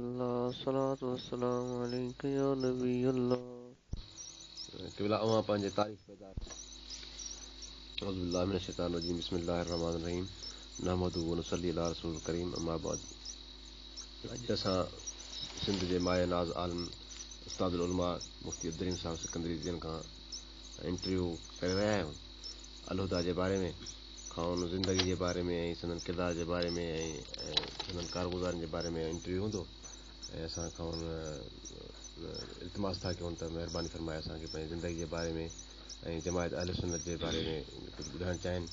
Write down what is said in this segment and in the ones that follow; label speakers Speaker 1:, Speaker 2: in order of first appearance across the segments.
Speaker 1: الله الصلوة والسلام عليک يا نبي الله.
Speaker 2: قبلا اوهان پنهنجي تاريخ پيدائش. اعوذ بالله من الشيطان الرجيم بسم الله الرحمن الرحيم نحمده ونصلي علي رسوله الڪريم اما بعد اڄ اسان سنڌ جي مايه ناز عالم استاد العلماء مفتي عبدالرحيم صاحب سڪندري جن کان انٽرويو ڪري رهيا آهيون الهديٰ جي باري ۾ کانئن زندگي جي باري ۾ ۽ سندن ڪردار جي باري ۾ ۽ سندن ڪارگذارين جي باري ۾ انٽرويو هوندو ۽ اسان کانئن التماس ٿا ڪيون ته مهرباني فرمائي اسان کي پنهنجي زندگي جي باري ۾ ۽ جماعت اهل سنت جي باري ۾ ڪجهه ٻڌائڻ چاهين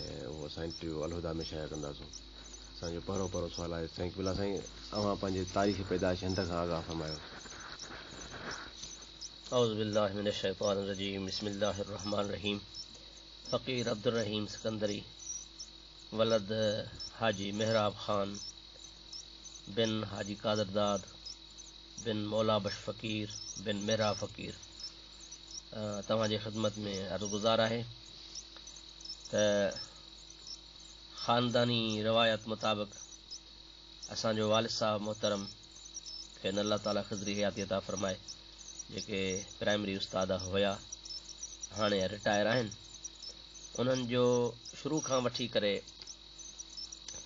Speaker 2: ۽ اهو اسان انٽرويو الهديٰ ۾ شايع ڪنداسون. اسان جو پهريون پهريون سوال آهي سائين قبلا سائين اوهان پنهنجي تاريخ پيدائش هنڌ کان آگاهه فرمايو.
Speaker 3: اعوذ بالله من الشيطان الرجيم بسم الله الرحمن الرحيم فقير عبدالرحيم سڪندري ولد حاجي محراب خان بن حاجي قادر داد بن مولا بخش فقير بن محراب فقير توهان جي خدمت ۾ عرض گذار آهي ته خانداني روايت مطابق اسان جو والد صاحب محترم کين الله تعالي خضري حياتي عطا فرمائي جيڪي پرائمري استاد هيا هاڻي رٽائر آهن انهن جو شروع کان وٺي ڪري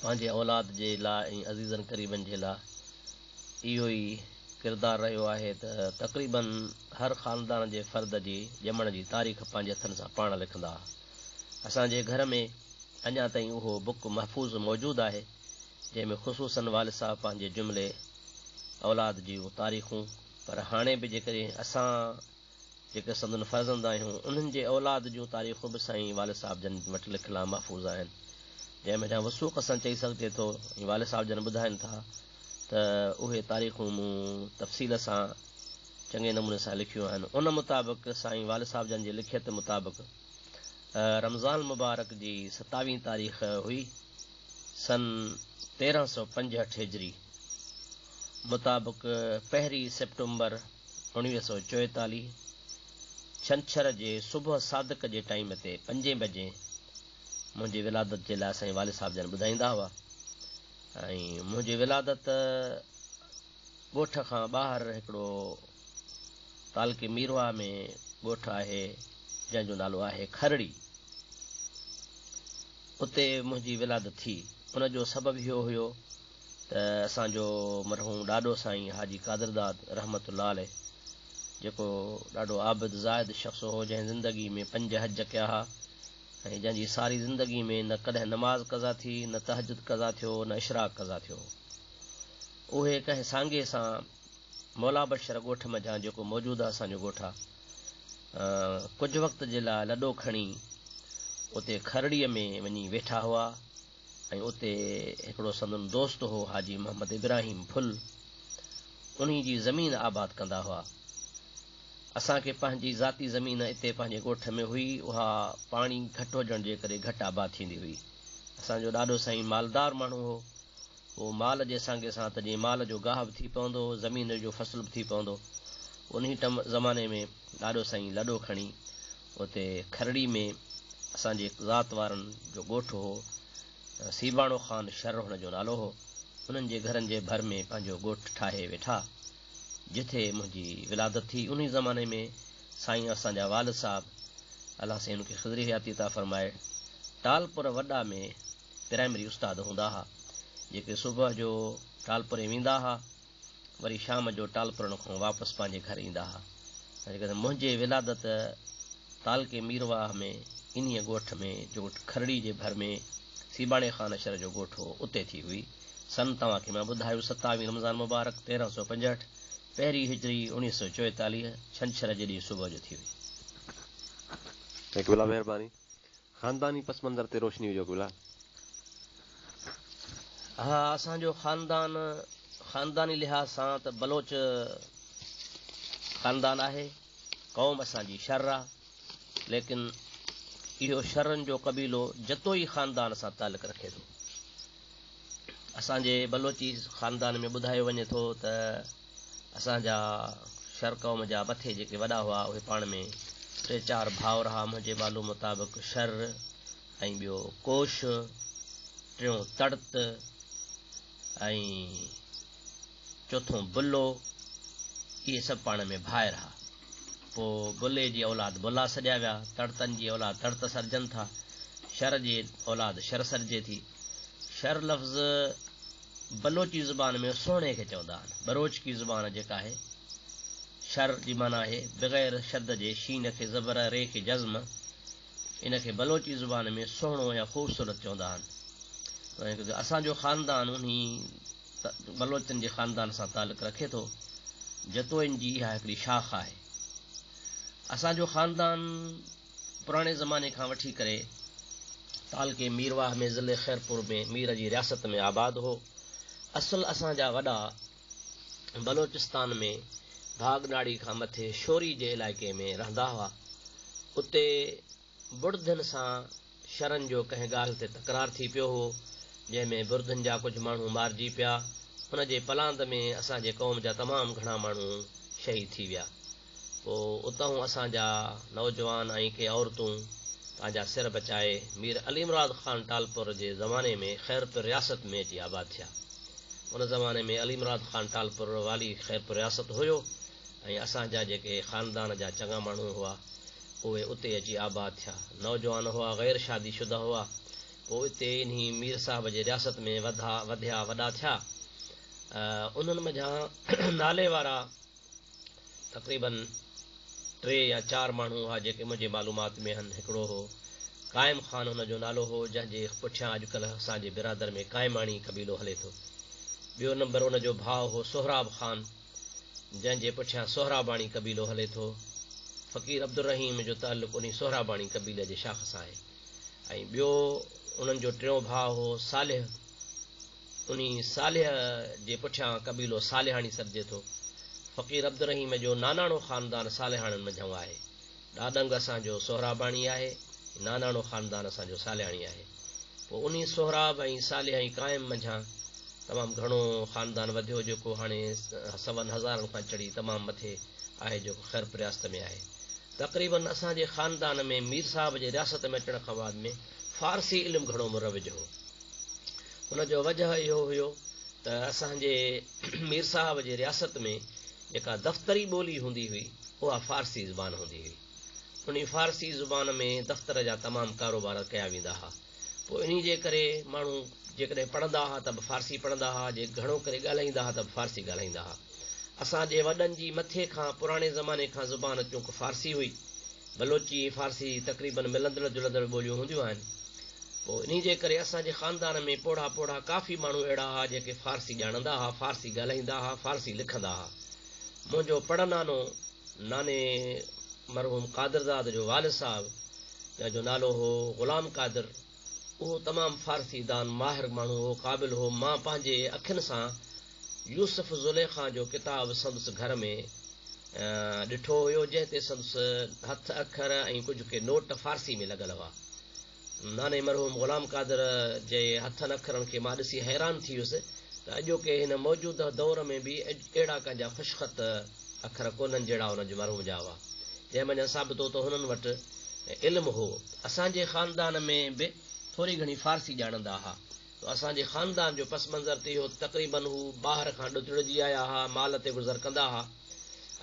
Speaker 3: پنهنجي اولاد جي لاء ۽ عزيزن قريبن جي لاء اهو ئي ڪردار رهيو آهي ته تقريبن هر خاندان جي فرد جي ڄمڻ جي تاريخ پنهنجي هٿن سان پاڻ لکندا ها. اسان جي گهر ۾ اڃا تائين اهو بڪ محفوظ موجود آهي جنهن ۾ خصوصاً والد صاحب پنهنجي جملي اولاد جون تاريخون پر هاڻي به جيڪڏهن اسان جيڪي سندن فرزند آهيون انهن جي اولاد جون تاريخون به سائين والد صاحب جن وٽ لکيل محفوظ آهن جنهن منجهان وثوق سان چئي سگهجي ٿو ۽ والد صاحب جن ٻڌائن ٿا ته اهي تاريخون مون تفصيل سان چڱي نموني سان لکيون آهن ان مطابق سائين والد صاحب جن جي لکيت مطابق رمضان المبارڪ جي ستاويهين تاريخ هئي سن 1365 هجري مطابق پهرين سيپٽمبر 1944 ڇنڇر جي صبح صادق جي ٽائيم تي پنجين بجي منهنجي ولادت جي لاء سائين والد صاحب جن ٻڌائيندا هئا ۽ منهنجي ولادت ڳوٺ کان ٻاهر هڪڙو تعلقي ميرواهه ۾ ڳوٺ آهي جنهن جو نالو آهي کرڙي اتي منهنجي ولادت ٿي. ان جو سبب اهو هيو ته اسان جو مرحوم ڏاڏو سائين حاجي قادر داد رحمة الله عليه جيڪو ڏاڍو عابد زاهد شخص هو جنهن زندگي ۾ پنج حج ڪيا ها ۽ جنهن جي ساري زندگي ۾ نه ڪڏهن نماز قضا ٿي نه تهجد قضا ٿيو نه اشراق قضا ٿيو اهي ڪنهن سانگي سان مولا بشر ڳوٺ منجهان جيڪو موجوده اسان جو ڳوٺ آ ڪجهه وقت جي لاء لڏو کڻي اتي کرڙيء ۾ وڃي ويٺا هئا ۽ اتي هڪڙو سندن دوست هو حاجي محمد ابراهيم ڦل انهي جي زمين آباد ڪندا هئا. اسان کي پنهنجي ذاتي زمين اتي پنهنجي ڳوٺ ۾ هئي اها پاڻي گهٽ هجڻ جي ڪري گهٽ آباد ٿيندي هئي. اسان جو ڏاڏو سائين مالدار ماڻهو هو. اهو مال جي سانگي سان ته جيئن مال جو گاهه به ٿي پوندو، زمين جو فصل به ٿي پوندو. انهي ٽم زماني ۾ ڏاڏو سائين لڏو کڻي اتي کرڙي ۾ اسان جي ذات وارن جو ڳوٺ هو، سيباڻو خان شر هن جو نالو هو، انهن جي گهرن جي ڀر ۾ پنهنجو ڳوٺ ٺاهي ويٺا، جتي منهنجي ولادت ٿي. انهي زماني ۾ سائين اسان جا والد صاحب الله سائين انهن کي خضري حياتي عطا فرمائي، ٽالپر وڏا ۾ پرائمري استاد هوندا ها، جيڪي صبح جو ٽالپرين ويندا ها، وري شام جو ٽالپرن کان واپس پنهنجي گهر ايندا ها. جيڪڏهن منهنجي ولادت تعلقي ميرواهه ۾ انهيء ڳوٺ ۾ جو کرڙي جي ڀر ۾ سيباڻي خان شھر جو ڳوٺ هو، اتي ٿي هئي. سن توهان کي مان ٻڌايو ستاويهين رمضان مبارڪ 1365، پهرين هجري 1944، ڇنڇر جي ڏينهن صبح جو ٿي هئي.
Speaker 2: سائين قبلا مهرباني. خانداني پس منظر تي روشني وجهو قبلا.
Speaker 3: ها اسان جو خاندان خانداني لحاظ سان ته بلوچ خاندان آهي، قوم اسان جي شر آ، ليڪن اهو شرن جو قبيلو جتوئي خاندان سان تعلق رکي ٿو. اسان جي بلوچي خاندان ۾ ٻڌايو وڃي ٿو ته اسان جا شر قوم جا مٿي جيڪي وڏا هئا اهي پاڻ ۾ ٽي چار ڀائر ها منهنجي معلوم مطابق شر ۽ ٻيو ڪوش ٽيون تڙت ۽ چوٿون بلو، اهي سڀ پاڻ ۾ ڀائر ها. پوء بلي جي اولاد بلا سڏيا ويا، تڙتن جي اولاد تڙت سڏجن ٿا، شر جي اولاد شر سڏجي ٿي. شر لفظ بلوچي زبان ۾ سهڻي کي چوندا آهن. ٻروچڪي زبان جيڪا آهي، شر جي معنيٰ آهي بغير شد جي شين کي زبر، ري کي جزم، ان کي بلوچي زبان ۾ سهڻو يا خوبصورت چوندا آهن. اسان جو خاندان انهي بلوچن جي خاندان سان تعلق رکي ٿو. جتوئين جي اها هڪڙي شاخ آهي. اسان جو خاندان پراڻي زماني کان وٺي ڪري تعلقي ميرواهه ۾ ضلعي خيرپور ۾ مير جي رياست ۾ آباد هو. اصل اسان جا وڏا بلوچستان ۾ ڀاڳناڙي کان مٿي شوري جي علائقي ۾ رهندا هئا. اتي بڙڌين سان شرن جو ڪنهن ڳالهه تي تڪرار ٿي پيو هو، جنهن ۾ برڌين جا ڪجهه ماڻهو مارجي پيا. ان جي پلاند ۾ اسان جي قوم جا تمام گهڻا ماڻهو شهيد ٿي ويا. پوء اتهون اسان جا نوجوان ۽ ڪي عورتون پنهنجا سر بچائي مير علي مراد خان ٽالپر جي زماني ۾ خيرپور رياست ۾ اچي آباد ٿيا. ان زماني ۾ علي مراد خان ٽالپر والي خيرپور رياست هيو ۽ اسان جا جيڪي خاندان جا چڱا ماڻهو هئا، اهي اتي اچي آباد ٿيا. نوجوان هئا، غير شادي شده هئا. پوء اتي انهي مير صاحب جي رياست ۾ وڌا، وڌيا، وڏا ٿيا. انهن منجهان نالي وارا تقريباً ٽي يا چار ماڻهو هئا، جيڪي منهنجي معلومات ۾ هن. هڪڙو هو قائم خان هن جو نالو هو، جنهن جي پٺيان اڄڪلهه اسان جي برادر ۾ قائماڻي قبيلو هلي ٿو. ٻيو نمبر ان جو ڀاء هو سهراب خان. جنهن جي پٺيان سهراباڻي قبيلو هلي ٿو. فقير عبدالرحيم جو تعلق انهي سهراباڻي قبيلي جي شاخ سان آهي ۽ ٻيو انهن جو ٽيون ڀاء هو صالح، انهي صالح جي پٺيان قبيلو صالحاڻي سڏجي ٿو. فقير عبدالرحيم جو ناناڻو خاندان صالحاڻن منجهئون آهي. ڏاڏنگ اسان جو سهراباڻي آهي، ناناڻو خاندان اسان جو صالحاڻي آهي. پوء انهي سهراب ۽ صالح ۽ قائم منجهان تمام گهڻو خاندان وڌيو جيڪو هاڻي سون هزارن کان چڙهي تمام مٿي آهي جيڪو خيرپور رياست ۾ آهي. تقريباً اسان جي خاندان ۾ مير صاحب جي رياست ۾ اچڻ کان بعد ۾ فارسي علم گهڻو مروج هو. ان جو وجهه اهو هيو ته اسان جي مير صاحب جي رياست ۾ جيڪا دفتري ٻولي هوندي هئي اها فارسي زبان هوندي هئي. انهي فارسي زبان ۾ دفتر جا تمام ڪاروبار ڪيا ويندا ها. پوء انهي جي ڪري ماڻهو جيڪڏهن پڙهندا ها ته به فارسي پڙهندا ها، جي گهڻو ڪري ڳالهائيندا ها ته به فارسي ڳالهائيندا ها. اسان جي وڏن جي مٿي کان پراڻي زماني کان زبان چونڪ فارسي هئي. بلوچي ۽ فارسي تقريباً ملندڙ جلندڙ ٻوليون هونديون آهن. پوء انهي جي ڪري اسان جي خاندان ۾ پوڙها پوڙها ڪافي ماڻهو اهڙا ها جيڪي فارسي ڄاڻندا ها، فارسي ڳالهائيندا ها، فارسي لکندا ها. منهنجو پڙنانو ناني مرحوم قادرداد جو والد صاحب جنهن جو نالو هو غلام قادر اهو تمام فارسي دان ماهر ماڻهو هو، قابل هو. مان پنهنجي اکين سان يوسف زليخا جو ڪتاب سندس گهر ۾ ڏٺو هيو جنهن تي سندس هٿ اکر ۽ ڪجهه ڪي نوٽ فارسي ۾ لڳل هئا. ناني مرحوم غلام قادر جي هٿن اکرن کي مان ڏسي حيران ٿي ويس ته اڄوڪي هن موجوده دور ۾ به اهڙا ڪنهن جا خوشخط اکر ڪونهن جهڙا هن جي مرحوم جا هئا. جنهن منجهان ثابت هو ته هنن وٽ علم هو. اسان جي خاندان ۾ به ٿوري گهڻي فارسي ڄاڻندا ها. ته اسان جي خاندان جو پس منظر ته اهو ته تقريباً هو ٻاهر کان ڏتڙجي آيا ها، مال تي گذر ڪندا ها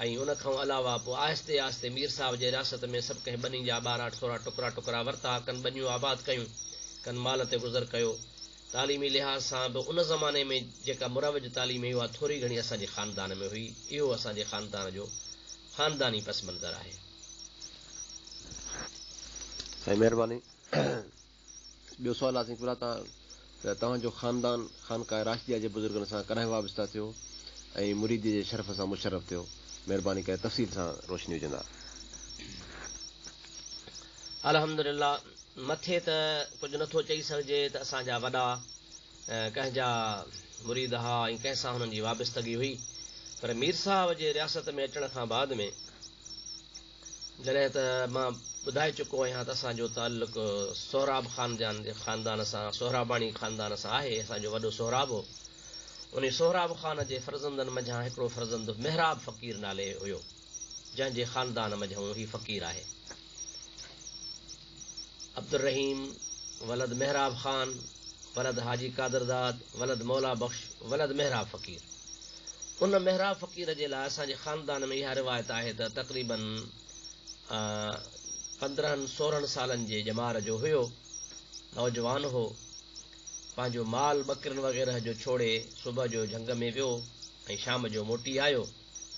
Speaker 3: ۽ ان کان علاوه پوء آهستي آهستي مير صاحب جي رياست ۾ سڀ ڪنهن ٻني جا ٻارا ٿورا ٽڪرا ٽڪرا ورتا، ڪن ٻنيون آباد ڪيون، ڪن مال تي گذر ڪيو. تعليمي لحاظ سان به ان زماني ۾ جيڪا مروج تعليم هئي اها ٿوري گهڻي اسان جي خاندان ۾ هئي. اهو اسان جي خاندان جو خانداني پس منظر آهي.
Speaker 2: سائين مهرباني. ٻيو سوال آهي سائين قبلا ته توهان جو خاندان خانقاه راشديه جي بزرگن سان ڪڏهن وابسته ٿيو ۽ مريديء جي شرف سان مشرف ٿيو؟ مهرباني ڪري تفصيل سان روشني وجهندا.
Speaker 3: الحمدلله مٿي ته ڪجهه نٿو چئي سگهجي ته اسان جا وڏا ڪنهن جا مريد ها ۽ ڪنهن سان هنن جي وابستگي هئي پر مير صاحب جي رياست ۾ اچڻ کان بعد ۾ جڏهن ته مان ٻڌائي چڪو آهيان ته اسان جو تعلق سهراب خان جي خاندان سان، سهراباڻي خاندان سان آهي. اسان جو وڏو سهراب هو. انهي سهراب خان جي فرزندن منجهان هڪڙو فرزند محراب فقير نالي هيو، جنهن جي خاندان منجهئون هي فقير آهي. عبدالرحيم ولد محراب خان ولد حاجي قادرداد ولد مولا بخش ولد محراب فقير. ان محراب فقير جي لاء اسان جي خاندان ۾ اها روايت آهي ته تقريباً 15 16 سالن جي ڄمار جو هيو، نوجوان هو، پنهنجو مال ٻڪرين وغيره جو ڇوڙي صبح جو جهنگ ۾ ويو ۽ شام جو موٽي آيو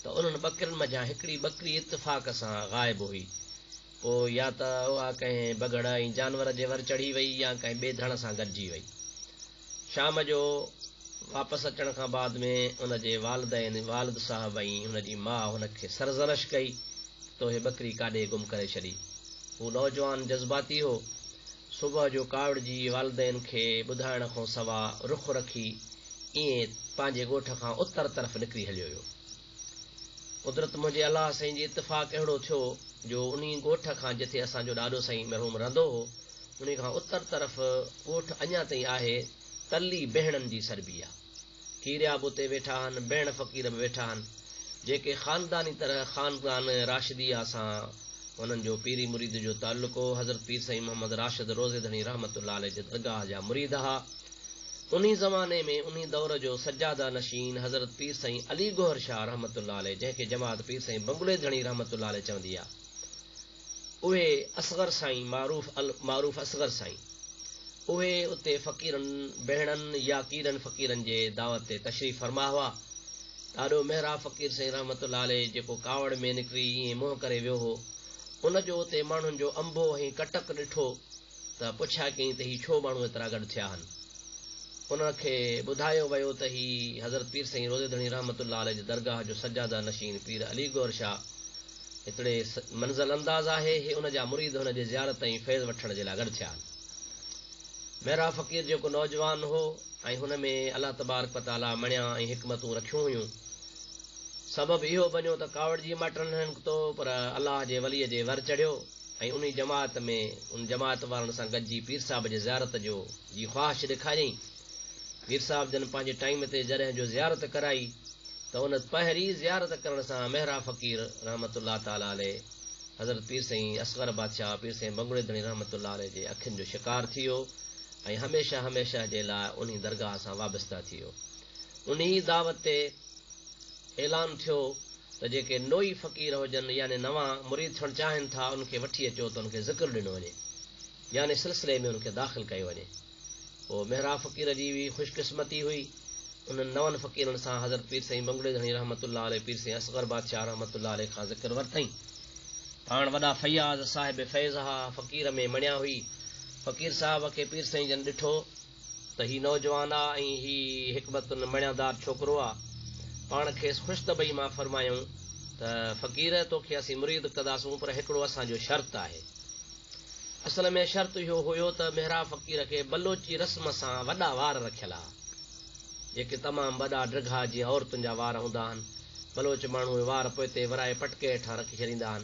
Speaker 3: ته انهن ٻڪرين منجهان هڪڙي ٻڪري اتفاق سان غائب هئي. پوء يا ته اها ڪنهن بگهڙ ۽ جانور جي ور چڙهي وئي يا ڪنهن ٻئي ڌڻ سان گڏجي وئي. شام جو واپس اچڻ کان بعد ۾ ان جي والدين، والد صاحب ۽ هن جي ماء هن کي سرزنش ڪئي ته تو هي ٻڪري ڪاڏي گم ڪري ڇڏي. هو نوجوان جذباتي هو. صبح جو ڪاوڙجي والدين کي ٻڌائڻ کان سوا رخ رکي ائين پنهنجي ڳوٺ کان اتر طرف نڪري هليو ويو. قدرت منهنجي الله سائين جي اتفاق اهڙو ٿيو جو انهي ڳوٺ کان جتي اسان جو ڏاڏو سائين مرحوم رهندو هو، انهي کان اتر طرف ڳوٺ اڃا تائين آهي، تلي بهڻن جي سڏبي آ. ڪيريا به اتي ويٺا آهن، بهڻ فقير به ويٺا آهن، جيڪي خانداني طرح خاندان راشديه سان انهن جو پيري مريد جو تعلق هو، حضرت پير سائين محمد راشد روضي ڌڻي رحمة الله عليه جي درگاهه جا مريد ها. انهي زماني ۾ انهي دور جو سجاده نشين حضرت پير سائين علي گوهر شاهه رحمة الله عليه جنهن کي جماعت پير سائين بنگلي ڌڻي رحمة الله عليه چوندي آ اهي اصغر سائين معروف المعروف اصغر سائين اهي اتي فقيرن بهڻن يا ڪيرن فقيرن جي دعوت تي تشريف فرما هئا. ڏاڏو محراب فقير سائين رحمة الله عليه جيڪو ڪاوڙ ۾ نڪري ائين منهن ڪري ويو هو ان جو اتي ماڻهن جو انبوهه ۽ ڪٽڪ ڏٺو ته پڇا ڪيائين ته هي ڇو ماڻهو ايترا گڏ ٿيا آهن؟ انهن کي ٻڌايو ويو ته هي حضرت پير سائين روضي ڌڻي رحمة الله عليه جي درگاهه جو سجاده نشين پير علي گوهر شاهه هتڙي منزل انداز آهي، هي ان جا مريد هن جي زيارت ۽ فيض وٺڻ جي لاء گڏ ٿيا آهن. محراب فقير جيڪو نوجوان هو ۽ هن ۾ الله تبارڪ و تعاليٰ مڻيا ۽ حڪمتون رکيون هيون، سبب اهو بنيو ته ڪاوڙجي ماٽرن نه نڪتو پر الله جي وليء جي ور چڙهيو. ۽ انهي جماعت ۾ ان جماعت وارن سان گڏجي پير صاحب جي زيارت جو جي خواهش ڏيکاريائين. پير صاحب جن پنهنجي ٽائيم تي جڏهن جو زيارت ڪرائي ته ان پهرين زيارت ڪرڻ سان محراب فقير رحمة الله تعالٰي عليه حضرت پير سائين اصغر بادشاهه پير سائين بنگڙي ڌڻي رحمة الله عليه جي اکين جو شڪار ٿي ويو ۽ هميشه هميشه جي لاء انهي درگاهه سان وابسته ٿي ويو. انهي دعوت تي اعلان ٿيو ته جيڪي نوئي فقير هجن يعني نوان مريد ٿيڻ چاهين ٿا انهن کي وٺي اچو ته انهن کي ذڪر ڏنو وڃي يعني سلسلي ۾ انهن کي داخل ڪيو وڃي. پوء محراب فقير جي به خوش قسمتي هئي انهن نون فقيرن سان حضرت پير سائين بنگڙي ڌڻي رحمة الله عليه پير سائين اصغر بادشاهه رحمة الله عليه کان ذڪر ورتائين. پاڻ وڏا فياض صاحب فيض ها فقير ۾ مڻيا هئي. فقير صاحب کي پير سائين جن ڏٺو. ته هي نوجوان آ ۽ هي حڪمتن مڻيادار ڇوڪرو آ. پاڻ کيس خوش طبعي مان فرمايائون ته فقير توکي اسين مريد ڪنداسون پر هڪڙو اسان جو شرط آهي. اصل ۾ شرط اهو هيو ته محراب فقير کي بلوچي رسم سان وڏا وار رکيل ها. جيڪي تمام وڏا ڊگها جيئن عورتن جا وار هوندا آهن. بلوچ ماڻهو اهي وار پوئتي ورائي پٽڪي هيٺان رکي ڇڏيندا آهن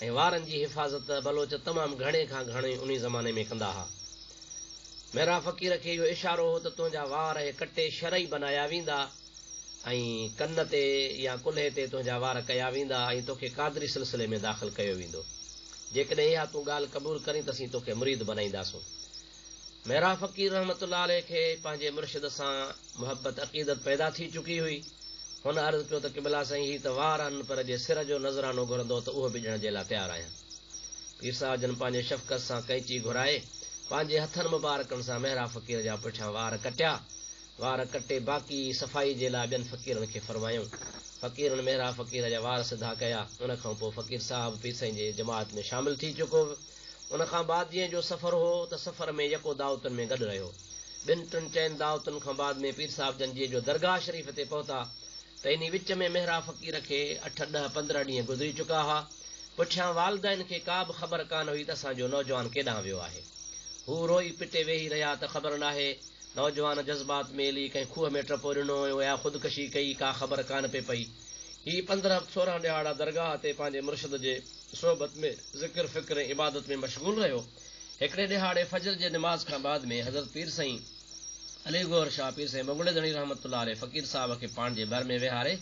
Speaker 3: ۽ وارن جي حفاظت بلوچ تمام گهڻي کان گهڻي انهي زماني ۾ ڪندا ها. محراب فقير کي اهو اشارو هو ته تنهنجا وار اهي ڪٽي شرعي بنايا ويندا ۽ ڪن تي يا ڪلهي تي تنهنجا وار ڪيا ويندا ۽ توکي قادري سلسلي ۾ داخل ڪيو ويندو. جيڪڏهن اها تون ڳالهه قبول ڪرين ته اسين توکي مريد بنائينداسون. محراب فقير رحمة الله عليه کي پنهنجي مرشد سان محبت عقيدت پيدا ٿي چڪي هئي. هن عرض ڪيو ته قبلا سائين هي ته وار آهن پر جي سر جو نذرانو گهرندو ته اهو به ڏيڻ جي لاء تيار آهيان. پير صاحب جن پنهنجي شفقت سان قينچي گهرائي، پنهنجي هٿن مبارڪن سان محراب فقير جا پٺيان وار ڪٽيا. وار ڪٽي باقي صفائي جي لاء ٻين فقيرن کي فرمايائون. فقيرن محراب فقير جا وار سڌا ڪيا. ان کان پوء فقير صاحب پير سائين جي جماعت ۾ شامل ٿي چڪو. ان کان بعد جيئن جو سفر هو ته سفر ۾ يڪو دعوتن ۾ گڏ رهيو. ٻن ٽن چئن دعوتن کان بعد ۾ پير صاحب جن جيئن جو درگاهه شريف تي پهتا ته انهي وچ ۾ محراب فقير کي اٺ ڏهه 15 ڏينهن گذري چڪا ها. پٺيان والدين کي ڪا به خبر ڪانه هئي ته اسان جو نوجوان ڪيڏانهن ويو آهي. هو روئي پٽي ويهي رهيا ته خبر ناهي نوجوان جذبات ۾ الي ڪنهن کوهه ۾ ٽپو ڏنو يا خودڪشي ڪئي ڪا خبر ڪانه پئي پئي. هي 15 16 ڏهاڙا درگاهه تي پنهنجي مرشد جي صحبت ۾ ذڪر فڪر ۽ عبادت ۾ مشغول رهيو. هڪڙي ڏهاڙي فجر جي نماز کان بعد ۾ حضرت پير سائين علي گوهر شاهه پير سائين بنگڙي ڌڻي رحمة الله عليه فقير صاحب کي پاڻ جي ڀر ۾ ويهاري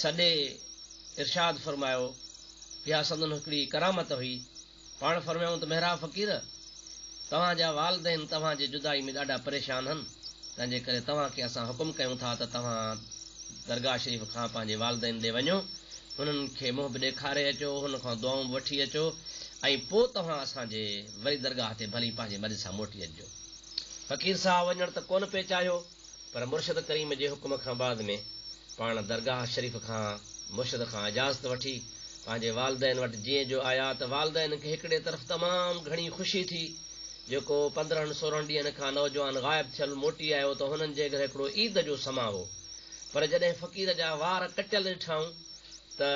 Speaker 3: سڏي ارشاد فرمايو، اها سندن هڪڙي ڪرامت هئي. پاڻ فرمايائون ته محراب فقير! توهان جا والدين توهان جي جدائي ۾ ڏاڍا پريشان هن، تنهنجي ڪري توهان کي اسان حڪم ڪيون ٿا ته توهان درگاهه شريف کان پنهنجي والدين ڏي وڃو، انهن کي منهن به ڏيکاري اچو، هن کان دعائون به وٺي اچو ۽ پوء توهان اسان جي وري درگاهه تي ڀلي پنهنجي مرضي سان موٽي اچجو. فقير صاحب وڃڻ ته ڪونه پئي چاهيو، پر مرشد ڪريم جي حڪم کان بعد ۾ پاڻ درگاهه شريف کان مرشد کان اجازت وٺي پنهنجي والدين وٽ جيئن جو آيا ته والدين کي هڪڙي طرف تمام گهڻي خوشي ٿي جيڪو 15 16 ڏينهن کان نوجوان غائب ٿيل موٽي آيو ته هنن جي گهر هڪڙو عيد جو سما هو پر جڏهن فقير جا وار ڪٽيل ڏٺائون ته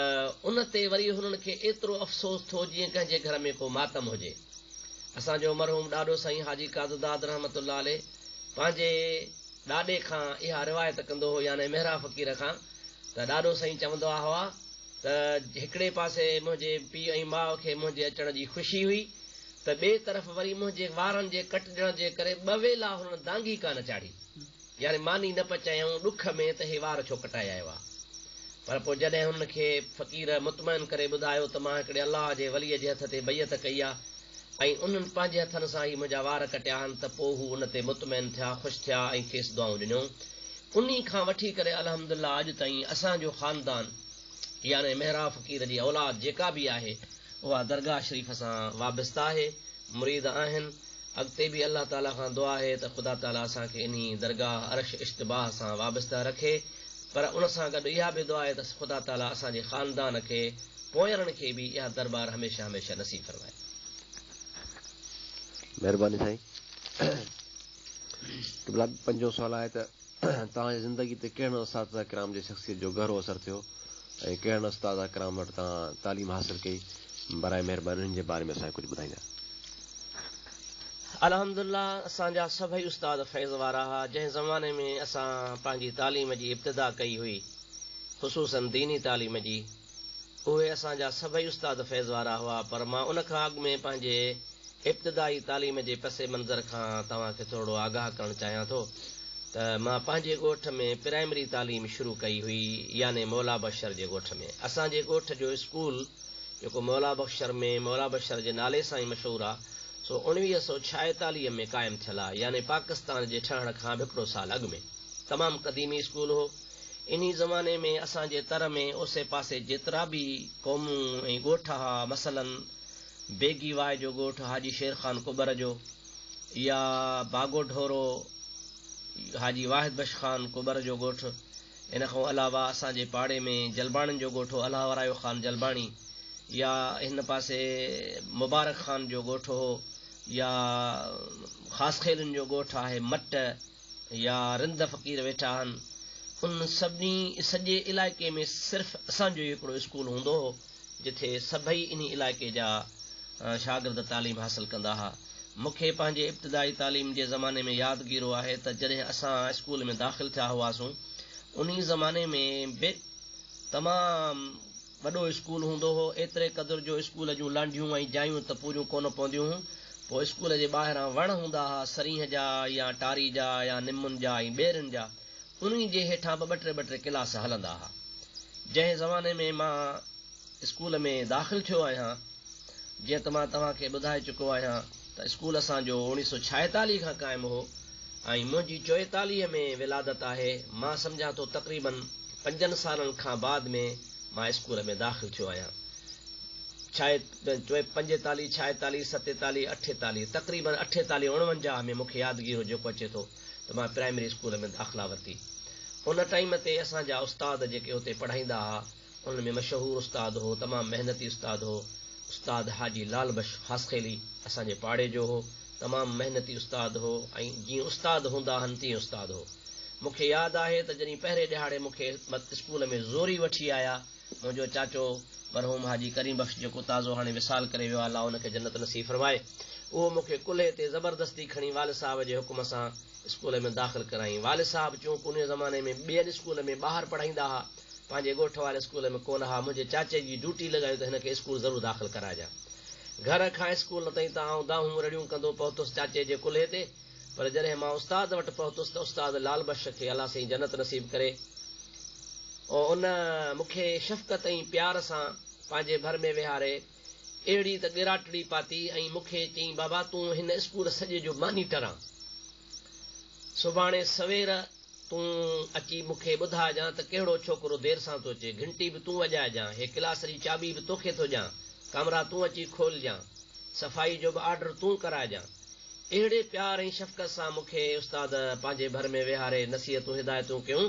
Speaker 3: ان تي وري هنن کي ايترو افسوس ٿيو جيئن ڪنهن جي گهر ۾ ڪو ماتم هجي. اسان جو مرحوم ڏاڏو سائين حاجي قادرداد رحمة الله عليه پنهنجي ڏاڏي کان اها روايت ڪندو هو يعني مهرا فقير کان ته ڏاڏو سائين چوندا هئا ته هڪڙي پاسي منهنجي پيء ۽ ماء کي منهنجي اچڻ جي خوشي هئي ته ٻئي طرف وري منهنجي وارن جي ڪٽجڻ جي ڪري ٻه ويلا هنن دانگي ڪانه چاڙهي يعني ماني نه پچايائون ڏک ۾ ته هي وار ڇو ڪٽائي آيو آ. پر پوء جڏهن هنن کي فقير مطمئن ڪري ٻڌايو ته مان هڪڙي الله جي وليء جي هٿ تي بيعت ڪئي آ ۽ انهن پنهنجي هٿن سان ئي منهنجا وار ڪٽيا آهن ته پوء هو ان تي مطمئن ٿيا، خوش ٿيا ۽ کيس دعائون ڏنيون. انهي کان وٺي ڪري الحمدلله اڄ تائين اسان جو خاندان يعني مهرا فقير جي اولاد جيڪا به آهي اها درگاهه شريف سان وابسته آهي، مريد آهن. اڳتي به الله تعاليٰ کان دعا آهي ته خدا تعاليٰ اسان کي انهي درگاهه عرش اشتباه سان وابسته رکي پر ان سان گڏ اها به دعا آهي ته خدا تعاليٰ اسان جي خاندان کي پوئرن کي به اها دربار هميشه هميشه نصيب فرمائي.
Speaker 2: مهرباني سائين. قبلا پنجون سوال آهي ته توهان جي زندگي تي ڪهڙن اساتذه ڪرام جي شخصيت جو گهرو اثر ٿيو ۽ ڪهڙن استاذه ڪرام وٽ توهان تعليم حاصل ڪئي برائي مهرباني انهن جي باري ۾ اسان کي ڪجهه ٻڌائيندا.
Speaker 3: الحمدلله اسان جا سڀئي استاد فيض وارا ها جنهن زماني ۾ اسان پنهنجي تعليم جي ابتدا ڪئي هئي خصوصاً ديني تعليم جي اهي اسان جا سڀئي استاد فيض وارا هئا پر مان ان کان اڳ ۾ پنهنجي ابتدائي تعليم جي پس منظر کان توهان کي ٿورڙو آگاهه ڪرڻ چاهيان ٿو ته مان پنهنجي ڳوٺ ۾ پرائمري تعليم شروع ڪئي هئي يعني مولا بخشر جي ڳوٺ ۾ اسان جي ڳوٺ جو اسڪول جيڪو مولا بخشر ۾ مولا بخشر جي نالي سان ئي مشهور آ سو 1946 ۾ قائم ٿيل آ يعني پاڪستان جي ٺهڻ کان به هڪڙو سال اڳ ۾ تمام قديمي اسڪول هو. انهي زماني ۾ اسان جي تر ۾ اوسي پاسي جيترا به قومون ۽ ڳوٺ ها مثلاً بيگي واء جو ڳوٺ حاجي شير خان ڪٻر جو يا باگو ڍورو حاجي واحد بخش خان ڪٻر جو ڳوٺ ان کان علاوه اسان جي پاڙي ۾ جلباڻين جو ڳوٺ هو الهه ورايو خان جلباڻي يا هن پاسي مبارڪ خان جو ڳوٺ هو يا خاصخيلين جو ڳوٺ آهي مٽ يا رند فقير ويٺا آهن ان سڀني سڄي علائقي ۾ صرف اسان جو ئي هڪڙو اسڪول هوندو هو جٿي سڀئي انهي علائقي جا شاگرد تعليم حاصل ڪندا ها. مون کي پنهنجي ابتدائي تعليم جي زماني ۾ يادگيرو آهي ته جڏهن اسان اسڪول ۾ داخل ٿيا هئاسون انهي زماني ۾ به تمام وڏو اسڪول هوندو هو، ايتري قدر جو اسڪول جون لانڍيون ۽ جايون ته پوريون ڪونه پونديون هيون. پوء اسڪول جي ٻاهران وڻ هوندا ها، سرينهن جا يا ٽاري جا يا نمن جا ۽ ٻيرين جا، انهي جي هيٺان به ٻه ٽي ٻه ٽي ڪلاس هلندا ها. جنهن زماني ۾ مان اسڪول ۾ داخل ٿيو آهيان، جيئن ته مان توهان کي ٻڌائي چڪو آهيان ته اسڪول اسان جو 1946 کان قائم هو ۽ منهنجي 44 ۾ ولادت آهي، مان سمجهان ٿو تقريباً 5 سالن کان بعد ۾ مان اسڪول ۾ داخل ٿيو آهيان. 45، 46، 47، 48، تقريباً 48، 49 ۾ مون کي يادگيرو جيڪو اچي ٿو ته مان پرائمري اسڪول ۾ داخلا ورتي. ان ٽائيم تي اسان جا استاد جيڪي اتي پڙهائيندا ها، انهن ۾ مشهور استاد هو، تمام محنتي استاد هو، استاد حاجي لال بخش خاصخيلي اسان جي پاڙي جو هو، تمام محنتي استاد هو ۽ جيئن استاد هوندا آهن تيئن استاد هو. مون کي ياد آهي ته جڏهن پهرين ڏهاڙي مون کي اسڪول ۾ زوري وٺي آيا، منهنجو چاچو مرحوم حاجي ڪريم بخش جيڪو تازو هاڻي وصال ڪري ويو آهي، الله ان کي جنت نصيب فرمائي، اهو مون کي ڪلهي تي زبردستي کڻي والد صاحب جي حڪم سان اسڪول ۾ داخل ڪرايائين. والد صاحب چونڪ انهيء زماني ۾ ٻين اسڪول ۾ ٻاهر پڙهائيندا ها، پنهنجي ڳوٺ واري اسڪول ۾ ڪونه ها، منهنجي چاچي جي ڊيوٽي لڳايو ته هن کي اسڪول ضرور داخل ڪرائجان. گهر کان اسڪول تائين ته آئون دانهون رڙيون ڪندو پهتس چاچي جي ڪلهي تي، پر جڏهن مان استاد وٽ پهتس ته استاد لال بخش کي الله سائين جنت نصيب ڪري، ان مون کي شفقت ۽ پيار سان پنهنجي ڀر ۾ ويهاري اهڙي ته ڳراٽڙي پاتي ۽ مون کي چيائين بابا تون هن اسڪول سڄي جو مانيٽر آن. سڀاڻي سوير تون اچي مون کي ٻڌائجان ته ڪهڙو ڇوڪرو دير سان ٿو اچي، گهنٽي به تون وڄائجان، هي ڪلاس جي چاٻي به توکي ٿو ڏيان، ڪمرا تون اچي کولجان، صفائي جو به آرڊر تون ڪرائجان. اهڙي پيار ۽ شفقت سان مون کي استاد پنهنجي ڀر ۾ ويهاري نصيحتون هدايتون ڪيون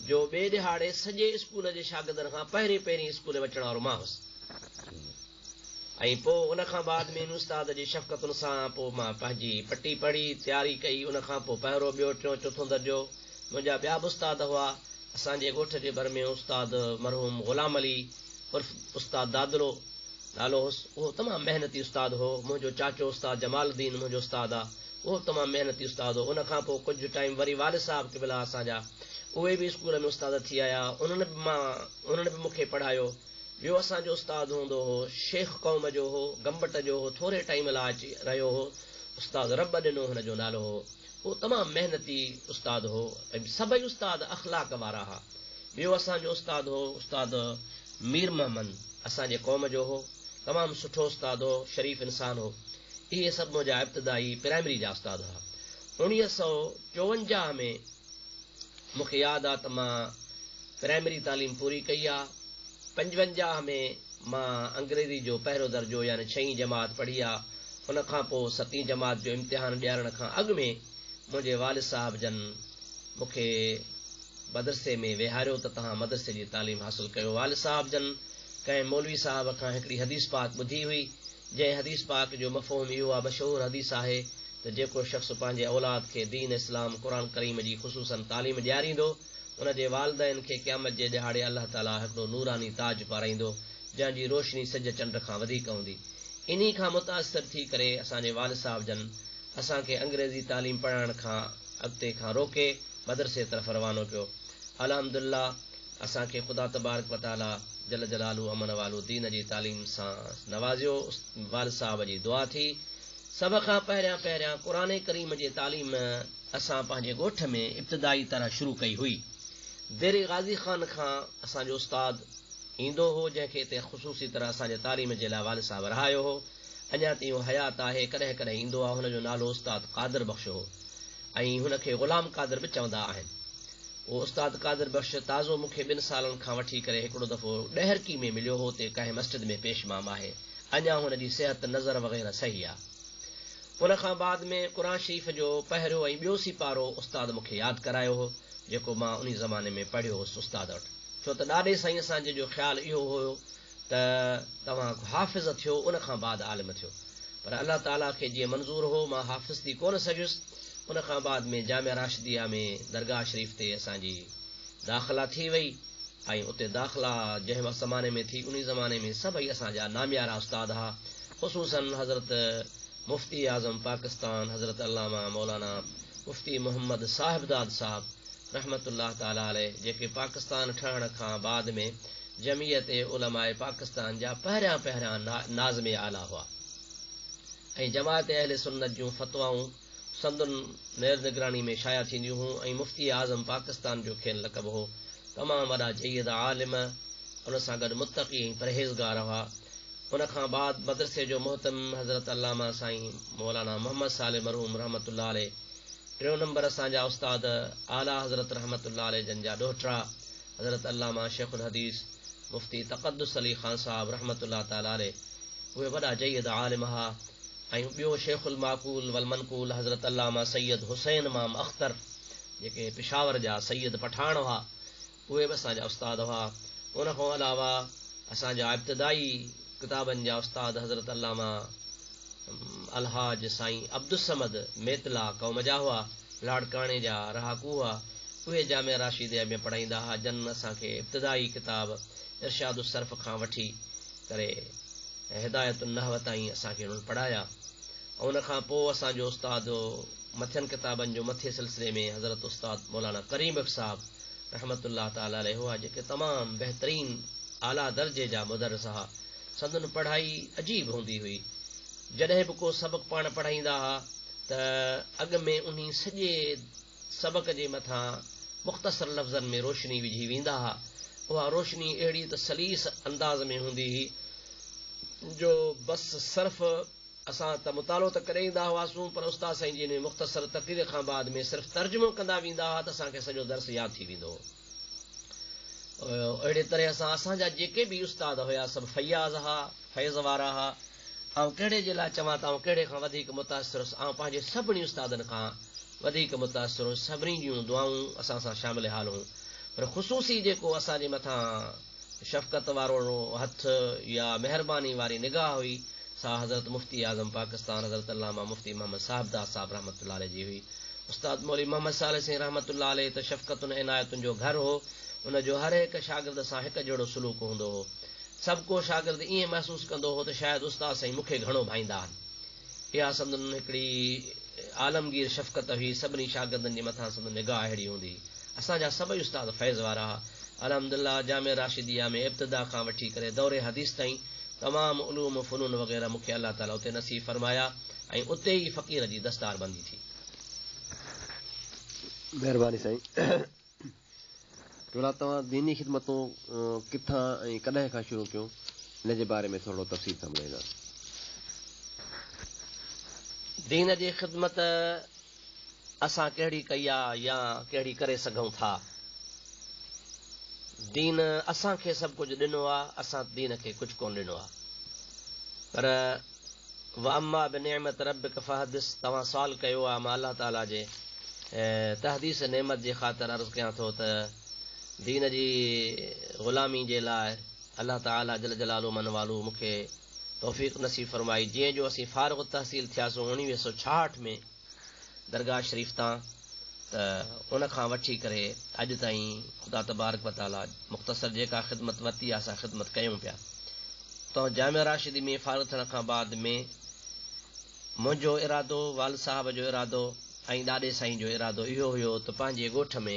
Speaker 3: جو ٻئي ڏهاڙي سڄي اسڪول جي شاگردن کان پهرين پهرين اسڪول ۾ اچڻ وارو مان هوس. ۽ پوء ان کان بعد ۾ ان استاد جي شفقتن سان پوء مان پنهنجي پٽي پڙهي، تياري ڪئي، ان کان پوء پهريون ٻيو ٽيون چوٿون درجو. منهنجا ٻيا به استاد هئا. اسان جي ڳوٺ جي ڀر ۾ استاد مرحوم غلام علي عرف استاد دادلو نالو هوس، اهو تمام محنتي استاد هو. منهنجو چاچو استاد جمال الدين منهنجو استاد آ، اهو به تمام محنتي استاد هو. ان کان پوء ڪجهه ٽائيم وري والد صاحب قبلا اسان جا اهي به اسڪول ۾ استاد ٿي آيا، انهن به مان انهن به مون کي پڙهايو. ٻيو اسان جو استاد هوندو هو، شيخ قوم جو هو، گمبٽ جو هو، ٿوري ٽائيم لاء اچي رهيو هو، استاد رب ڏنو هن جو نالو هو. اهو تمام محنتي استاد هو ۽ سڀئي استاد اخلاق وارا ها. ٻيو اسان جو استاد هو استاد مير محمد اسان جي قوم جو هو، تمام سٺو استاد هو، شريف انسان هو. اهي سڀ منهنجا ابتدائي پرائمري جا استاد هئا. 1954 ۾ مون کي ياد آ ته مان پرائمري تعليم پوري ڪئي آ. 55 ۾ مان انگريزي جو پهريون درجو يعني ڇهين جماعت پڙهي آ. ان کان پوء ستين جماعت جو امتحان ڏيارڻ کان اڳ ۾ منهنجي والد صاحب جن مون کي مدرسي ۾ ويهاريو ته توهان مدرسي جي تعليم حاصل ڪيو. والد صاحب جن ڪنهن مولوي صاحب کان هڪڙي حديث پاڪ ٻڌي هئي، جنهن حديث پاڪ جو مفهوم اهو آ مشهور حديث آهي ته جيڪو شخص پنهنجي اولاد کي دين اسلام قرآن ڪريم جي خصوصاً تعليم ڏياريندو ان جي والدين کي قيامت جي ڏهاڙي الله تعاليٰ هڪڙو نوراني تاج پارائيندو جنهن جي روشني سج چنڊ کان وڌيڪ هوندي. انهي کان متاثر ٿي ڪري اسان جي والد صاحب جن اسان کي انگريزي تعليم پڙهائڻ کان اڳتي کان روڪي مدرسي طرف روانو ڪيو. الحمدلله اسان کي خدا تبارڪ و تعاليٰ جل جلاله امن والو دين جي تعليم سان نوازيو. والد صاحب جي دعا ٿي. سڀ کان پهريان پهريان قرآن ڪريم جي تعليم اسان پنهنجي ڳوٺ ۾ ابتدائي طرح شروع ڪئي هئي. ديري غازي خان کان اسان جو استاد ايندو هو جنهن کي اتي خصوصي طرح اسان جي تعليم جي لاء والد صاحب رهايو هو. اڃا تائين اهو حيات آهي، ڪڏهن ڪڏهن ايندو آهي. هن جو نالو استاد قادر بخش هو ۽ هن کي غلام قادر به چوندا آهن. اهو استاد قادر بخش تازو مون کي ٻن سالن کان وٺي ڪري هڪڙو دفعو ڏهرڪي ۾ مليو هو اتي ڪنهن مسجد ۾ پيش امام آهي. اڃا هن جي صحت نظر وغيره صحيح آ. ان کان بعد ۾ قرآن شريف جو پهريون ۽ ٻيو سيپارو استاد مون کي ياد ڪرايو هو، جيڪو مان انهي زماني ۾ پڙهيو هوس استاد وٽ. ڇو ته ڏاڏي سائين اسان جي جو خيال اهو هيو ته توهان حافظ ٿيو ان کان بعد عالم ٿيو. پر الله تعاليٰ کي جيئن منظور هو مان حافظ ٿي ڪونه سگهيس. ان کان بعد ۾ جامعه راشديه ۾ درگاهه شريف تي اسان جي داخلا ٿي وئي. ۽ اتي داخلا جنهن زماني ۾ ٿي انهي زماني ۾ سڀئي اسان جا ناميارا استاد ها خصوصاً حضرت مفتي اعظم پاڪستان حضرت علامه مولانا مفتي محمد صاحبداد صاحب رحمة الله تعالٰي عليه جيڪي پاڪستان ٺهڻ کان بعد ۾ جمعيت علماء پاڪستان جا پهريان پهريان ناظم اعليٰ هئا ۽ جماعت اهل سنت جون فتوائون سندن نير نگراني ۾ شايع ٿينديون هيون ۽ مفتي اعظم پاڪستان جو کين لقب هو. تمام وڏا جيد عالم، ان سان گڏ متقي ۽ پرهيزگار هئا. ان کان بعد مدرسي جو مهتمم حضرت علامه سائين مولانا محمد صالح مرحوم رحمة الله عليه، ٽيون نمبر اسان جا استاد اعليٰ حضرت رحمة الله عليه جن جا ڏوهٽا حضرت علامه شيخ الحديث مفتي تقدس علي خان صاحب رحمة الله تعالٰي عليه، اهي وڏا جيد عالم ها. ۽ ٻيو شيخ المعقول والمنقول حضرت علامه سيد حسين امام اختر جيڪي پشاور جا سيد پٺاڻ هئا اهي به اسان جا استاد هئا. ان کان علاوه اسان جا ابتدائي ڪتابن جا استاد حضرت علامه الحاج سائين عبدالصمد ميتلا قوم جا هئا، لاڙڪاڻي جا رهاڪو هئا، اهي جامعه راشديه ۾ پڙهائيندا هئا جن اسان کي ابتدائي ڪتاب ارشاد الصرف کان وٺي ڪري ۽ هدايت النحو تائين اسان کي انهن پڙهايا ۽ ان کان پوء اسان جو استاد مٿين ڪتابن جو مٿين سلسلي ۾ حضرت استاد مولانا ڪريم بخش صاحب رحمة الله تعالٰي عليه هئا جيڪي تمام بهترين اعليٰ درجي جا مدرس ها سندن پڙهائي عجيب هوندي هئي جڏهن به ڪو سبق پاڻ پڙهائيندا ها ته اڳ ۾ انهي سڄي سبق جي مٿان مختصر لفظن ۾ روشني وجهي ويندا ها. اها روشني اهڙي ته سليس انداز ۾ هوندي هئي جو بس صرف اسان ته مطالعو ته ڪري ايندا هئاسون پر استاد سائين جي انهي مختصر تقرير کان بعد ۾ صرف ترجمو ڪندا ويندا هئا ته اسان کي سڄو درس ياد ٿي ويندو هو. اهڙي طرح سان اسان جا جيڪي به استاد هيا سڀ فياض ها، فيض وارا ها. آئون ڪهڙي جي لاء چوان ته آئون ڪهڙي کان وڌيڪ متاثر هوس، آئون پنهنجي سڀني استادن کان وڌيڪ متاثر هوس، سڀني جون دعائون اسان سان شامل حال هيون پر خصوصي جيڪو اسان جي مٿان شفقت وارو هٿ يا مهرباني واري نگاهه هئي سا حضرت مفتي اعظم پاڪستان حضرت علامه مفتي محمد صاحبداد صاحب رحمة الله عليه جي هئي. استاد مولوي محمد صالح سائين رحمة الله عليه ته شفقتن ۽ عنايتن جو گهر هو. ان جو هر هڪ شاگرد سان هڪ جهڙو سلوڪ هوندو هو. سڀ ڪو شاگرد ائين محسوس ڪندو هو ته شايد استاد سائين مون کي گهڻو ڀائيندا آهن. اها سندن هڪڙي عالمگير شفقت هئي. سڀني شاگردن جي مٿان سندن نگاهه اهڙي هوندي هئي. اسان جا سڀئي استاد فيض وارا ها. الحمدلله جامعه راشديه ۾ ابتدا کان وٺي ڪري دور حديث تائين تمام علوم و فنون وغيره مون کي الله تعاليٰ اتي نصيب فرمايا ۽ اتي ئي فقير جي دستار بندي ٿي.
Speaker 2: مهرباني سائين. قبلا توهان ديني خدمتون ڪٿان ۽ ڪڏهن کان شروع ڪيون ان جي باري ۾ ٿورڙو تفصيل سان ٻڌائيندا.
Speaker 3: دين جي خدمت اسان ڪهڙي ڪئي آ يا ڪهڙي ڪري سگهون ٿا. دين اسان کي سڀ ڪجهه ڏنو آ، اسان دين کي ڪجهه ڪونه ڏنو آ. پر واما بنعمت ربک فحدث توهان سوال ڪيو آ، مان الله تعاليٰ جي تحديث نعمت جي خاطر عرض ڪيان ٿو ته دين جي غلامي جي لاء الله تعاليٰ جل جلاله من والو مون کي توفيق نصيب فرمائي جيئن جو اسين فارغ التحصيل ٿياسون 1966 ۾ درگاهه شريف تان ته ان کان وٺي ڪري اڄ تائين خدا تبارڪ و تعاليٰ مختصر جيڪا خدمت ورتي آهي سا خدمت ڪيون پيا. اتان جامعه راشدي ۾ فارغ ٿيڻ کان بعد ۾ منهنجو ارادو، والد صاحب جو ارادو ۽ ڏاڏي سائين جو ارادو اهو هيو ته پنهنجي ڳوٺ ۾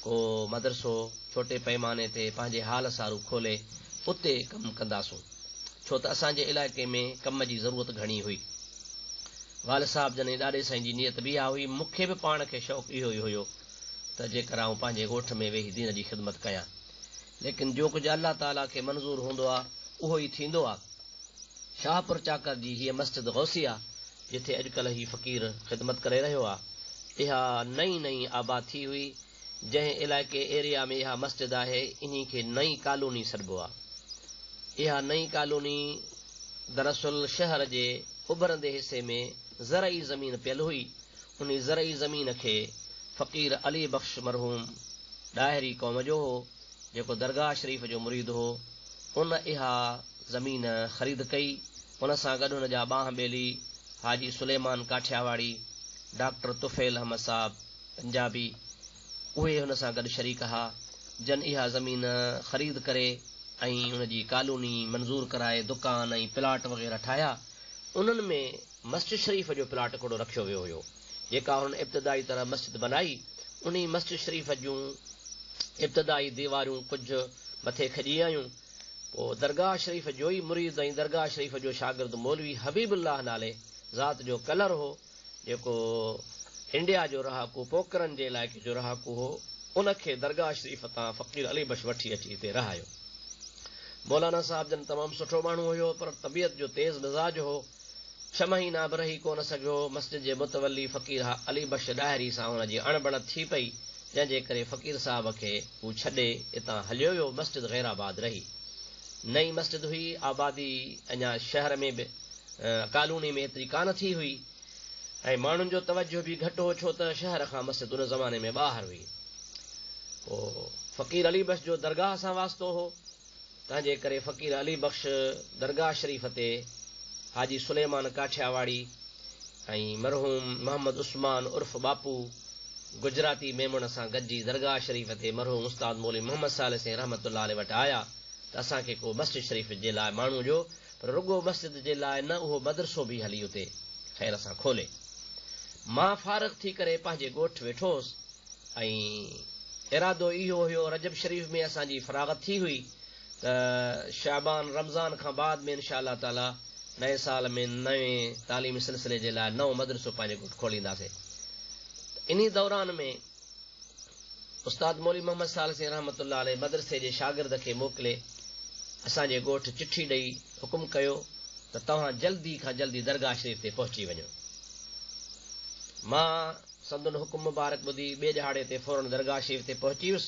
Speaker 3: ڪو مدرسو ڇوٽي پئماني تي پنهنجي حال سارو کولي اتي ڪم ڪنداسون ڇو ته اسان جي علائقي ۾ ڪم جي ضرورت گهڻي هئي. والد صاحب جن ۽ ڏاڏي سائين جي نيت به اها هئي، مون کي به پاڻ کي شوق اهو ئي هيو ته جيڪر آئون پنهنجي ڳوٺ ۾ ويهي دين جي خدمت ڪيان. ليڪن جو ڪجهه الله تعاليٰ کي منظور هوندو آ، اهو ئي ٿيندو آ. شاهپور چاڪر جي هيء مسجد غوثيه، جتي اڄڪلهه هي فقير خدمت ڪري رهيو آ، اها نئين نئين آباد ٿي هئي. جنهن علائقي، ايريا، ۾ اها مسجد آهي، انهي کي نئين ڪالوني سڏبو آ. اها نئين ڪالوني دراصل شهر جي اڀرندي حصي ۾ زرعي زمين پيل هئي. انهي زرعي زمين کي فقير علي بخش مرحوم ڏاهري قوم جو هو، جيڪو درگاهه شريف جو مريد هو، ان اها زمين خريد ڪئي. ان سان گڏ هن جا ٻانهن ٻيلي حاجي سليمان ڪاٺياواڙي، ڊاڪٽر طفيل احمد صاحب پنجابي، اهي هن سان گڏ شريڪ ها، جن اها زمين خريد ڪري ۽ ان جي ڪالوني منظور ڪرائي دڪان ۽ پلاٽ وغيره ٺاهيا. انهن ۾ مسجد شريف جو پلاٽ هڪڙو رکيو ويو هيو، جيڪا هنن ابتدائي طرح مسجد بنائي. انهي مسجد شريف جون ابتدائي ديواريون ڪجهه مٿي کڄي آيون. پوء درگاهه شريف جو ئي مريد ۽ درگاهه شريف جو شاگرد مولوي حبيب الله نالي ذات جو ڪلر هو، جيڪو انڊيا جو رهاڪو پوڪرن جي علائقي جو رهاڪو هو، ان کي درگاهه شريف تان فقير علي بخش وٺي اچي هتي رهايو. مولانا صاحب جن تمام سٺو ماڻهو هيو، پر طبيعت جو تيز مزاج هو. ڇهه مهينا به رهي ڪونه سگهيو. مسجد جي متولي فقير علي بخش ڏاهري سان هن جي اڻبڻت ٿي پئي، جنهن جي ڪري فقير صاحب کي هو ڇڏي اتان هليو ويو. مسجد غير آباد رهي. نئين مسجد هئي، آبادي اڃا شهر ۾ به ڪالوني ۾ ايتري ڪانه ٿي هئي ۽ ماڻهن جو توجهه به گهٽ هو ڇو ته شهر کان مسجد ان زماني ۾ ٻاهر هئي. پوء فقير علي بخش جو درگاهه سان واسطو هو، تنهن جي ڪري فقير علي بخش درگاهه شريف تي حاجي سليمان ڪاٺياواڙي ۽ مرحوم محمد عثمان عرف ٻاپو گجراتي ميمڻ سان گڏجي درگاهه شريف تي مرحوم استاد مولوي محمد صالح سائين رحمة الله عليه وٽ آيا ته اسان کي ڪو مسجد شريف جي لاء ماڻهو ڏيو پر رڳو مسجد جي لاء نه اهو مدرسو به هلي اتي خير سان کولي. مان فارغ ٿي ڪري پنهنجي ڳوٺ ويٺو هوس ۽ ارادو اهو هيو رجب شريف ۾ اسان جي فراغت ٿي هئي ته شعبان رمضان کان بعد ۾ انشاء الله تعاليٰ نئين سال ۾ نئين تعليمي سلسلي جي لاء نئون مدرسو پنهنجي ڳوٺ کولينداسين ته انهي دوران ۾ استاد مولوي محمد صالح سائين رحمة الله عليه مدرسي جي شاگرد کي موڪلي اسان جي ڳوٺ چٺي ڏئي حڪم ڪيو ته توهان جلدي کان جلدي درگاهه شريف تي پهچي وڃو. مان سندن حڪم مبارڪ ٻڌي ٻئي ڏهاڙي تي فوراً درگاهه شريف تي پهچي ويس.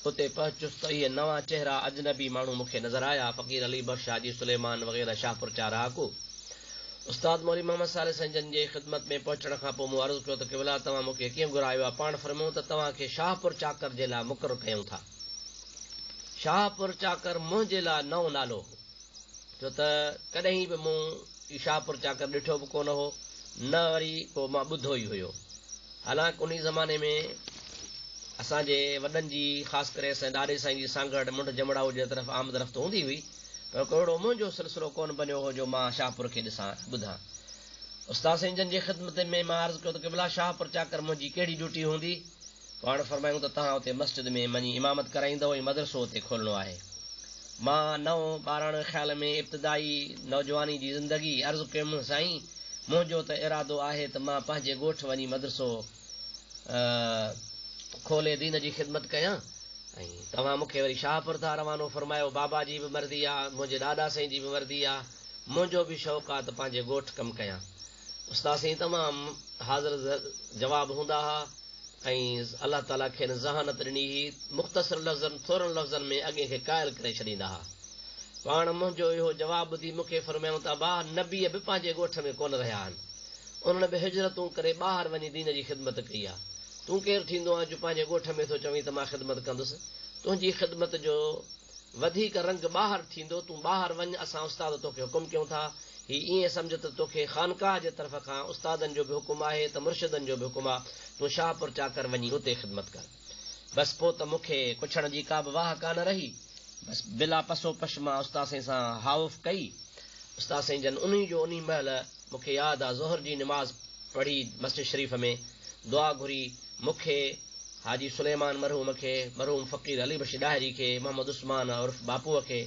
Speaker 3: اتي پهچيس ته اهي نوان چهرا اجنبي ماڻهو مون کي نظر آيا، فقير علي بخش، حاجي سليمان وغيره شاهپور چا رهاڪو. استاد مولوي محمد صالح سائين جن جي خدمت ۾ پهچڻ کان پوء مون عرض ڪيو ته قبلا توهان مون کي ڪيئن گهرايو آهي؟ پاڻ فرمايائون ته توهان کي شاهپور چاڪر جي لاء مقرر ڪيون ٿا. شاهپور چاڪر منهنجي لاء نئون نالو هو. ڇو ته ڪڏهن به مون شاهپور چاڪر ڏٺو به ڪونه هو، نه وري ڪو مان ٻڌو ئي هيو. حالانڪ انهي زماني ۾ اسان جي وڏن جي خاص ڪري اسان جي ڏاڏي سائين جي سانگهڙ منڍ جمڙائو جي طرف آمد رفت هوندي هئي، پر ڪو اهڙو منهنجو سلسلو ڪونه بنيو هو جو مان شاهپور کي ڏسان ۽ ٻڌان. استاد سائين جن جي خدمت ۾ مان عرض ڪيو ته قبلا شاهپور چاڪر منهنجي ڪهڙي ڊيوٽي هوندي؟ پاڻ فرمايائون ته توهان اتي مسجد ۾ وڃي امامت ڪرائيندؤ ۽ مدرسو اتي کولڻو آهي. مان نئون ٻاراڻي خيال ۾ ابتدائي نوجواني جي زندگي عرض ڪيم سائين منهنجو ته ارادو آهي ته مان پنهنجي ڳوٺ وڃي مدرسو کولي دين جي خدمت ڪيان ۽ توهان مون کي وري شاهپور ٿا روانو فرمايو بابا جي به مرضي آ منهنجي ڏاڏا سائين جي به مرضي آ منهنجو به شوق آ ته پنهنجي ڳوٺ ڪم ڪيان. استاد سائين تمام حاضر جواب هوندا ها ۽ الله تعاليٰ کين ذهانت ڏني هئي، مختصر لفظن، ٿورن لفظن ۾ اڳئين کي قائل ڪري ڇڏيندا ها. پاڻ منهنجو اهو جواب ٻڌي مون کي فرمايائون ته ابا نبي به پنهنجي ڳوٺ ۾ ڪونه رهيا آهن، انهن به هجرتون ڪري ٻاهر وڃي دين جي خدمت ڪئي آ، تون ڪير ٿيندو آهين جو پنهنجي ڳوٺ ۾ ٿو چوين ته مان خدمت ڪندس، تنهنجي خدمت جو وڌيڪ رنگ ٻاهر ٿيندو، تون ٻاهر وڃ، اسان استاد توکي حڪم ڪيون ٿا، هي ائين سمجهه ته توکي خانقاهه جي طرف کان استادن جو به حڪم آهي ته مرشدن جو به حڪم آ، تون شاهپور چاڪر وڃي اتي خدمت ڪر. بس پوء ته مون کي ڪڇڻ جي ڪا به واهه ڪانه رهي. بس بلا پسو پش مان استاد سائين سان هائوف ڪئي. استاد سائين جن انهي جو انهي مهل مون کي ياد آ ظهر جي نماز پڙهي مسجد شريف ۾ دعا گهري مون کي، حاجي سليمان مرحوم کي، مرحوم فقير علي بخش ڏاهري کي، محمد عثمان عرف باپوء کي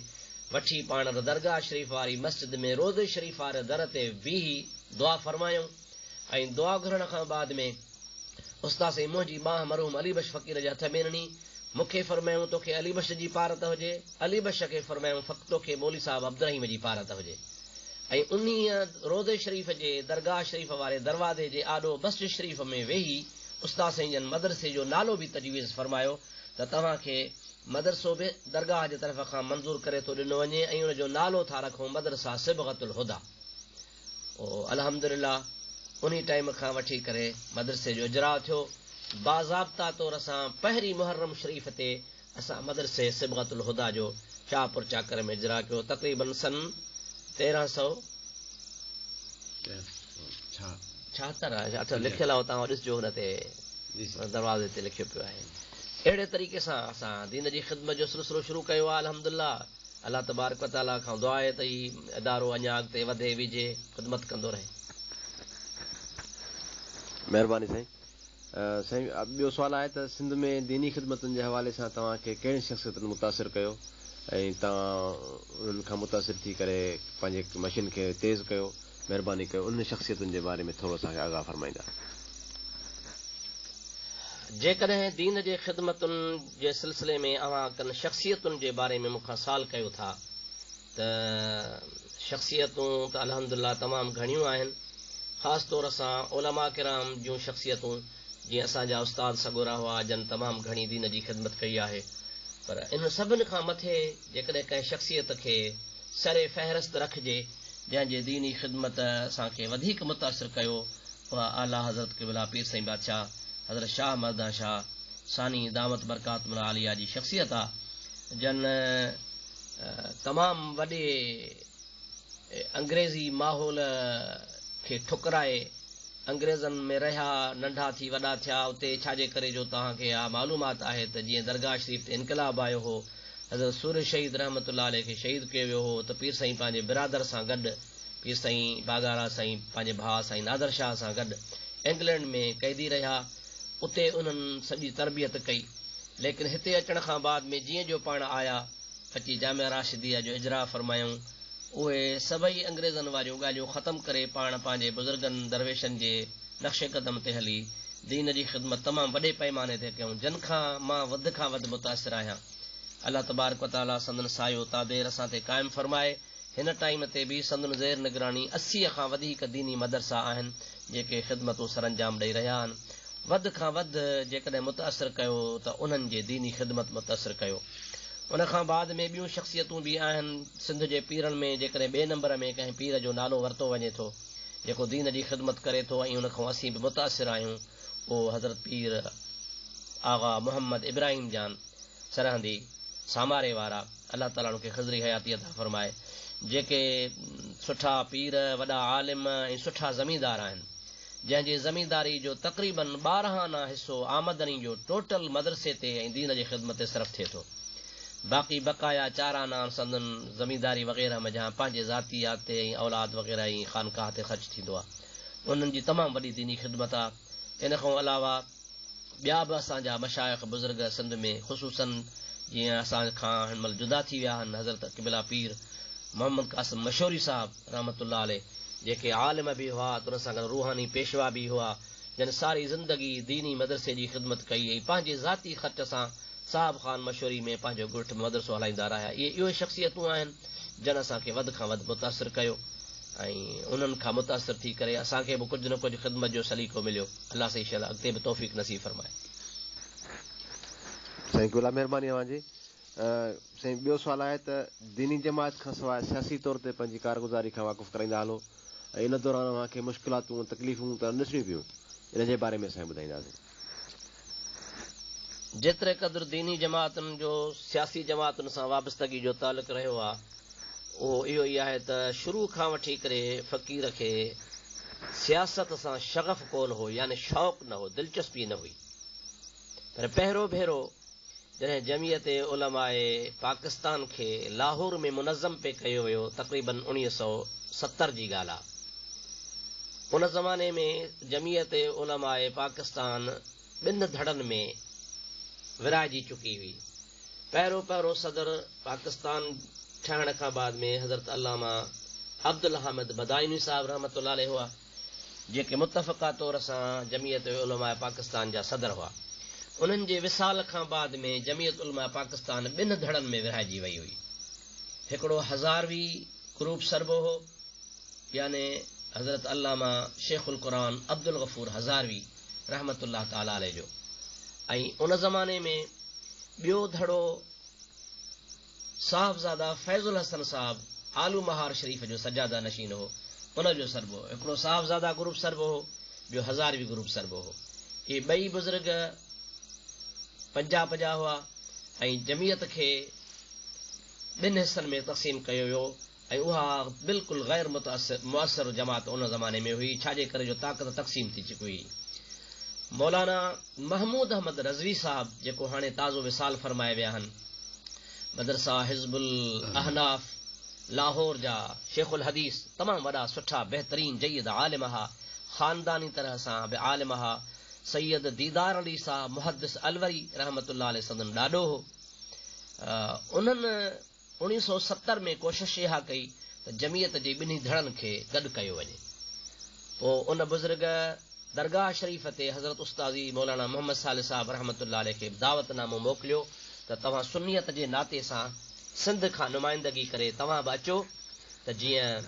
Speaker 3: وٺي پاڻ درگاهه شريف واري مسجد ۾ روضي شريف واري در تي بيهي دعا فرمايائون ۽ دعا گهرڻ کان بعد ۾ استاد سائين منهنجي ٻانهن مرحوم علي بخش فقير جي هٿ ۾ ڏني مون کي فرمايائون توکي علي بخش جي پارت هجي، علي بخش کي فرمايائون فق توکي مولوي صاحب عبدالرحيم جي پارت هجي ۽ انهيء روضي شريف جي درگاهه شريف واري دروازي جي آڏو مسجد شريف ۾ ويهي استاد سائين جن مدرسي جو نالو به تجويز فرمايو ته توهان کي مدرسو به درگاهه جي طرف کان منظور ڪري ٿو ڏنو وڃي ۽ ان جو نالو ٿا رکون مدرسه صبغة الهديٰ. پوء الحمدلله انهي ٽائيم کان وٺي ڪري مدرسي جو اجراء ٿيو. باضابطه طور سان پهرين محرم شريف تي اسان مدرسي صبغة الهديٰ جو شاهپور چاڪر ۾ اجراء ڪيو تقريباً سن تيرهن سؤ ڇاهتر اٺ لکيل آهي توهان ڏسجو ان تي دروازي تي لکيو پيو آهي. اهڙي طريقي سان اسان دين جي خدمت جو سلسلو شروع ڪيو آهي الحمدلله. الله تبارڪ و تعاليٰ کان دعا آهي ته هي ادارو اڃا اڳتي وڌي ويجهي خدمت ڪندو رهي.
Speaker 2: مهرباني سائين. سائين ٻيو سوال آهي ته سنڌ ۾ ديني خدمتن جي حوالي سان توهان کي ڪهڙين شخصيتن متاثر ڪيو ۽ توهان انهن کان متاثر ٿي ڪري پنهنجي مشن کي تيز ڪيو مهرباني ڪيو انهن شخصيتن جي باري ۾ ٿورو اسان کي آگاهه فرمائيندا.
Speaker 3: جيڪڏهن دين جي خدمتن جي سلسلي ۾ اوهان ڪن شخصيتن جي باري ۾ مون کان سوال ڪيو ٿا ته شخصيتون ته الحمدلله تمام گهڻيون آهن خاص طور سان علماء ڪرام جون شخصيتون جيئن اسان جا استاد سڳورا هئا جن تمام گهڻي دين جي خدمت ڪئي آهي پر انهن سڀن کان مٿي جيڪڏهن ڪنهن شخصيت کي سر فهرست رکجي جنهن جي ديني خدمت اسان کي وڌيڪ متاثر ڪيو اها اعليٰ حضرت قبله پير سائين بادشاهه حضرت شاهه مردان شاهه ثاني دامت برڪاتهم العاليه جي شخصيت آ جن تمام وڏي انگريزي ماحول کي ٺڪرائي انگريزن ۾ رهيا ننڍا ٿي وڏا ٿيا اتي ڇاجي ڪري جو توهان کي اها معلومات آهي ته جيئن درگاهه شريف تي انقلاب آيو هو حضرت سورهيه شهيد رحمة الله عليه کي شهيد ڪيو ويو هو ته پير سائين پنهنجي برادر سان گڏ پير سائين باگارا سائين پنهنجي ڀاء سائين نادر شاهه سان گڏ انگلينڊ ۾ قيدي رهيا اتي انهن سڄي تربيت ڪئي ليڪن هتي اچڻ کان بعد ۾ جيئن جو پاڻ آيا اچي جامعه راشديه جو اجراء فرمايائون اهي سڀئي انگريزن واريون ڳالهيون ختم ڪري پاڻ پنهنجي بزرگن درويشن جي نقش قدم تي هلي دين جي خدمت تمام وڏي پئماني تي ڪيائون جن کان مان وڌ کان وڌ متاثر آهيان الله تبارڪ و تعالي سندن سايو تادير اسان تي قائم فرمائي. هن ٽائيم تي به سندن زير نگراني 80 کان وڌيڪ ديني مدرسا آهن، جيڪي خدمتون سرانجام ڏئي رهيا آهن. وڌ کان وڌ جيڪڏهن متاثر ڪيو ته انهن جي ديني خدمت متاثر ڪيو. ان کان بعد ۾ ٻيون شخصيتون به آهن. سنڌ جي پيرن ۾ جيڪڏهن ٻئي نمبر ۾ ڪنهن پير جو نالو ورتو وڃي ٿو، جيڪو دين جي خدمت ڪري ٿو ۽ ان کان اسين به متاثر آهيون، اهو حضرت پير آغا محمد ابراهيم جان سرهندي ساماري وارا، الله تعاليٰ انهن کي خضري حياتي عطا فرمائي، جيڪي سٺا پير، وڏا عالم ۽ سٺا زميندار آهن، جنهن جي زمينداري جو تقريباً 12 آنا حصو آمدني جو ٽوٽل مدرسي تي ۽ دين جي خدمت تي صرف ٿئي ٿو. باقي بقايا 4 آنا سندن زمينداري وغيره منجهان پنهنجي ذاتيات تي ۽ اولاد وغيره ۽ خانقاهه تي خرچ ٿيندو آهي. انهن جي تمام وڏي ديني خدمت آهي. ان کان علاوه ٻيا به اسان جا مشائخ بزرگ سنڌ ۾ خصوصاً جيئن اسان کان هن مهل جدا ٿي ويا آهن حضرت قبله پير محمد قاسم مشوري صاحب رحمة الله عليه جيڪي عالم به هئا ته ان سان گڏ روحاني پيشوا به هئا جن ساري زندگي ديني مدرسي جي خدمت ڪئي ۽ پنهنجي ذاتي خرچ سان صاحب خان مشوري ۾ پنهنجو ڳوٺ ۾ مدرسو هلائيندا رهيا. اهي اهي شخصيتون آهن جن اسان کي وڌ کان وڌ متاثر ڪيو ۽ انهن کان متاثر ٿي ڪري اسان کي به ڪجهه نه ڪجهه خدمت جو سليقو مليو. الله سائين شل اڳتي به توفيق نصيب فرمائي.
Speaker 2: سائين قبلا مهرباني اوهان جي. سائين ٻيو سوال آهي ته ديني جماعت کان سواء سياسي طور تي پنهنجي ڪارگذاري کان واقف ڪرائيندا هلو ۽ ان دوران اوهان کي مشڪلاتون ۽ تڪليفون ته نه ڏسڻيون پيون ان جي باري ۾ سائين ٻڌائينداسين.
Speaker 3: جيتري قدر ديني جماعتن جو سياسي جماعتن سان وابستگي جو تعلق رهيو آهي اهو اهو ئي آهي ته شروع کان وٺي ڪري فقير کي سياست سان شغف ڪونه هو يعني شوق نه هو دلچسپي نه هئي پر پهريون ڀيرو جڏهن جمعيت علماء پاڪستان کي لاهور ۾ منظم پئي ڪيو ويو تقريباً 1970 جي ڳالهه آ. ان زماني ۾ جمعيت علماء پاڪستان ٻن ڌڙن ۾ ورهائجي چڪي هئي. پهريون پهريون صدر پاڪستان ٺهڻ کان بعد ۾ حضرت علامه عبدالحامد بدايوني صاحب رحمة الله عليه هئا. جيڪي متفقه طور سان جمعيت علماء پاڪستان جا صدر هئا. انهن جي وصال کان بعد ۾ جمعيت علماء پاڪستان ٻن ڌڙن ۾ ورهائجي وئي هئي. هڪڙو هزاروي گروپ سڏبو هو، يعني حضرت علامه شيخ القرآن عبدالغفور هزاروي رحمة الله تعالٰي عليه جو ۽ ان زماني ۾ ٻيو ڌڙو صاحبزاده فيض الحسن صاحب آلو مهار شريف جو سجاده نشين هو، ان جو سڏبو هو. هڪڙو صاحبزاده گروپ سڏبو هو، ٻيو هزاروي گروپ سڏبو هو. اهي ٻئي بزرگ پنجاب جا هئا ۽ جمعيت کي ٻن حصن ۾ تقسيم ڪيو ويو ۽ اها بلڪل غير مؤثر جماعت ان زماني ۾ هئي، ڇاجي ڪري جو طاقت تقسيم ٿي چڪي هئي. مولانا محمود احمد رضوي صاحب جيڪو هاڻي تازو وصال فرمائي ويا آهن، مدرسه حزب الاحناف لاهور جا شيخ الحديث تمام وڏا سٺا بهترين جيد عالم ها، خانداني طرح سان به عالم ها، سيد ديدار علي صاحب محدث الوري رحمة الله عليه سندن ڏاڏو هو. انهن 1970 ۾ ڪوشش اها ڪئي ته جمعيت جي ٻنهي ڌڙن کي گڏ ڪيو وڃي. پوء ان بزرگ درگاهه شريف تي حضرت استاذي مولانا محمد صالح صاحب رحمة الله عليه کي به دعوت نامو موڪليو ته توهان سنيت جي ناتي سان سنڌ کان نمائندگي ڪري توهان به اچو ته جيئن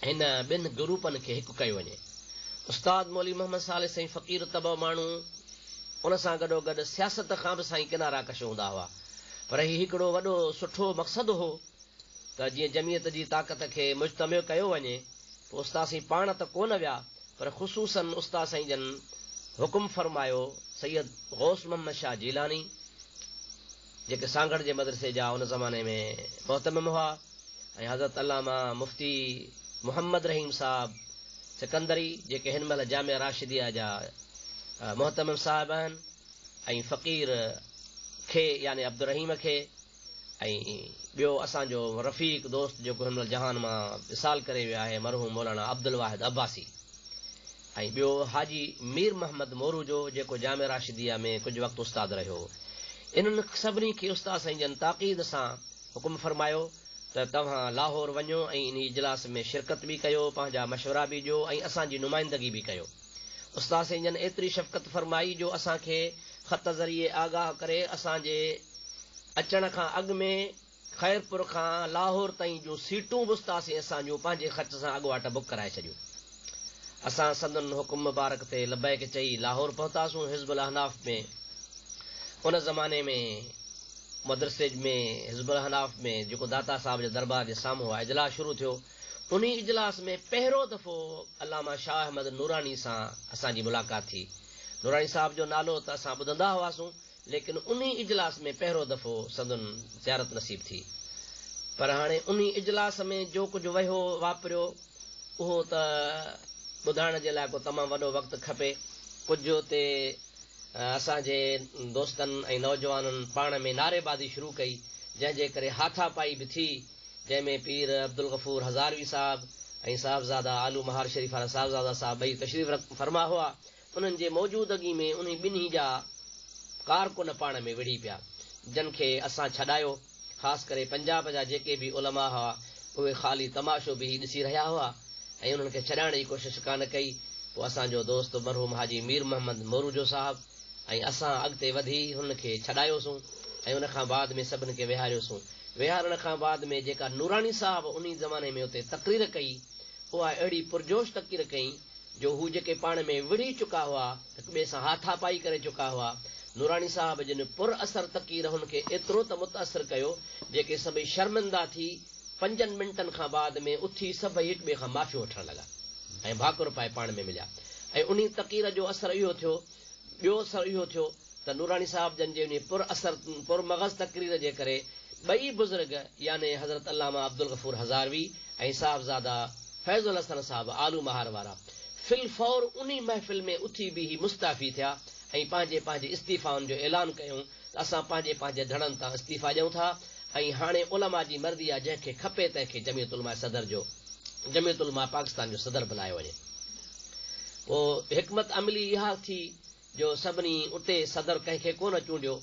Speaker 3: هن ٻن گروپن کي هڪ ڪيو وڃي. استاد مولوي محمد صالح سائين فقير طبع ماڻهو ان سان گڏوگڏ سياست کان به سائين ڪناره ڪش هوندا هئا پر هي هڪڙو وڏو سٺو مقصد هو ته جيئن جمعيت جي طاقت کي مجتمع ڪيو وڃي. پوء استاد سائين پاڻ ته ڪونه ويا پر خصوصاً استاد سائين جن حڪم فرمايو سيد غوث محمد شاهه جيلاني جيڪي سانگهڙ جي مدرسي جا ان زماني ۾ مهتمم هئا ۽ حضرت علامه مفتي محمد رحيم صاحب سڪندري جيڪي هن مهل جامعه راشديه جا مهتمم صاحب آهن ۽ فقير کي يعني عبدالرحيم کي ۽ ٻيو اسان جو رفيق دوست جيڪو هن مهل جهان مان وصال ڪري ويو آهي مرحوم مولانا عبدالواحد عباسي ۽ ٻيو حاجي مير محمد مورو جو جيڪو جامعه راشديه ۾ ڪجهه وقت استاد رهيو هو. انهن سڀني کي استاد سائين جن تاڪيد سان حڪم فرمايو ته توهان لاهور وڃو ۽ انهي اجلاس ۾ شرڪت به ڪيو، پنهنجا مشورا به ڏيو ۽ اسان جي نمائندگي به ڪيو. استاد سائين جن ايتري شفقت فرمائي جو اسان کي خط ذريعي آگاهه ڪري اسان جي اچڻ کان اڳ ۾ خيرپور کان لاهور تائين جون سيٽون به استاسين اسان جون پنهنجي خرچ سان اڳواٽ بڪ ڪرائي ڇڏيون. اسان سندن حڪم مبارڪ تي لبيڪ چئي لاهور پهتاسون حزب الاحناف ۾ ان زماني ۾ مدرسي ۾ حزب الاحناف ۾ جيڪو داتا صاحب جي دربار جي سامهون آهي اجلاس شروع ٿيو. انهي اجلاس ۾ پهريون دفعو علامه شاهه احمد نوراني سان اسان جي ملاقات ٿي. نوراني صاحب جو نالو ته اسان ٻڌندا هئاسون ليڪن انهي اجلاس ۾ پهريون دفعو سندن زيارت نصيب ٿي. پر هاڻي انهي اجلاس ۾ جو ڪجهه وهيو واپريو اهو ته ٻڌائڻ جي لاء ڪو تمام وڏو وقت کپي. ڪجهه اتي اسان جي دوستن ۽ نوجوانن پاڻ ۾ نعريبازي شروع ڪئي جنهن جي ڪري هاٿاپائي به ٿي جنهن ۾ پير عبدالغفور هزاروي صاحب ۽ صاحبزاده آلو مهار شريف وارا صاحبزاده صاحب ٻئي تشريف فرما هئا، انهن جي موجودگي ۾ انهي ٻنهي جا ڪارڪن پاڻ ۾ وڙهي پيا، جن کي اسان ڇڏايو، خاص ڪري پنجاب جا جيڪي به علماء هئا، اهي خالي تماشو بيهي ڏسي رهيا هئا ۽ انهن کي ڇڏائڻ جي ڪوشش ڪانه ڪئي، پوء اسان جو دوست مرحوم حاجي مير محمد موروجو صاحب ۽ اسان اڳتي وڌي هن کي ڇڏايوسون ۽ ان کان بعد ۾ سڀن کي ويهاريوسون. ويهارڻ کان بعد ۾ جيڪا نوراني صاحب انهي زماني ۾ اتي تقرير ڪئي، اها اهڙي پرجوش تقرير ڪئي جو هو جيڪي پاڻ ۾ وڙهي چڪا هئا، هڪ ٻئي سان هاٿاپائي ڪري چڪا هئا، نوراني صاحب جن پر اثر تقرير هن کي ايترو ته متاثر ڪيو، جيڪي سڀئي شرمنده ٿي پنجن منٽن کان بعد ۾ اٿي سڀئي هڪ ٻئي کان معافيون وٺڻ لڳا ۽ ڀاڪر پائي پاڻ ۾ مليا ۽ انهي تقرير جو اثر اهو ٿيو ٻيو اثر اهو ٿيو ته نوراني صاحب جن جي انهي پر اثر پر مغز تقرير جي ڪري ٻئي بزرگ يعني حضرت علامه عبدالغفور هزاروي ۽ صاحبزاده فيض الحسن صاحب آلو مهار وارا في الفور انهي محفل ۾ اٿي بيهي مستعفي ٿيا ۽ پنهنجي پنهنجي استعيفائن جو اعلان ڪيائون ته اسان پنهنجي پنهنجي ڌڙن تان استعيفا ڏيون ٿا ۽ هاڻي علماء جي مرضي آ جنهن کي کپي تنهن کي جمعيت علماء صدر جو جمعيت علماء پاڪستان جو صدر بنايو وڃي. پوء حڪمت عملي اها ٿي جو سڀني اتي صدر ڪنهن کي ڪونه چونڊيو.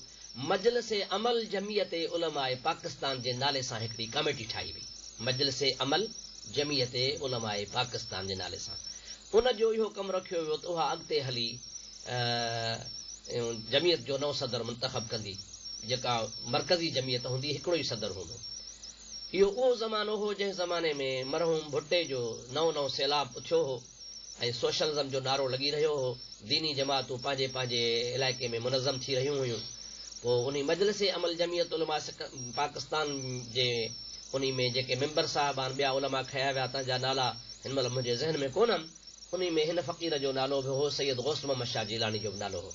Speaker 3: مجلس عمل جمعيت علماء پاڪستان جي نالي سان هڪڙي ڪاميٽي ٺاهي وئي. مجلس عمل جمعيت علماء پاڪستان جي نالي سان ان جو اهو ڪم رکيو ويو ته اها اڳتي هلي جمعيت جو نئون صدر منتخب ڪندي، جيڪا مرڪزي جمعيت هوندي هڪڙو ئي صدر هوندو. اهو اهو زمانو هو جنهن زماني ۾ مرحوم ڀٽي جو نئون نئون سيلاب اٿيو هو ۽ سوشلزم جو نعرو لڳي رهيو هو. ديني جماعتون پنهنجي پنهنجي علائقي ۾ منظم ٿي رهيون هيون. پوء انهي مجلس عمل جمعيت علماء پاڪستان جي انهي ۾ جيڪي ميمبر صاحبان ٻيا علماء کنيا ويا تن جا نالا هن مهل منهنجي ذهن ۾ ڪونهن. انهي ۾ هن فقير جو نالو به هو سيد غوث محمد شاهه جيلاني جو به نالو هو.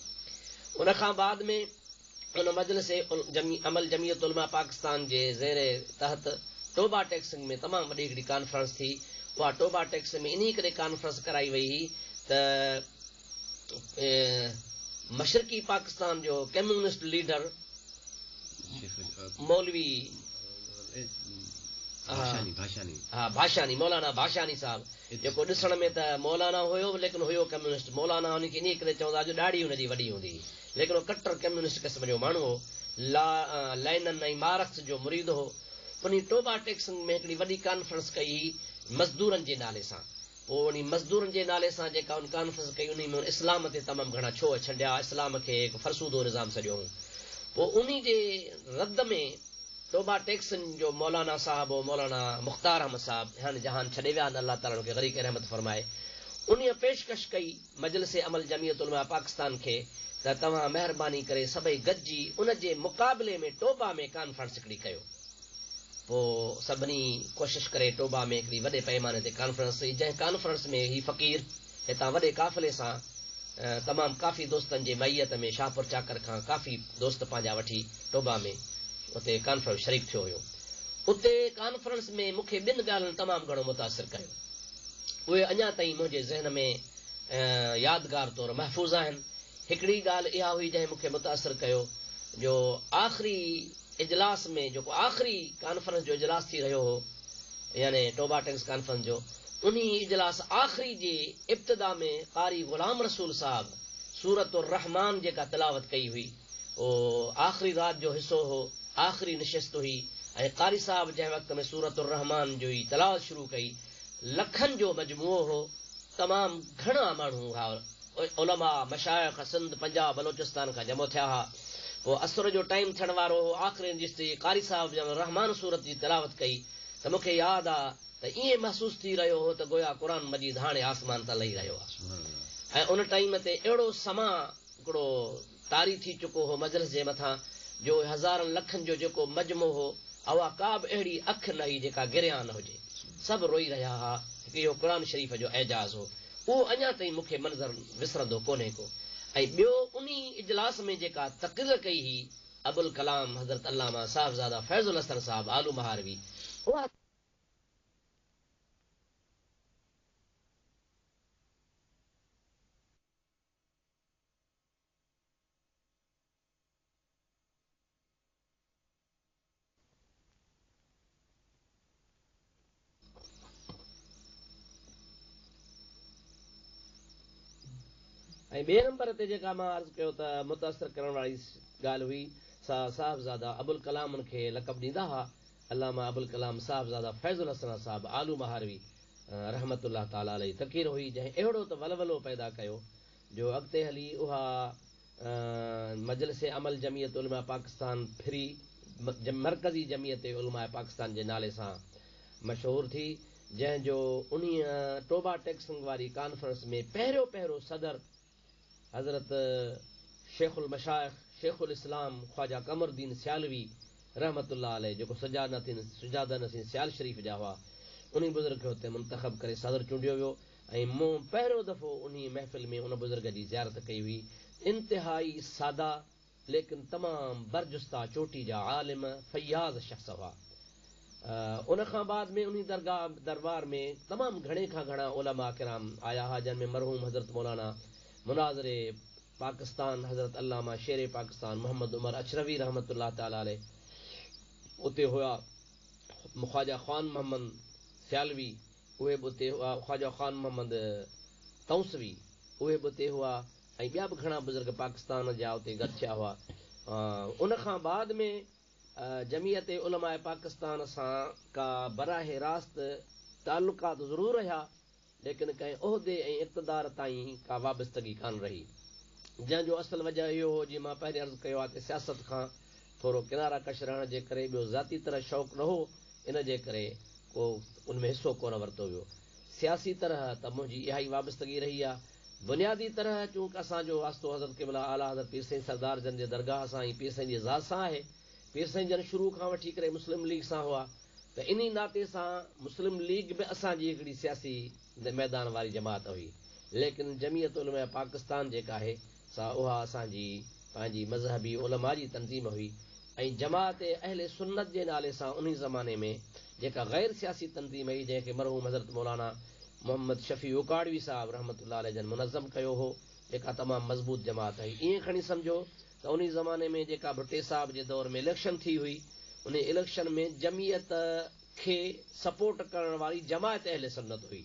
Speaker 3: ان کان بعد ۾. ان مجلس عمل جمعيت علماء پاڪستان جي زير تحت ٽوبا ٽيڪسنگ ۾ تمام وڏي هڪڙي ڪانفرنس ٿي. اها ٽوبا ٽيڪس ۾ انهي ڪري ڪانفرنس ڪرائي وئي هئي ته مشرقي پاڪستان جو ڪميونسٽ ليڊر مولوي ڀاشاني مولانا ڀاشاني صاحب جيڪو ڏسڻ ۾ ته مولانا هيو ليڪن هيو ڪميونسٽ مولانا ان کي انهي ڪري چوندا جو ڏاڙهي هن جي وڏي هوندي هئي. ليڪن هو ڪٽر ڪميونسٽ قسم جو ماڻهو هو. لينن ۽ مارڪس جو مريد هو. انهي ٽوبا ٽيڪسنگ ۾ هڪڙي وڏي ڪانفرنس ڪئي هئي مزدورن جي نالي سان. پوء انهي مزدورن جي نالي سان جيڪا ان ڪانفرنس ڪئي انهي ۾ هن اسلام تي تمام گهڻا ڇوهه ڇنڊيا، اسلام کي هڪ فرسودو نظام سڏيو هو. پوء انهي جي رد ۾ ٽوبا ٽيڪسنگ جو مولانا صاحب هو مولانا مختار احمد صاحب هن جهان ڇڏي ويا آهن الله تعالي انهن کي غريق رحمت فرمائي. انهيء پيشڪش ڪئي. مجلس عمل جمعيت علماء پاڪستان کي ته توهان مهرباني ڪري سڀئي گڏجي ان جي مقابلي ۾ ٽوبا ۾ ڪانفرنس هڪڙي ڪيو. پوء سڀني ڪوشش ڪري ٽوبا ۾ هڪڙي وڏي پئماني تي ڪانفرنس ٿي جنهن ڪانفرنس ۾ هي فقير هتان وڏي قافلي سان تمام ڪافي دوستن جي معيت ۾ شاهپور چاڪر کان ڪافي دوست پنهنجا وٺي ٽوبا ۾ اتي ڪانفرنس شريڪ ٿيو هيو. اتي ڪانفرنس ۾ مون کي ٻن ڳالهين تمام گهڻو متاثر ڪيو. اهي اڃا تائين منهنجي ذهن ۾ يادگار طور محفوظ آهن. هڪڙي ڳالهه اها هئي جنهن مون کي متاثر ڪيو جو آخري اجلاس ۾ جيڪو آخري ڪانفرنس جو اجلاس ٿي رهيو هو يعني ٽوبا ٽيڪس ڪانفرنس جو انهي اجلاس آخري جي ابتدا ۾ قاري غلام رسول صاحب سورة الرحمان جيڪا تلاوت ڪئي هئي اهو آخري رات جو حصو هو آخري نشست هئي ۽ قاري صاحب جنهن وقت ۾ سورة الرحمان جو ئي تلاوت شروع ڪئي لکن جو مجموعو هو، تمام گهڻا ماڻهو ها، علماء، مشائخ سنڌ، پنجاب، بلوچستان کان جمع ٿيا ها. پوء عصر جو ٽائيم ٿيڻ وارو هو، آخري نشست جي قاري صاحب جن رحمان سورت جي تلاوت ڪئي ته مون کي ياد آ ته ائين محسوس ٿي رهيو هو ته گويا قرآن مجيد هاڻي آسمان تان لهي رهيو آ ۽ ان ٽائيم تي اهڙو سماع هڪڙو طاري ٿي چڪو هو مجلس جي مٿان جو هزارن لکن جو جيڪو مجمع هو اها ڪا به اهڙي اک نه هئي جيڪا گريان نه هجي. سڀ روئي رهيا ها. هڪ اهو قرآن شريف جو اعجاز هو. اهو اڃا تائين مون کي منظر وسرندو ڪونهي ڪو. ۽ ٻيو انهي اجلاس ۾ جيڪا تقرير ڪئي هئي ابوالڪلام حضرت علامه صاحبزاده فيض الحسن صاحب آلو مهاروي اها ۽ ٻئي نمبر تي جيڪا مان عرض ڪيو ته متاثر ڪرڻ واري ڳالهه هئي سا صاحبزاده ابوالڪلام ان کي لقب ڏيندا ها علامه ابوالڪلام صاحبزاده فيض الحسن صاحب آلو مهاروي رحمة الله تعالٰي عليه تقرير هئي جنهن اهڙو ته ولولو پيدا ڪيو جو اڳتي هلي اها مجلس عمل جمعيت علماء پاڪستان ڦري مرڪزي جمعيت علماء پاڪستان جي نالي سان مشهور ٿي، جنهن جو انهيء ٽوبا ٽيڪسنگ واري ڪانفرنس ۾ پهريون پهريون صدر حضرت شيخ المشائخ شيخ الاسلام خواجه قمر الدين سيالوي رحمة الله عليه جيڪو سجاده نشين سيال شريف جا هئا، انهي بزرگ کي اتي منتخب ڪري صدر چونڊيو ويو. ۽ مون پهريون دفعو انهيء محفل ۾ ان بزرگ جي زيارت ڪئي هئي. انتهائي سادا ليڪن تمام برجستا چوٽي جا عالم فياض شخص هئا. ان کان بعد ۾ انهي درگاهه دربار ۾ تمام گهڻي کان گهڻا علماء ڪرام آيا ها جن ۾ مرحوم حضرت مولانا مناظر پاڪستان حضرت علامه شير پاڪستان محمد عمر اڇروي رحمة الله تعالٰي عليه اتي هيا، خواجه خوان محمد سيالوي اهي به اتي هئا، خواجه خان محمد تونسوي اهي به اتي هئا ۽ ٻيا به گهڻا بزرگ پاڪستان جا اتي گڏ ٿيا هئا. ان کان بعد ۾ جمعيت علماء پاڪستان سان ڪا براهه راست تعلقات ضرور رهيا، ليڪن ڪنهن عهدي ۽ اقتدار تائين ڪا وابستگي ڪانه رهي. جنهن جو اصل وجه اهو هو جيئن مان پهرين عرض ڪيو آهي ته سياست کان ٿورو ڪناره ڪش رهڻ جي ڪري ٻيو ذاتي طرح شوق نه هو ان جي ڪري ڪو ان ۾ حصو ڪونه ورتو ويو. سياسي طرح ته منهنجي اها ئي وابستگي رهي آ. بنيادي طرح چونڪ اسان جو واسطو حضرت قبله اعليٰ حضرت پير سائين سردار جن جي درگاهه سان ۽ پير سائين جي ذات سان آهي. پير سائين جن شروع کان وٺي ڪري مسلم ليگ سان هئا ته انهي ناتي سان مسلم ليگ به اسان جي هڪڙي سياسي ميدان واري جماعت هئي. ليڪن جمعيت علماء پاڪستان جيڪا آهي سا اها اسان جي پنهنجي مذهبي علماء جي تنظيم هئي ۽ جماعت اهل سنت جي نالي سان انهي زماني ۾ جيڪا غير سياسي تنظيم هئي جنهن کي مرحوم حضرت مولانا محمد شفيع اوڪاڙوي صاحب رحمة الله عليه جن منظم ڪيو هو جيڪا تمام مضبوط جماعت هئي ائين کڻي سمجهو ته انهي زماني ۾ جيڪا ڀٽي صاحب جي دور ۾ اليڪشن ٿي هئي انهي اليڪشن ۾ جمعيت کي سپورٽ ڪرڻ واري جماعت اهل سنت هئي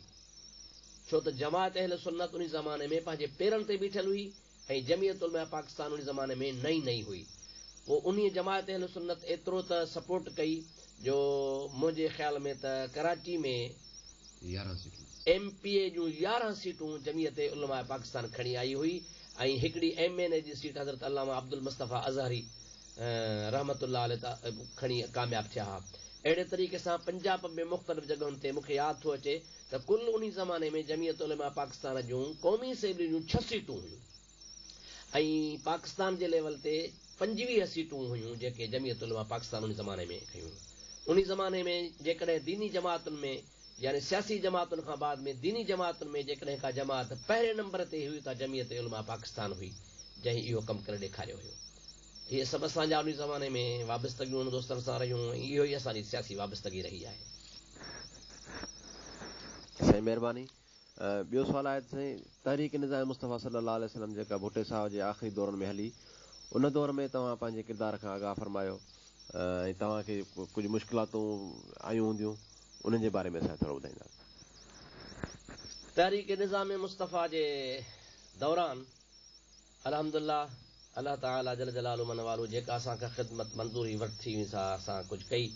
Speaker 3: ڇو ته جماعت اهل سنت انهي زماني ۾ پنهنجي پيرن تي بيٺل هئي ۽ جمعيت علماء پاڪستان انهي زماني ۾ نئين نئين هئي پوء انهي جماعت اهل سنت ايترو ته سپورٽ ڪئي جو منهنجي خيال ۾ ته ڪراچي ۾
Speaker 2: 11 سيٽون.
Speaker 3: ايم پي اي جون 11 سيٽون جمعيت علماء پاڪستان کڻي آئي هئي ۽ هڪڙي ايم اين اي جي سيٽ حضرت علامه عبدالمصطفيٰ ازهري رحمة الله عليه کڻي ڪامياب ٿيا ها. اهڙي طريقي سان پنجاب ۾ مختلف جڳهن تي مون کي ياد ٿو اچي ته ڪل انهي زماني ۾ جمعيت علماء پاڪستان جون قومي اسيمبلي جون ڇهه سيٽون هيون ۽ پاڪستان جي ليول تي 25 سيٽون هيون جيڪي جمعيت علماء پاڪستان انهي زماني ۾ کنيون هيون. انهي زماني ۾ جيڪڏهن ديني جماعتن ۾ يعني سياسي جماعتن کان بعد ۾ ديني جماعتن ۾ جيڪڏهن ڪا جماعت پهرين نمبر تي هئي ته جمعيت علماء پاڪستان هئي جنهن اهو ڪم ڪري ڏيکاريو هيو. اهي سڀ اسان جا انهي زماني ۾ وابستگيون انهن دوستن سان رهيون ۽ اهو ئي اسان جي سياسي وابستگي رهي آهي.
Speaker 2: سائين مهرباني. ٻيو سوال آهي ته سائين تحريڪ نظام مصطفيٰ صلي الله عليه وسلم جيڪا ڀٽي صاحب جي آخري دورن ۾ هلي ان دور ۾ توهان پنهنجي ڪردار کان آگاهه فرمايو ۽ توهان کي ڪجهه مشڪلاتون آيون هونديون انهن جي باري ۾ اسان کي ٿورو ٻڌائيندا.
Speaker 3: تحريڪ نظام مصطفيٰ جي دوران الحمدلله الله تعالي جل جلاله من والو جيڪا اسان کان خدمت منظوري ورتي هئي سا اسان ڪجهه ڪئي.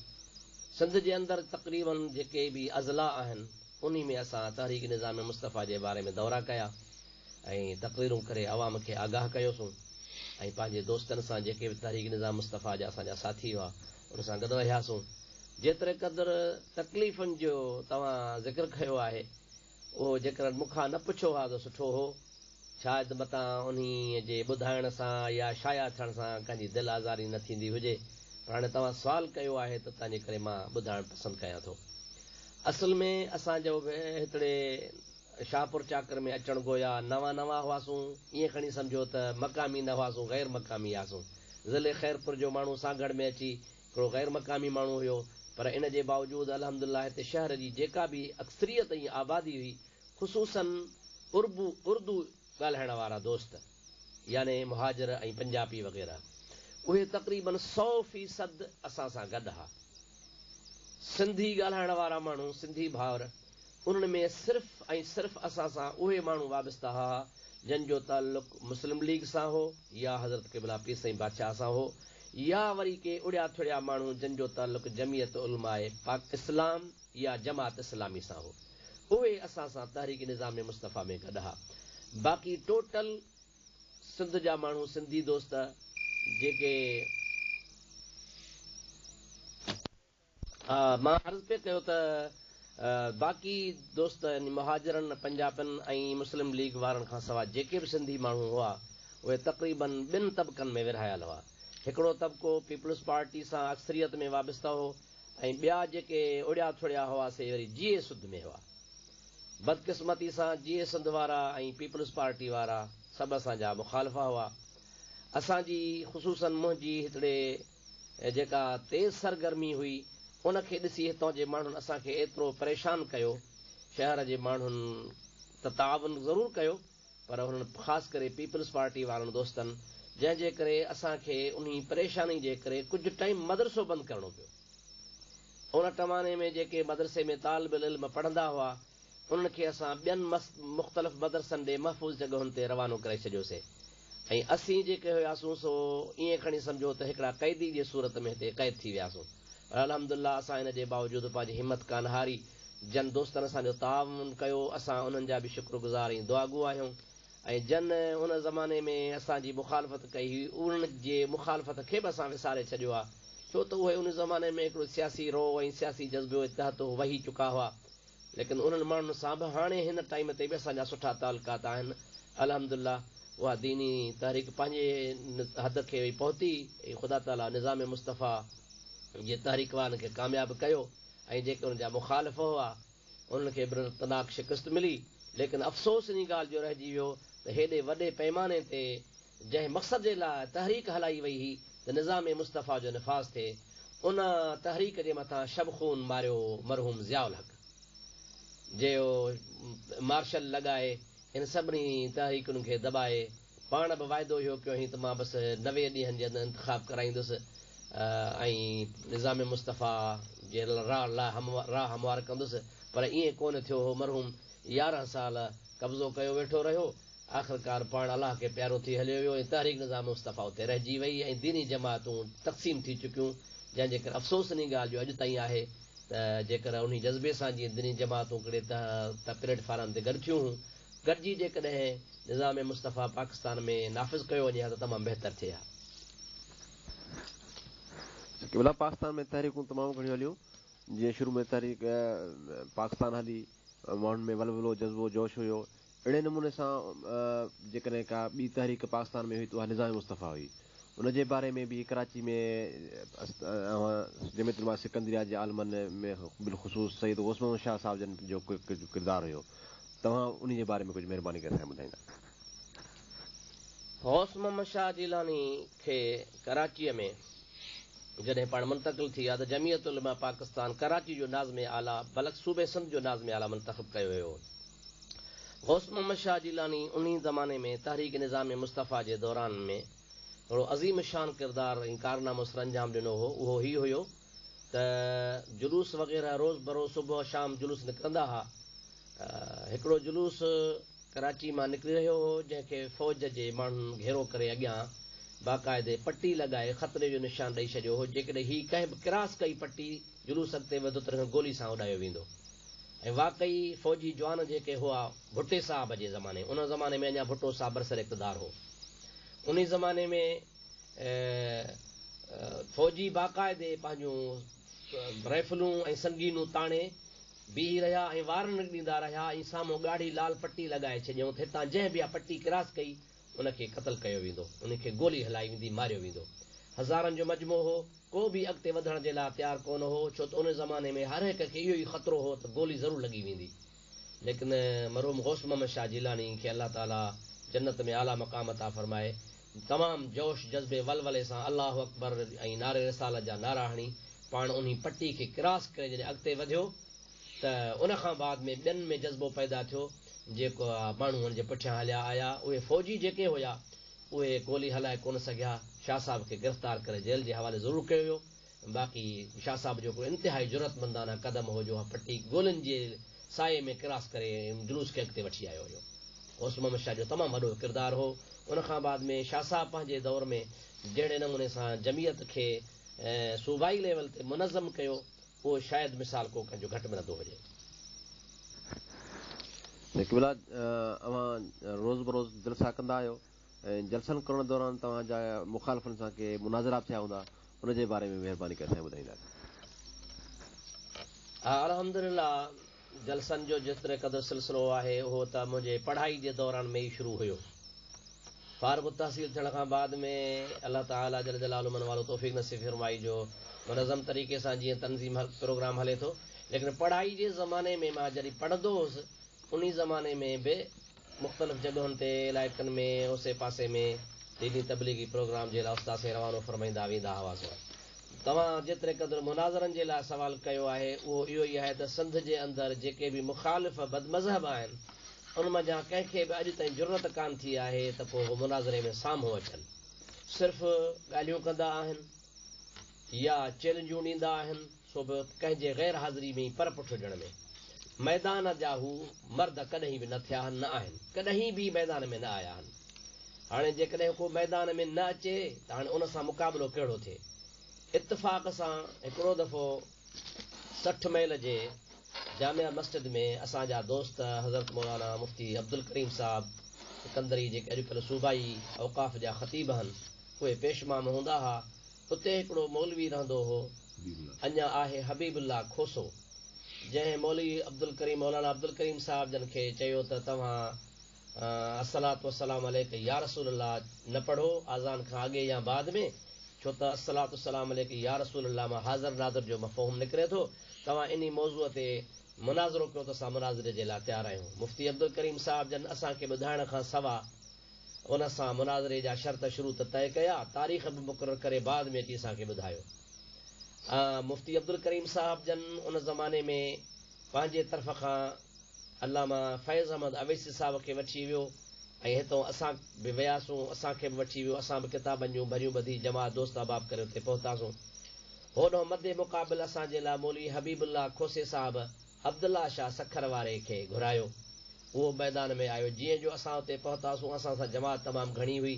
Speaker 3: سنڌ جي اندر تقريباً جيڪي به اضلاع آهن انهي ۾ اسان تحريڪ نظام مصطفيٰ جي باري ۾ دورا ڪيا ۽ تقريرون ڪري عوام کي آگاهه ڪيوسون. ۽ پنهنجي دوستن سان جيڪي به تحريڪ نظام مصطفيٰ جا اسان جا ساٿي هئا ان سان گڏ رهياسون. جيتري قدر تڪليفن جو توهان ذڪر ڪيو آهي اهو جيڪر مون کان نه پڇو ها ته سٺو هو. شايد متان انهيء جي ٻڌائڻ سان يا شايع ٿيڻ سان ڪنهن جي دل آزاري نه ٿيندي هجي، پر هاڻي توهان سوال ڪيو آهي ته تنهنجي ڪري مان ٻڌائڻ پسند ڪيان ٿو. اصل ۾ اسان جو به هتڙي شاهپور چاڪر ۾ اچڻ گويا نوان نوان هئاسون، ائين کڻي سمجهو ته مقامي نه هئاسون، غير مقامي هئاسون. ضلعي خيرپور جو ماڻهو سانگهڙ ۾ اچي هڪڙو غير مقامي ماڻهو هيو، پر ان جي باوجود الحمدلله هتي شهر جي جيڪا به اڪثريت ۽ آبادي هئي، خصوصاً اربو، اردو، ڳالهائڻ وارا دوست يعني مهاجر ۽ پنجاپي وغيره، اهي تقريباً سو فيصد اسان سان گڏ ها. سنڌي ڳالهائڻ وارا ماڻهو، سنڌي ڀائر، انهن ۾ صرف ۽ صرف اسان سان اهي ماڻهو وابسته ها، جن جو تعلق مسلم ليگ سان هو يا حضرت قبله پير سائين بادشاهه سان هو يا وري ڪي اڙيا ٿڙيا ماڻهو جن جو تعلق جمعيت علماء پاڪ اسلام يا جماعت اسلامي سان هو اهي اسان سان تحريڪ نظام مصطفيٰ ۾ گڏ ها باقي ٽوٽل سنڌ جا ماڻهو سنڌي دوست جيڪي مان عرض پئي ڪيو ته باقي دوست يعني مهاجرن، پنجاپين ۽ مسلم ليگ وارن کان سواء جيڪي به سنڌي ماڻهو هئا، اهي تقريباً ٻن طبقن ۾ ورهايل هئا. هڪڙو طبقو پيپلز پارٽي سان اڪثريت ۾ وابسته هو ۽ ٻيا جيڪي اڙيا ٿڙيا هئا سي وري جيئي سنڌ ۾ هئا. بدقسمتي سان جيئي سنڌ وارا ۽ پيپلز پارٽي وارا سڀ اسان جا مخالف هئا. اسان جي خصوصاً منهنجي هتڙي جيڪا تيز سرگرمي هئي، ان کي ڏسي هتان جي ماڻهن اسان کي ايترو پريشان ڪيو. شهر جي ماڻهن ته تعاون ضرور ڪيو، پر هنن خاص ڪري پيپلز پارٽي وارن دوستن، جنهن جي ڪري اسان کي انهي پريشاني جي ڪري ڪجهه ٽائيم مدرسو بند ڪرڻو پيو. ان ٽماني ۾ جيڪي مدرسي ۾ طالب العلم پڙهندا هئا، انهن کي اسان ٻين مختلف مدرسن ڏي محفوظ جڳهن تي روانو ڪري ڇڏيوسي ۽ اسين جيڪي هياسون سو ائين کڻي سمجهو ته هڪڙا قيدي جي صورت ۾ هتي قيد ٿي وياسون پر الحمدلله اسان ان جي باوجود پنهنجي همت ڪانه هاري جن دوستن اسان جو تعاون ڪيو اسان انهن جا به شڪر گذار ۽ دعاگو آهيون ۽ جن ان زماني ۾ اسان جي مخالفت ڪئي هئي انهن جي مخالفت کي به اسان وساري ڇڏيو آهي ڇو ته اهي ان زماني ۾ هڪڙو سياسي رو ۽ سياسي جذبي تحت وهي چڪا هئا. ليڪن انهن ماڻهن سان به هاڻي هن ٽائيم تي به اسان جا سٺا تعلقات آهن الحمدلله اها ديني تحريڪ پنهنجي حد کي وئي پهتي ۽ خدا تعالي نظام مصطفيٰ جي تحريڪ وارن کي ڪامياب ڪيو ۽ جيڪي ان جا مخالف هئا انهن کي عبرتناڪ شڪست ملي ليڪن افسوس انهي ڳالهه جو رهجي ويو ته هيڏي وڏي پيماني تي جنهن مقصد جي لاء تحريڪ هلائي وئي هئي ته نظام مصطفيٰ جو نفاذ ٿئي، ان تحريڪ جي مٿان شبخون ماريو مرحوم ضياء الحق جيو مارشل لڳائي ان سڀني تحريڪن کي دٻائي پاڻ به واعدو اهو ڪيو هئين ته مان بس 90 ڏينهن جي اندر انتخاب ڪرائيندس ۽ نظام مصطفيٰ جي راهه هموار ڪندس پر ائين ڪونه ٿيو هو مرحوم 11 سال قبضو ڪيو ويٺو رهيو آخرڪار پاڻ الله کي پيارو ٿي هليو ويو ۽ تحريڪ نظام مصطفيٰ اتي رهجي وئي ۽ ديني جماعتون تقسيم ٿي چڪيون جنهن جي ڪري افسوس انهي ڳالهه جو اڄ تائين آهي ته جيڪر انهي جذبي سان جيئن ديني جماعتون ڪڙي ته پليٽ فارم تي گڏ ٿيون هون گڏجي جيڪڏهن نظام مصطفيٰ پاڪستان ۾ نافذ ڪيو وڃي ها ته تمام بهتر ٿئي ها.
Speaker 2: قبلا پاڪستان ۾ تحريڪون تمام گهڻيون هليون جيئن شروع ۾ تحريڪ پاڪستان هلي ماڻهن ۾ ولولو جذبو جوش هيو اهڙي نموني سان جيڪڏهن ڪا ٻي تحريڪ پاڪستان ۾ هئي ته اها نظام مصطفيٰ هئي. ان جي باري ۾ به ڪراچي ۾ اوهان جمعيت علماء سڪندريه جي عالمن ۾ بالخصوص سيد غوث محمد شاهه صاحب جن جو ڪجهه ڪردار هيو. توهان انهي جي باري ۾ ڪجهه مهرباني ڪري اسان کي ٻڌائيندا.
Speaker 3: غوث محمد شاهه جيلاني کي ڪراچيء ۾ جڏهن پاڻ منتقل ٿي ويا ته جمعيت علماء پاڪستان ڪراچي جو ناظم اعليٰ بلڪ صوبي سنڌ جو ناظم اعليٰ منتخب ڪيو ويو هو. غوث محمد شاهه جيلاني انهي زماني ۾ تحريڪ نظام مصطفيٰ جي دوران ۾ هڪڙو عظيم الشان ڪردار ۽ ڪارنامو سرانجام ڏنو هو اهو هي هيو ته جلوس وغيره روز بروز صبح شام جلوس نڪرندا ها هڪڙو جلوس ڪراچي مان نڪري رهيو هو جنهن کي فوج جي ماڻهن گهيرو ڪري اڳيان باقاعدي پٽي لڳائي خطري جو نشان ڏئي ڇڏيو هو جيڪڏهن هي ڪنهن به ڪراس ڪئي پٽي جلوس اڳتي وڌو ته ان کي گولي سان اڏايو ويندو ۽ واقعي فوجي جوان جيڪي هئا ڀٽي صاحب جي زماني ان زماني ۾ اڃا ڀٽو صاحب برسر اقتدار هو. انهي زماني ۾ فوجي باقاعدي پنهنجون رائفلون ۽ سنگينون تاڻي بيهي رهيا ۽ وارننگ ڏيندا رهيا ۽ سامهون ڳاڙهي لال پٽي لڳائي ڇڏيائون ته هتان جنهن به اها پٽي ڪراس ڪئي ان کي قتل ڪيو ويندو، ان کي گولي هلائي ويندي، ماريو ويندو. هزارن جو مجمعو هو، ڪو به اڳتي وڌڻ جي لاء تيار ڪونه هو، ڇو ته ان زماني ۾ هر هڪ کي اهو ئي خطرو هو ته گولي ضرور لڳي ويندي. ليڪن مرحوم غوث محمد شاهه جيلاني کي الله تعاليٰ جنت ۾ اعليٰ مقام عطا فرمائي، تمام جوش جذبي ولولي سان الله اڪبر ۽ نعري رسالت جا نعرا هڻي پاڻ انهي پٽي کي ڪراس ڪري جڏهن اڳتي وڌيو ته ان کان بعد ۾ ٻين ۾ جذبو پيدا ٿيو جيڪو ماڻهو هن جي پٺيان هليا آيا اهي فوجي جيڪي هيا اهي گولي هلائي ڪونه سگهيا شاهه صاحب کي گرفتار ڪري جيل جي حوالي ضرور ڪيو ويو باقي شاهه صاحب جو هڪڙو انتهائي جرئتمندانه قدم هو جو اها پٽي گولين جي سايي ۾ ڪراس ڪري جلوس کي اڳتي وٺي آيو هيو. غوث محمد شاهه جو تمام وڏو ڪردار هو. ان کان بعد ۾ شاهه صاحب پنهنجي دور ۾ جهڙي نموني سان جمعيت کي صوبائي ليول تي منظم ڪيو اهو شايد مثال ڪو ڪنهن جو گهٽ ملندو هجي.
Speaker 2: قبلا اوهان روز بروز جلسا ڪندا آهيو ۽ جلسن ڪرڻ دوران توهان جا مخالفن سان ڪي مناظرا به ٿيا هوندا ان جي باري ۾ مهرباني ڪري سائين ٻڌائيندا.
Speaker 3: ها الحمدلله جلسن جو جيتري قدر سلسلو آهي اهو ته منهنجي پڙهائي جي دوران ۾ ئي شروع هيو. فارغ التحصيل ٿيڻ کان بعد ۾ الله تعالي جل جلاله من والو توفيق نصيب فرمائي جو منظم طريقي سان جيئن تنظيم پروگرام هلي ٿو ليڪن پڙهائي جي زماني ۾ مان جڏهن پڙهندو هوس انهي زماني ۾ به مختلف جڳهن تي علائقن ۾ اوسي پاسي ۾ ديني تبليغي پروگرام جي لاء استاد سائين روانو فرمائيندا ويندا هئاسون. توهان جيتري قدر مناظرن جي لاء سوال ڪيو آهي اهو اهو ئي آهي ته سنڌ جي اندر جيڪي به مخالف بدمذهب آهن ان منجهان ڪنهن کي به اڄ تائين جرئت ڪانه ٿي آهي ته پوء هو مناظري ۾ سامهون اچن. صرف ڳالهيون ڪندا آهن يا چئلينجون ڏيندا آهن. سو به ڪنهن جي غير حاضري ۾ ئي پر پٺ هجڻ ۾. ميدان جا هو مرد ڪڏهين به نه ٿيا آهن نه آهن. ڪڏهين به ميدان ۾ نه آيا آهن. هاڻي جيڪڏهن ڪو ميدان ۾ نه اچي ته هاڻي ان سان مقابلو ڪهڙو ٿئي. اتفاق سان هڪڙو دفعو 60 ميل جي جامع مسجد ۾ اسان جا دوست حضرت مولانا مفتي عبدالڪريم صاحب سڪندري جيڪي اڄڪلهه صوبائي اوقاف جا خطيب آهن اهي پيش امام هوندا ها. اتي هڪڙو مولوي رهندو هو، اڃا آهي حبيب الله کوسو، جنهن مولوي عبدالڪريم مولانا عبدالڪريم صاحب جن کي چيو ته توهان الصلوة والسلام عليڪ يا رسول الله نه پڙهو آذان کان اڳي يا بعد ۾، ڇو ته الصلوة والسلام عليڪ يا رسول الله مان حاضر ناظر جو مفهوم نڪري ٿو، توهان انهي موضوع تي مناظرو ڪيو ته اسان مناظري جي لاء تيار آهيون. مفتي عبدالڪريم صاحب جن اسان کي ٻڌائڻ کان سوا ان سان مناظري جا شرط شروط طئي ڪيا، تاريخ به مقرر ڪري بعد ۾ اچي اسان کي ٻڌايو. مفتي عبدالڪريم صاحب جن ان زماني ۾ پنهنجي طرف کان علامه فيض احمد اويسي صاحب کي وٺي ويو ۽ هتئون اسان به وياسون، اسان کي به وٺي ويو، اسان به ڪتابن جون ڀريون ٻڌي جماعت دوست احباب ڪري اتي پهتاسون. هوڏهون مد مقابل اسان جي لاء مولوي حبيب الله کوسي صاحب عبدالله شاهه سکر واري کي گهرايو. اهو ميدان ۾ آيو. جيئن جو اسان اتي پهتاسون، اسان سان جماعت تمام گهڻي هئي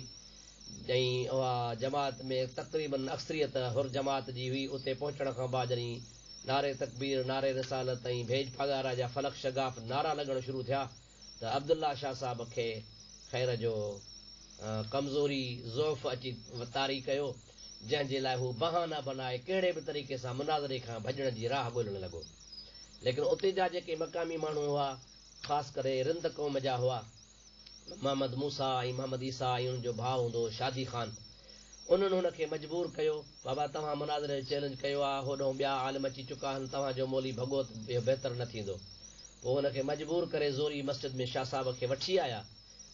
Speaker 3: ۽ اها جماعت ۾ تقريباً اڪثريت حر جماعت جي هئي. اتي پهچڻ کان بعد جڏهن نعري تڪبير، نعري رسالت ۽ ڀيڄ پاڳارا جا فلڪ شگاف نعرا لڳڻ شروع ٿيا ته عبدالله شاهه صاحب کي خير جو ڪمزوري، ضعف، اچي طاري ڪيو، جنهن جي لاء هو بهانا بنائي ڪهڙي به طريقي سان مناظري کان ڀڄڻ جي راهه ڳولڻ لڳو. ليڪن اتي جا جيڪي مقامي ماڻهو هئا، خاص ڪري رند قوم جا هئا، محمد موسيٰ ۽ محمد عيسيٰ ۽ انهن جو ڀاء هوندو هو شادي خان، انهن هن کي مجبور ڪيو، بابا توهان مناظري جو چئلينج ڪيو آ، هوڏهون ٻيا عالم اچي چڪا آهن، توهان جو مولوي ڀڳو ته اهو بهتر نه ٿيندو. پوء هن کي مجبور ڪري زوري مسجد ۾ شاهه صاحب کي وٺي آيا،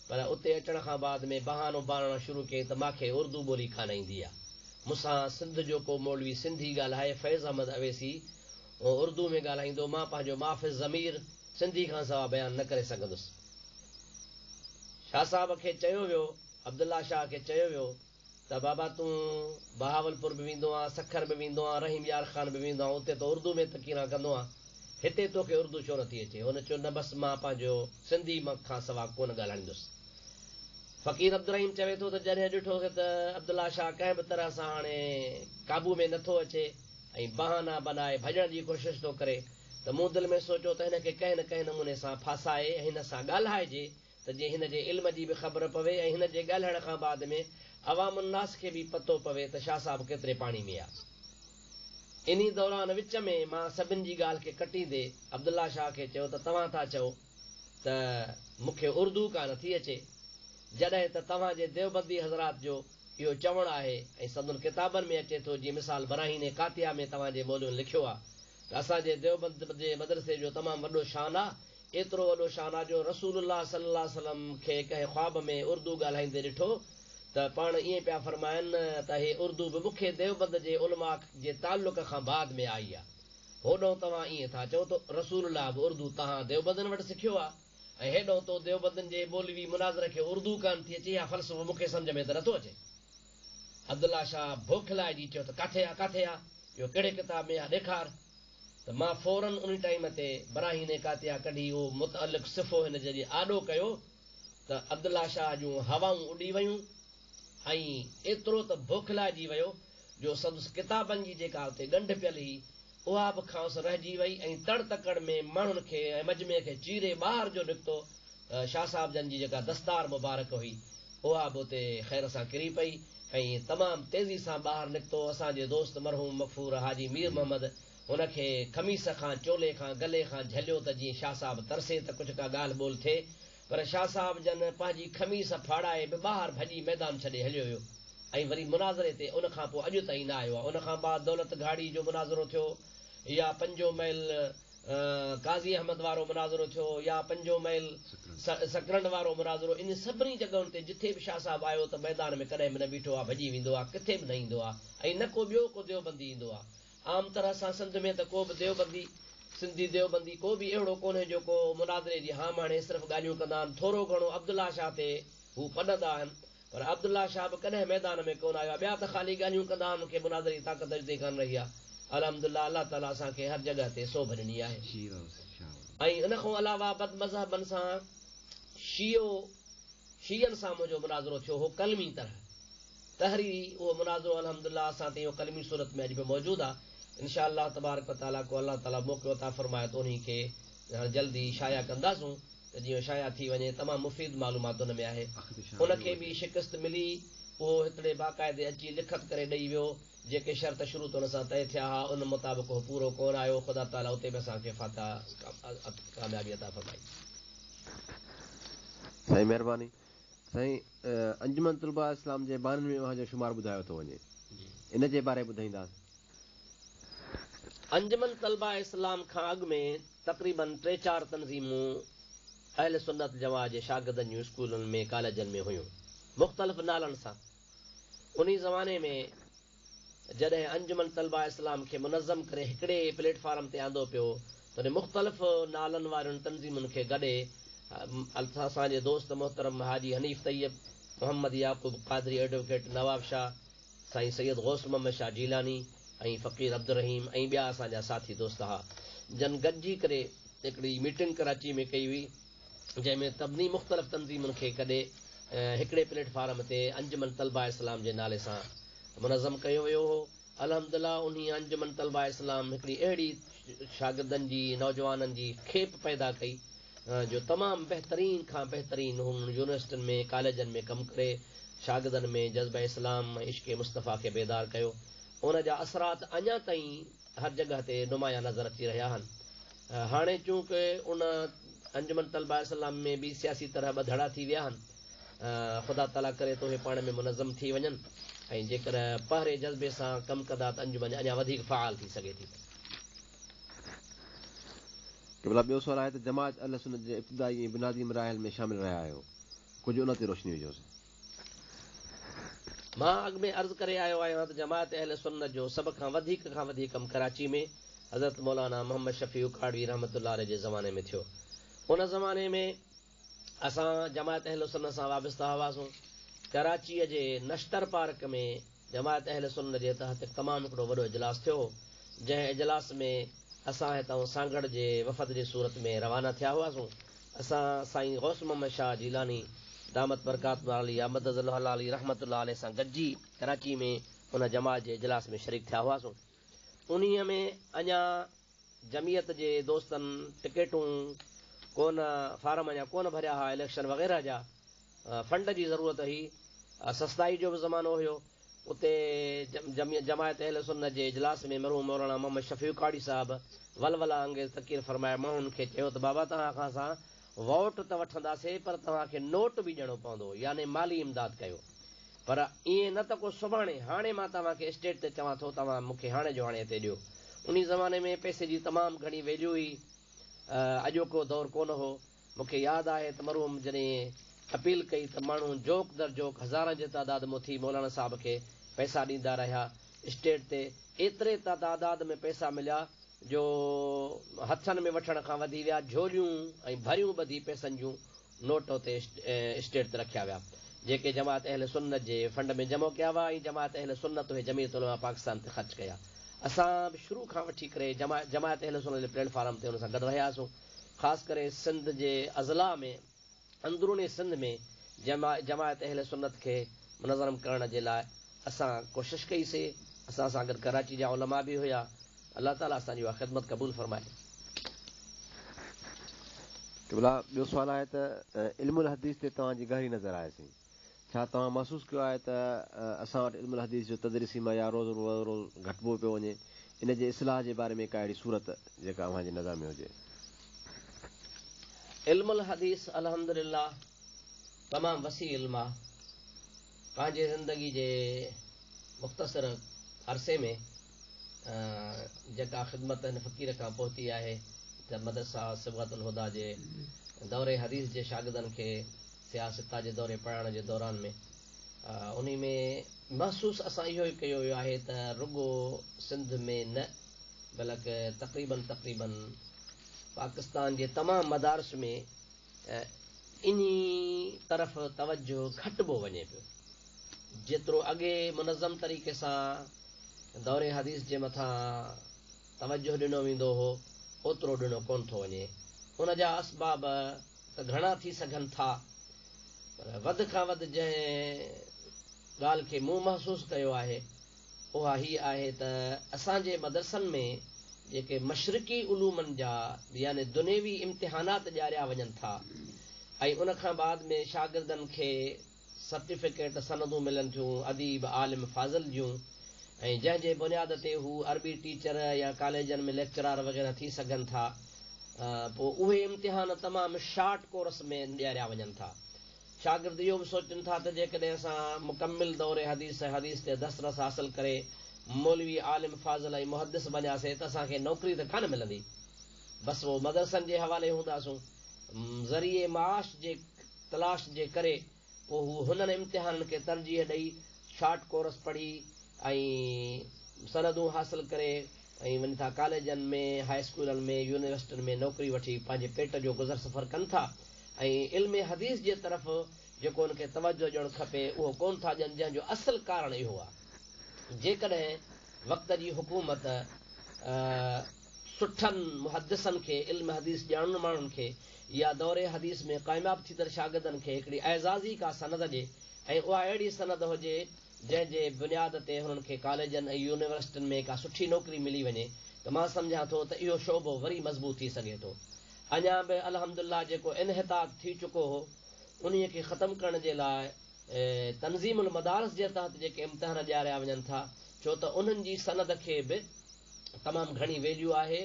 Speaker 3: پر اتي اچڻ کان بعد ۾ بهانو بڻائڻ شروع ڪيائين ته ماکي اردو ٻولي ڪانه ايندي آ. مون سان سنڌ جو ڪو مولوي سنڌي ڳالهائي، فيض احمد اويسي اردو ۾ ڳالهائيندو، مان پنهنجو مافي الضمير سنڌي کان سوا بيان نه ڪري سگهندس. شاهه صاحب کي چيو ويو، عبدالله شاهه کي چيو ويو ته بابا تون بهاولپور به ويندو آن، سکر به ويندو آن، رحيم يار خان به ويندو آن، اتي ته اردو ۾ تقريران ڪندو آن، هتي توکي اردو ڇو نٿي اچي؟ هن چيو نه بس مان پنهنجو سنڌي کان سوا ڪونه ڳالهائيندس. فقير عبدالرحيم چوي ٿو ته جڏهن ڏٺوسين ته عبدالله شاهه ڪنهن به طرح سان هاڻي قابو ۾ نٿو اچي ۽ بهانا بنائي ڀڄڻ جي ڪوشش ٿو ڪري ته مون دل ۾ سوچيو ته هن کي ڪنهن نه ڪنهن نموني سان ڦاسائي ۽ هن سان ڳالهائجي ته جيئن هن جي علم جي به خبر پوي ۽ هن جي ڳالهائڻ کان بعد ۾ عوام الناس کي به پتو پوي ته شاهه صاحب ڪيتري پاڻي ۾ آ. انهي دوران وچ ۾ مان سڀن جي ڳالهه کي ڪٽيندي عبدالله شاهه کي چيو ته توهان ٿا چئو ته مون کي اردو ڪانه ٿي اچي، جڏهن ته توهان جي ديوبندي حضرات جو اهو چوڻ آهي ۽ سندن ڪتابن ۾ اچي ٿو جيئن مثال براهين قاطعه ۾ توهان جي مولوين لکيو آ ته اسان جي ديوبند جي مدرسي جو تمام وڏو شان آ، ايترو وڏو شان آ جو رسول الله صلي الله عليه وسلم کي ڪنهن خواب ۾ اردو ڳالهائيندي ڏٺو ته پاڻ ائين پيا فرمائن ته هي اردو به مون کي ديوبند جي علماء جي تعلق کان بعد ۾ آئي آ. هوڏهون توهان ائين ٿا چئو ته رسول الله به اردو تهان ديوبندين وٽ سکيو آ ۽ هيڏهون تو ديوبندين جي مولوي مناظر کي اردو ڪانه ٿي اچي اها فلسفو مون کي سمجهه ۾ ته نٿو اچي. عبدالله شاهه ڀوکلائجي چيو ته ڪاٿي آ ڪاٿي آ اهو ڪهڙي ڪتاب ۾ آ ڏيکار. ته مان فوراً انهي ٽائيم تي براهين قاطعه ڪڍي اهو متعلق صفحو هن جي آڏو ڪيو ته عبدالله شاهه جون هوائون اڏي ويون ۽ ايترو ته ڀوکلائجي ويو جو سندس ڪتابن جي جيڪا اتي ڳنڍ پيل هئي اها به کانئس رهجي وئي ۽ تڙ تڪڙ ۾ ماڻهن کي ۽ مجمعي کي چيري ٻاهر جو نڪتو ته شاهه صاحب جن جي جيڪا دستار مبارڪ هئي اها به اتي خير سان ڪري پئي ۽ تمام تيزي سان ٻاهر نڪتو. اسان جي دوست مرحوم مغفور حاجي مير محمد هن کي قميص کان، چولي کان، گلي کان جهليو ته جيئن شاهه صاحب ترسي ته ڪجهه ڪا ڳالهه ٻولهه ٿئي پر شاهه صاحب جن پنهنجي قميص ڦاڙائي به ٻاهر ڀڄي ميدان ڇڏي هليو ويو ۽ وري مناظري تي ان کان پوء اڄ تائين نه آيو آهي. ان کان بعد دولت گهاڙي جو مناظرو ٿيو يا پنجون ميل قاضي احمد وارو مناظرو ٿيو يا پنجون ميل سڪرنڊ وارو مناظرو ان سڀني جڳهن تي جٿي به شاهه صاحب آيو ته ميدان ۾ ڪڏهن به نه بيٺو آهي ڀڄي ويندو آهي ڪٿي به نه ايندو آهي ۽ نه ڪو ٻيو ڪو ديوبندي ايندو آهي. عام طرح سان سنڌ ۾ ته ڪو به ديوبندي، سنڌي ديوبندي، ڪو به اهڙو ڪونهي جو ڪو مناظري جي هام هڻي، صرف ڳالهيون ڪندا آهن، ٿورو گهڻو عبدالله شاهه تي هو پڏندا آهن، پر عبدالله شاهه به ڪڏهن ميدان ۾ ڪونه آيو آهي، ٻيا ته خالي ڳالهيون ڪندا آهن، کي مناظري جي طاقت اڄ تائين ڪانه رهي آهي. الحمدلله الله تعاليٰ اسان کي هر جڳهه تي سوڀ ڏني آهي. ۽ ان کان علاوه بدمذهبن سان شيعو شيعن سان منهنجو مناظرو ٿيو هو قلمي طرح تحريري اهو مناظرو الحمدلله اسان تائين اهو قلمي صورت ۾ اڄ به موجود آهي انشاء الله تبارڪ وتعاليٰ ڪو الله تعاليٰ موقعو عطا فرمائي ته انهي کي هاڻ جلد ئي شايع ڪنداسون ته جيئن شايع ٿي وڃي تمام مفيد معلومات ان ۾ آهي ان کي به شڪست ملي اهو هتڙي باقاعدي اچي لکت ڪري ڏئي ويو جيڪي شرط شروط ان سان طئي ٿيا ها ان مطابق اهو پورو ڪونه آيو خدا تعاليٰ اتي به اسان کي فاتح ڪاميابي عطا فرمائي.
Speaker 2: سائين مهرباني. سائين انجمن طلباء اسلام جي بانين ۾ اوهان جو شمار ٻڌايو ٿو وڃي ان جي باري ٻڌائيندا.
Speaker 3: انجمن طلباء اسلام کان اڳ ۾ تقريبن ٽي چار تنظيمون اهل سنت جماعت جي شاگردن جون اسڪولن ۾ ڪاليجن ۾ هيون مختلف نالن سان انهي زماني ۾ جڏهن انجمن طلباء اسلام کي منظم ڪري هڪڙي پليٽ فارم تي آندو پيو تڏهن مختلف نالن وارين تنظيمن کي گڏي اسان جي دوست محترم حاجي حنيف طيب، محمد يعقوب قادري ايڊووڪيٽ نواب شاهه، سائين سيد غوث محمد شاهه جيلاني ۽ فقير عبدالرحيم ۽ ٻيا اسان جا ساٿي دوست ها جن گڏجي ڪري هڪڙي ميٽنگ ڪراچي ۾ ڪئي هئي جنهن ۾ سڀني مختلف تنظيمن کي گڏي هڪڙي پليٽ فارم تي انجمن طلباء اسلام جي نالي سان منظم ڪيو ويو هو. الحمدلله انهي انجمن طلباء اسلام هڪڙي اهڙي شاگردن جي نوجوانن جي کيپ پيدا ڪئي جو تمام بهترين کان بهترين هن يونيورسٽين ۾ ڪاليجن ۾ ڪم ڪري شاگردن ۾ جذبه اسلام ۽ عشق مصطفيٰ کي بيدار ڪيو. ان جا اثرات اڃا تائين هر جڳهه تي نمايان نظر اچي رهيا آهن. هاڻي چونڪه ان انجمن طلباء اسلام ۾ به سياسي طرح ٻه ڌڙا ٿي ويا آهن. خدا تعاليٰ ڪري ته اهي پاڻ ۾ منظم ٿي وڃن ۽ جيڪر پهرين جذبي سان ڪم ڪندا ته انجمن اڃا وڌيڪ فعال ٿي سگهي ٿي.
Speaker 2: قبلا ٻيو سوال آهي ته جماعت اهل سنت جي ابتدائي ۽ بنيادي مراحل ۾ شامل رهيا آهيو ڪجهه ان تي روشني وجهوس.
Speaker 3: مان اڳ ۾ عرض ڪري آيو آهيان ته جماعت اهل سنت جو سڀ کان وڌيڪ کان وڌيڪ ڪم ڪراچي ۾ حضرت مولانا محمد شفيع اڪاڙوي رحمة الله عليه جي زماني ۾ ٿيو. ان زماني ۾ اسان جماعت اهل سنت سان وابسته هئاسون. ڪراچيء جي نشتر پارڪ ۾ جماعت اهل سنت جي تحت هڪ تمام هڪڙو وڏو اجلاس ٿيو هو، جنهن اجلاس ۾ اسان هتان سانگهڙ جي وفد جي صورت ۾ روانا ٿيا هئاسون. اسان سائين غوث محمد شاهه جيلاني دامت برڪاتهم العاليه مد ظله العالي رحمة الله عليه سان گڏجي ڪراچي ۾ ان جماعت جي اجلاس ۾ شريڪ ٿيا هئاسون. انهيء ۾ اڃا جمعيت جي دوستن ٽڪيٽون ڪونه فارم اڃا ڪونه ڀريا ها اليڪشن وغيره جا فنڊ جي ضرورت هئي سستائي جو به زمانو هيو. اتي جماعت اهل سنت جي اجلاس ۾ مرحوم مولانا محمد شفيع اڪاڙي صاحب ولوله انگيز تقرير فرمائي ماڻهن کي چيو ته بابا توهان کان اسان ووٽ ته وٺنداسين پر توهان کي نوٽ به ڏيڻو پوندو يعني مالي امداد ڪيو پر ائين نه ته ڪو سڀاڻي هاڻي مان توهان کي اسٽيج تي چوان ٿو توهان مون کي هاڻي جو هاڻي هتي ڏيو. انهي زماني ۾ پئسي جي تمام گهڻي ويليو هئي اڄوڪو دور ڪونه هو. مون کي ياد آهي ته مرحوم جڏهن اپيل ڪئي ته ماڻهو جوق در جوق هزارن جي تعداد ۾ اٿي مولانا صاحب کي پئسا ڏيندا رهيا. اسٽيج تي ايتري ته تعداد ۾ پئسا مليا جو هٿن ۾ وٺڻ کان وڌي ويا، جهوليون ۽ ڀريون ٻڌي پئسن جون نوٽ اتي اسٽيج تي رکيا ويا، جيڪي جماعت اهل سنت جي فنڊ ۾ جمع ڪيا ويا ۽ جماعت اهل سنت اهي جمعيت علماء پاڪستان تي خرچ ڪيا. اسان به شروع کان وٺي ڪري جماعت اهل سنت جي پليٽ فارم تي ان سان گڏ رهياسون. خاص ڪري سنڌ جي اضلاع ۾ اندروني سنڌ ۾ جماعت اهل سنت کي منظم ڪرڻ جي لاء اسان ڪوشش ڪئي سي، اسان سان گڏ ڪراچي جا علماء به هيا، الله تعالي اسان جي اها خدمت قبول فرمائي.
Speaker 2: قبلا ٻيو سوال آهي ته علم الحديث تي توهان جي گهري نظر آهي سائين ڇا توهان محسوس ڪيو آهي ته اسان وٽ علم الحديث جو تدريسي معيار روز بروز گهٽبو پيو وڃي ان جي اصلاح جي باري ۾ ڪا اهڙي صورت جيڪا اوهان جي نظر ۾ هجي.
Speaker 3: علم الحديث الحمد لله تمام وسيع علم آ. پنهنجي زندگي جي مختصر عرصي ۾ جيڪا خدمت هن فقير کان پهتي آهي ته مدرسه صبغة الهديٰ جي دوري حديث جي شاگردن کي صحاح سته جي دوري پڙهائڻ جي دوران ۾ انهي ۾ محسوس اسان اهو ئي ڪيو ويو آهي ته رڳو سنڌ ۾ نه بلڪ تقريباً تقريباً پاڪستان جي تمام مدارس ۾ انهي طرف توجه گهٽبو وڃي پيو. جيترو اڳي منظم طريقي سان دور حديث جي مٿان توجه ڏنو ويندو هو اوترو ڏنو ڪونه ٿو وڃي. ان جا اسباب ته گهڻا ٿي سگهن ٿا پر وڌ کان وڌ جنهن ڳالهه کي مون محسوس ڪيو آهي اها هيء آهي ته اسان جي مدرسن ۾ جيڪي مشرقي علومن جا يعني دنيوي امتحانات ڏياريا وڃن ٿا ۽ ان کان بعد ۾ شاگردن کي سرٽيفڪيٽ سندون ملن ٿيون اديب عالم فاضل جون ۽ جنهن جي بنياد تي هو عربي ٽيچر يا ڪاليجن ۾ ليڪچرار وغيره ٿي سگهن ٿا پوء اهي امتحان تمام شارٽ ڪورس ۾ ڏياريا وڃن ٿا. شاگرد اهو به سوچن ٿا ته جيڪڏهن اسان مڪمل دور حديث ۽ حديث تي دسترس حاصل ڪري مولوي، عالم، فاضل ۽ محدث بنياسين ته اسان کي نوڪري ته ڪانه ملندي. بس پوء مدرسن جي حوالي هونداسون. ذريعي معاش جي تلاش جي ڪري پوء هو هنن امتحانن کي ترجيح ڏئي شارٽ ڪورس پڙهي ۽ سندون حاصل ڪري ۽ وڃي ٿا ڪاليجن ۾، هاء اسڪولن ۾، يونيورسٽين ۾ نوڪري وٺي پنهنجي پيٽ جو گذر سفر ڪن ٿا ۽ علم حديث جي طرف جيڪو ان کي توجه ڏيڻ کپي اهو ڪونه ٿا ڏين جنهن جو اصل ڪارڻ اهو آهي جيڪڏهن وقت جي حڪومت سٺن محدثن کي علم حديث ڄاڻن ماڻهن کي يا دور حديث ۾ ڪامياب ٿيندڙ شاگردن کي هڪڙي اعزازي ڪا سند ڏي ۽ اها اهڙي سند هجي جنهن جي بنياد تي هنن کي ڪاليجن ۽ يونيورسٽين ۾ ڪا سٺي نوڪري ملي وڃي ته مان سمجهان ٿو ته اهو شعبو وري مضبوط ٿي سگهي ٿو. اڃا به الحمدالله جيڪو انحطاط ٿي چڪو هو انهيء کي ختم ڪرڻ جي لاء تنظيم المدارس جي تحت جيڪي امتحان ڏياريا وڃن ٿا ڇو ته انهن جي سند کي به تمام گهڻي ويليو آهي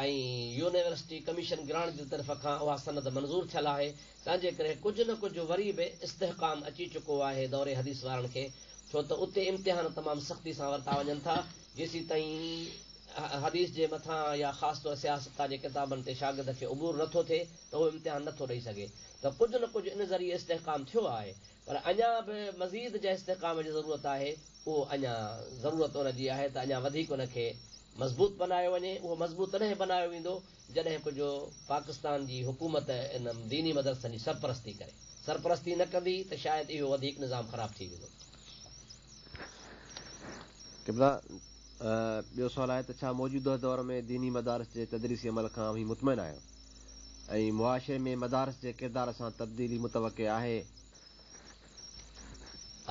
Speaker 3: ۽ يونيورسٽي ڪميشن گرانٽ جي طرف کان اها سند منظور ٿيل آهي تنهن جي ڪري ڪجهه نه ڪجهه وري به استحڪام اچي چڪو آهي دور حديث وارن کي ڇو ته اتي امتحان تمام سختي سان ورتا وڃن ٿا جيسيتائين حديث جي مٿان يا خاص طور صحاح سته جي ڪتابن تي شاگرد کي عبور نٿو ٿئي ته اهو امتحان نٿو ڏئي سگهي ته ڪجهه نه ڪجهه ان ذريعي استحڪام ٿيو آهي پر اڃا به مزيد جنهن استحڪام جي ضرورت آهي اهو اڃا ضرورت ان جي آهي ته اڃا وڌيڪ ان کي مضبوط بنايو وڃي، اهو مضبوط تڏهن بنايو ويندو جڏهن ڪجهه پاڪستان جي حڪومت ان ديني مدرسن جي سرپرستي ڪري، سرپرستي نه ڪندي ته شايد اهو وڌيڪ نظام خراب ٿي ويندو.
Speaker 2: قبلا ٻيو سوال آهي ته ڇا موجوده دور ۾ ديني مدارس جي تدريسي عمل کان اوهين مطمئن آهيو ۽ معاشري ۾ مدارس جي ڪردار سان تبديلي متوقع آهي؟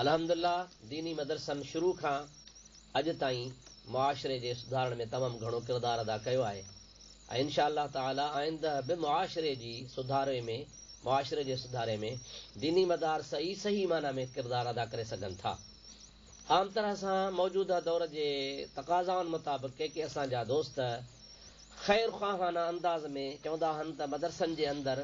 Speaker 3: الحمدلله ديني مدرسن شروع کان اڄ تائين معاشري جي سڌارڻ ۾ تمام گهڻو ڪردار ادا ڪيو آهي ۽ انشاء الله تعالي آئنده به معاشري جي سڌاري ۾ معاشري جي سڌاري ۾ ديني مدارس ئي صحيح معنيٰ ۾ ڪردار ادا ڪري سگهن ٿا. عام طرح سان موجوده دور جي تقاضائن مطابق ڪي ڪي اسان جا دوست خير خواهانه انداز ۾ چوندا آهن ته مدرسن جي اندر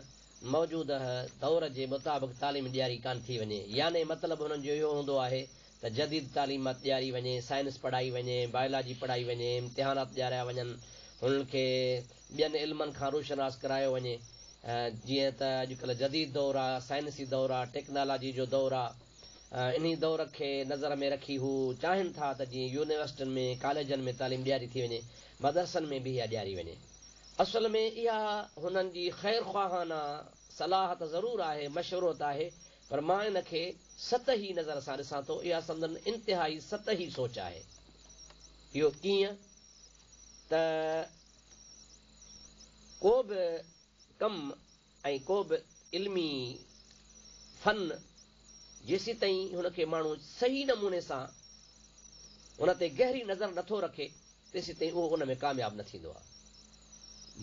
Speaker 3: موجوده دور جي مطابق تعليم ڏياري ڪانه ٿي وڃي يعني مطلب هنن جو اهو هوندو آهي ته جديد تعليمات ڏياري وڃي، سائنس پڙهائي وڃي، بائلاجي پڙهائي وڃي، امتحانات ڏياريا وڃن، هنن کي ٻين علمن کان روشناس ڪرايو وڃي. جيئن ته اڄڪلهه جديد دور آ، سائنسي دور آ، ٽيڪنالاجي جو دور آ، انهي دور کي نظر ۾ رکي هو چاهين ٿا ته جيئن يونيورسٽين ۾، ڪاليجن ۾ تعليم ڏياري ٿي وڃي، مدرسن ۾ به اها ڏياري وڃي. اصل ۾ اها هنن جي خيرخواهانه صلاح ته ضرور آهي، مشورو ته آهي، پر مان ان کي سطحي نظر سان ڏسان ٿو، اها سندن انتهائي سطحي سوچ آهي. اهو ڪيئن ته ڪو به ڪم ۽ ڪو به علمي فن جيسيتائين هن کي ماڻهو صحيح نموني سان ان تي گهري نظر نٿو رکي تيسيتائين اهو ان ۾ ڪامياب نه ٿيندو آهي.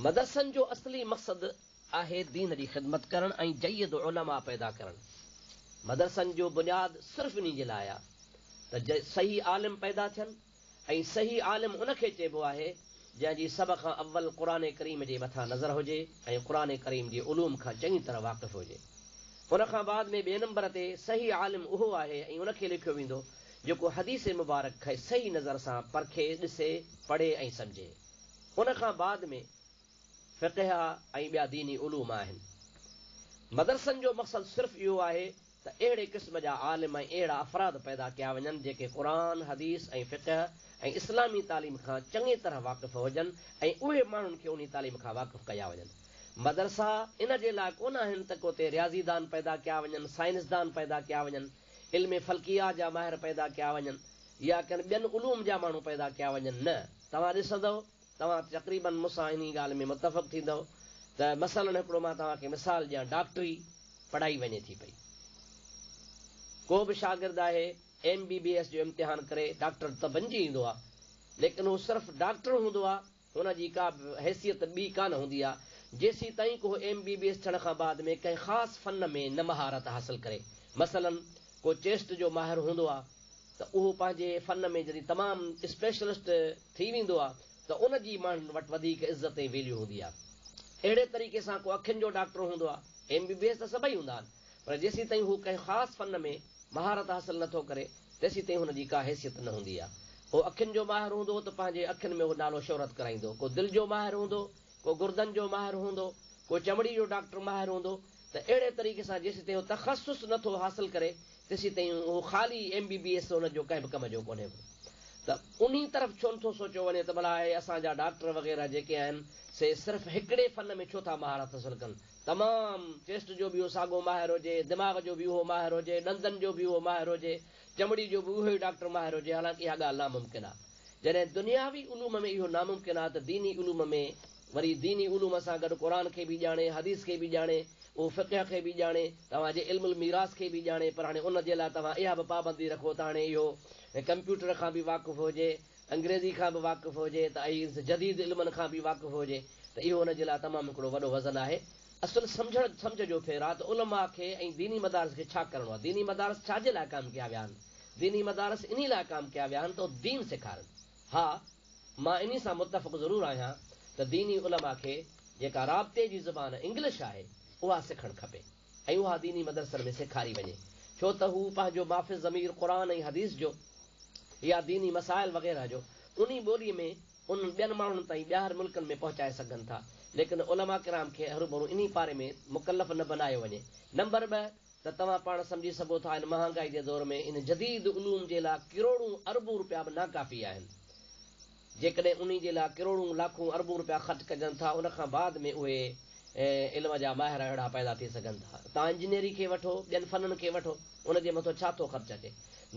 Speaker 3: مدرسن جو اصلي مقصد آهي دين جي خدمت ڪرڻ ۽ جيد علماء پيدا ڪرڻ. مدرسن جو بنياد صرف انهي جي لاء آهي ته صحيح عالم پيدا ٿين ۽ صحيح عالم ان کي چئبو آهي جنهن جي سڀ کان اول قرآن ڪريم جي مٿان نظر هجي ۽ قرآن ڪريم جي علوم کان چڱي طرح واقف هجي. ان کان بعد ۾ ٻئي نمبر تي صحيح عالم اهو آهي ۽ ان کي ليکيو ويندو جيڪو حديث مبارڪ کي صحيح نظر سان پرکي، ڏسي، پڙهي ۽ سمجهي. ان کان بعد ۾ فقه ۽ ٻيا ديني علوم آهن. مدرسن جو مقصد صرف اهو آهي ته اهڙي قسم جا عالم ۽ اهڙا افراد پيدا ڪيا وڃن جيڪي قرآن، حديث ۽ فقه ۽ اسلامي تعليم کان چڱي طرح واقف هجن ۽ اهي ماڻهن کي انهي تعليم کان واقف ڪيا وڃن. مدرسا ان جي لاء ڪونه آهن ته ڪو اتي رياضيدان پيدا ڪيا وڃن، سائنسدان پيدا ڪيا وڃن، علم فلڪيات جا ماهر پيدا ڪيا وڃن يا ڪن ٻين علوم جا ماڻهو پيدا ڪيا وڃن نه توهان ڏسندؤ توهان تقريباً مون سان انهي ڳالهه ۾ متفق ٿيندؤ ته مثلاً هڪڙو مان توهان کي مثال ڏيان ڊاڪٽري پڙهائي وڃي ٿي پئي. ڪو به شاگرد آهي ايم بي بي ايس جو امتحان ڪري ڊاڪٽر ته بنجي ايندو آ ليڪن هو صرف ڊاڪٽر هوندو آ هن جي ڪا به حيثيت ٻي ڪانه هوندي آ جيسيتائين ڪو ايم بي بي ايس ٿيڻ کان بعد ۾ ڪنهن خاص فن ۾ نه مهارت حاصل ڪري مثلاً ڪو چيسٽ جو ماهر هوندو آ ته اهو پنهنجي فن ۾ جڏهن تمام اسپيشلسٽ ٿي ويندو آ ته ان جي ماڻهن وٽ وڌيڪ عزت ۽ ويليو هوندي آ. اهڙي طريقي سان ڪو اکين جو ڊاڪٽر هوندو آ، ايم بي بي ايس ته سڀئي هوندا آهن، پر جيسيتائين هو ڪنهن خاص فن ۾ مهارت حاصل نه ٿو ڪري، تيسيتائين هن جي ڪا حيثيت نه هوندي آ. ڪو اکين جو ماهر هوندو ته پنهنجي اکين ۾ هو نالو شهرت ڪرائيندو، ڪو دل جو ماهر هوندو، ڪو گردن جو ماهر هوندو، ڪو چمڙي جو ڊاڪٽر ماهر هوندو ته اهڙي طريقي سان جيسيتائين هو تخصص نه ٿو حاصل ڪري تيسيتائين اهو خالي ايم بي بي ايس هن جو ڪنهن به ڪم جو ڪونهي ڪو ته انهي طرف ڇو نه ٿو سوچيو وڃي ته ڀلا اهي اسان جا ڊاڪٽر وغيره جيڪي آهن سي صرف هڪڙي فن ۾ ڇو ٿا مهارت حاصل ڪن تمام چيسٽ جو به اهو ساڳو ماهر هجي دماغ جو به اهو ماهر هجي ڏندن جو به اهو ماهر هجي چمڙي جو به اهو ئي ڊاڪٽر ماهر هجي حالانڪ اها ڳالهه ناممڪن آهي جڏهن دنياوي علوم ۾ اهو ناممڪن آهي ته ديني علوم ۾ وري ديني علوم سان گڏ قرآن کي به ڄاڻي، حديث کي به ڄاڻي، اهو فقه کي به ڄاڻي، توهان جي علم الميراث کي به ڄاڻي پر هاڻي ان جي لاء توهان اها به پابندي رکو ته هاڻي اهو ڪمپيوٽر کان به واقف هجي، انگريزي کان به واقف هجي ته ۽ جديد علمن کان به واقف هجي ته اهو ان جي لاء تمام هڪڙو وڏو وزن آهي. اصل سمجهڻ سمجهه جو ڦير آهي ته علماء کي ۽ ديني مدارس کي ڇا ڪرڻو آهي؟ ديني مدارس ڇا جي لاء قائم ڪيا ويا آهن؟ ديني مدارس انهي لاء قائم ڪيا ويا آهن ته اهي دين سيکارن. ها! مان انهي سان متفق ضرور آهيان ته ديني علماء کي جيڪا رابطي جي زبان انگلش آهي اها سکڻ کپي ۽ اها ديني مدرسن ۾ سيکاري وڃي ڇو ته هو پنهنجو مافي الضمير قرآن ۽ حديث جو يا ديني مسائل وغيره جو انهي ٻولي ۾ انهن ٻين ماڻهن تائين ٻياهر ملڪن ۾ پهچائي سگهن ٿا ليڪن علماء ڪرام کي هروڀرو انهي پاري ۾ مڪلف نه بنايو وڃي نمبر ٻه ته توهان پاڻ سمجهي سگهو ٿا هن مهانگائي جي دور ۾ ان جديد علوم جي لاء ڪروڙون اربون روپيا به ناڪافي آهن. جيڪڏهن انهي جي لاء ڪروڙون لاکون اربون روپيا خرچ ڪجن ٿا ان کان بعد ۾ اهي علم جا ماهر اهڙا پيدا ٿي سگهن ٿا. توهان انجنيئري کي وٺو ٻين فنن کي وٺو ان جي مٿو ڇا ٿو خرچ اچي.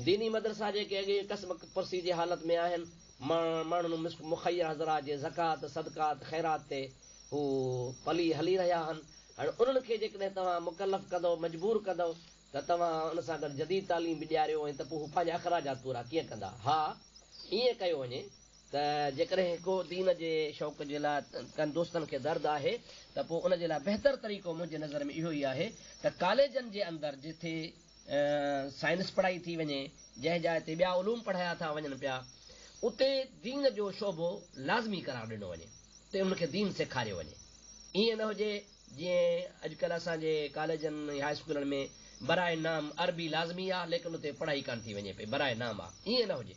Speaker 3: ديني مدرسا جيڪي اڳي ئي قسم پرسي جي حالت ۾ آهن ماڻهن مخير حضرات جي زڪوات صدقات خيرات تي هو پلي هلي رهيا آهن. هاڻي انهن کي جيڪڏهن توهان مڪلف ڪندؤ، مجبور ڪندؤ ته توهان ان سان گڏ جديد تعليم به ڏياريو ۽ ته پوء هو پنهنجا اخراجات پورا ڪيئن ڪندا؟ ها، ائين ڪيو وڃي ته جيڪڏهن ڪو دين جي شوق جي لاء ڪن دوستن کي درد آهي ته پوء ان جي لاء بهتر طريقو منهنجي نظر ۾ اهو ئي آهي ته ڪاليجن جي اندر جتي سائنس پڙهائي ٿي وڃي، جنهن جاء تي ٻيا علوم پڙهايا ٿا وڃن پيا، اتي دين جو شعبو لازمي قرار ڏنو وڃي، اتي انهن کي دين سيکاريو وڃي. ائين نه هجي جيئن اڄڪلهه اسان جي ڪاليجن ۽ هاء اسڪولن ۾ براء نام عربي لازمي آ، ليڪن اتي پڙهائي ڪانه ٿي وڃي پئي، براء نام آ. ائين نه هجي.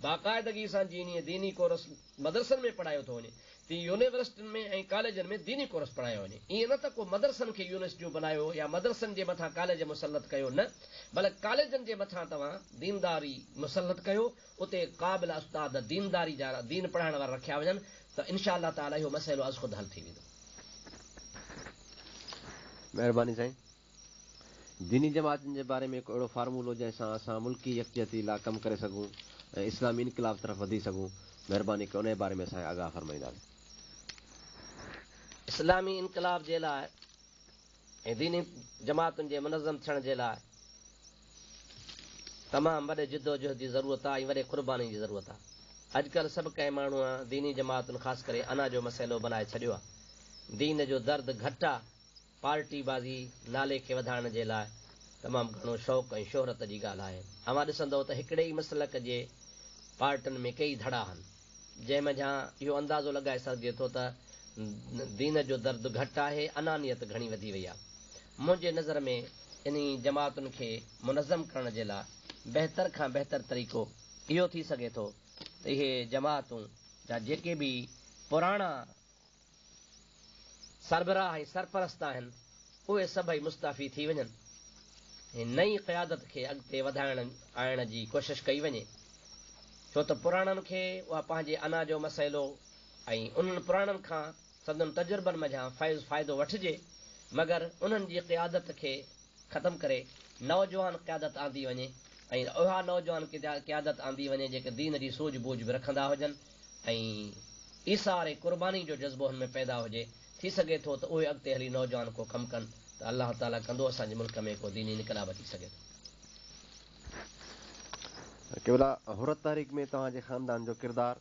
Speaker 3: باقاعدگي سان جيئن ديني ڪورس مدرسن ۾ پڙهايو ٿو وڃي، تيئن يونيورسٽين ۾ ۽ ڪاليجن ۾ ديني ڪورس پڙهايو وڃي. ائين نه ته ڪو مدرسن کي يونيورسٽيون بنايو يا مدرسن جي مٿان ڪاليج مسلط ڪيو نه، بلڪ ڪاليجن جي مٿان توهان دينداري مسلط ڪيو، اتي قابل استاد دينداري جا دين پڙهائڻ وارا رکيا وڃن ته انشاء الله تعاليٰ اهو مسئلو ازخود حل ٿي ويندو.
Speaker 2: مهرباني سائين. ديني جماعتن جي باري ۾ هڪ اهڙو فارمولو جنهن سان اسان ملڪي يڪجهتي لا ڪم ڪري سگهون ۽ اسلامي انقلاب طرف وڌي سگهون مهرباني ڪري انهي باري ۾ اسان کي آگاهه فرمائيندا.
Speaker 3: اسلامي انقلاب جي لاء ۽ ديني جماعتن جي منظم ٿيڻ جي لاء تمام وڏي جدوجهد جي ضرورت آ ۽ وڏي قرباني جي ضرورت آ. اڄڪلهه سڀ ڪنهن ماڻهوء ديني جماعتن خاص ڪري انا جو مسئلو بنائي ڇڏيو آ. دين جو درد گهٽ آ. پارٽي بازي نالي کي وڌائڻ جي لاء تمام گهڻو شوق ۽ شهرت جي ڳالهه آهي. اوهان ڏسندؤ ته هڪڙي ئي مسلڪ جي پارٽين ۾ ڪيئي ڌڙا آهن، جنهن منجهان اهو اندازو لڳائي سگهجي ٿو ته دين جو درد گهٽ آهي، انانيت گهڻي وڌي وئي آهي. منهنجي نظر ۾ انهي جماعتن کي منظم ڪرڻ جي لاء بهتر کان بهتر طريقو اهو ٿي سگهي ٿو ته اهي جماعتون جا جيڪي به پراڻا سربراهه ۽ سرپرست آهن، اهي سڀئي مستعفي ٿي وڃن ۽ نئين قيادت کي اڳتي وڌائڻ آڻڻ جي ڪوشش ڪئي وڃي، ڇو ته پراڻن کي اها پنهنجي انا جو مسئلو ۽ انهن پراڻن کان سندن تجربن منجهان فيض فائدو وٺجي، مگر انهن جي قيادت کي ختم ڪري نوجوان قيادت آندي وڃي ۽ اها نوجوان قيادت آندي وڃي جيڪي دين جي سوجهه بوجهه به رکندا هجن ۽ ايثار ۽ قرباني جو جذبو هن ۾ پيدا هجي، ٿي سگهي ٿو ته اهي اڳتي هلي نوجوان ڪو ڪم ڪن ته الله تعاليٰ ڪندو اسان جي ملڪ ۾ ڪو ديني انقلاب اچي سگهي ٿو.
Speaker 2: قبلا حر تحريڪ ۾ توهان جي خاندان جو ڪردار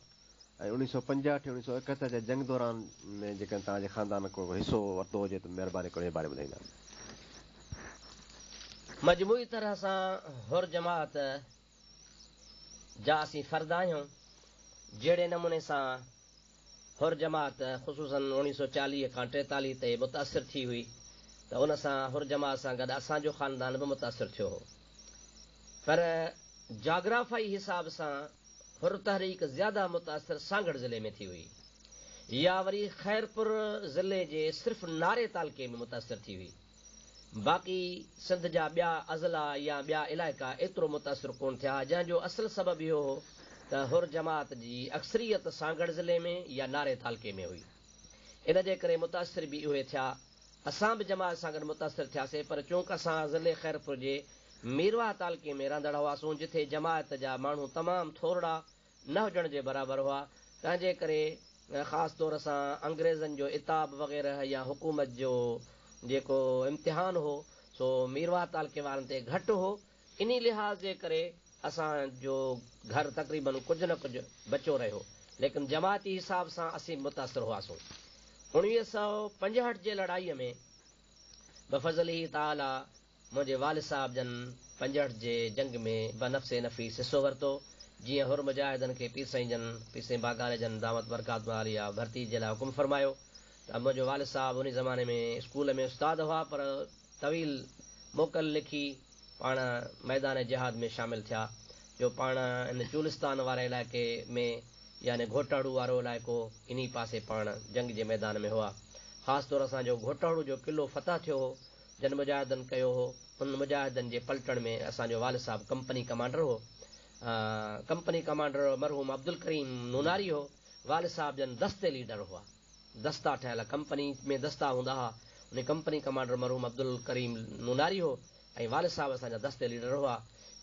Speaker 2: ۽ اوڻيهه سؤ پنجهٺ ۽ اوڻيهه سؤ ايڪهتر جي جنگ دوران ۾ جيڪڏهن توهان جي خاندان ڪو حصو ورتو هجي ته مهرباني ڪري ان باري ۾ ٻڌائيندا.
Speaker 3: مجموعي طرح سان حر جماعت جا اسين فرد آهيون، جهڙي نموني سان حر جماعت خصوصاً اوڻيهه سؤ چاليهه کان ٽيتاليهه تي متاثر ٿي هئي ته ان سان حر جماعت سان گڏ اسان جو خاندان به متاثر ٿيو هو پر جاگرافائي حساب سان حر تحريڪ زياده متاثر سانگهڙ ضلعي ۾ ٿي هئي يا وري خيرپور ضلعي جي صرف ناري تعلقي ۾ متاثر ٿي هئي. باقي سنڌ جا ٻيا اضلاع يا ٻيا علائقا ايترو متاثر ڪونه ٿيا جنهن جو اصل سبب اهو هو ته حر جماعت جي اڪثريت سانگهڙ ضلعي ۾ يا ناري تعلقي ۾ هئي. ان جي ڪري متاثر به اهي ٿيا. اسان به جماعت سان گڏ متاثر ٿياسي پر چونڪ اسان ضلعي خيرپور جي ميرواهه تعلقي ۾ رهندڙ هئاسون جٿي جماعت جا ماڻهو تمام ٿورڙا نه هجڻ جي برابر هئا تنهن جي ڪري خاص طور سان انگريزن جو عتاب وغيره يا حڪومت جو جيڪو امتحان هو سو ميرواهه تعلقي وارن تي گهٽ هو انهي لحاظ جي ڪري اسان جو گهر تقريباً ڪجهه نه ڪجهه بچو رهيو ليڪن جماعتي حساب سان اسين به متاثر هئاسون. 1965 جي لڙائيء ۾ بفضله تعاليٰ منهنجي والد صاحب جن 65 جي جنگ ۾ بنفس نفيس حصو ورتو، جيئن حر مجاهدن کي پير سائين جن، پير سائين باگاري جن دامت برڪاتهم العاليه ڀرتي جي لاء حڪم فرمايو ته منهنجو والد صاحب انهي زماني ۾ اسڪول ۾ استاد هئا پر طويل موڪل لکي پاڻ ميدان جهاد ۾ شامل ٿيا جو پاڻ ان چولستان واري علائقي ۾ يعني گهوٽاڙو وارو علائقو انهي پاسي پاڻ جنگ جي ميدان ۾ هئا. خاص طور اسان جو گهوٽاڙو جو قلعو فتح ٿيو هو جن مجاهدن ڪيو هو انهن مجاهدن جي پلٽڻ ۾ اسان جو والد صاحب ڪمپني ڪمانڊر هو. ڪمپني ڪمانڊر مرحوم عبدالڪريم نوناري هو. والد صاحب جن دستي ليڊر هئا. دستا ٺهيل ڪمپني ۾ دستا هوندا ها. انهي ڪمپني ڪمانڊر مرحوم عبدالڪريم نوناري هو ۽ والد صاحب اسان جا دستي ليڊر هئا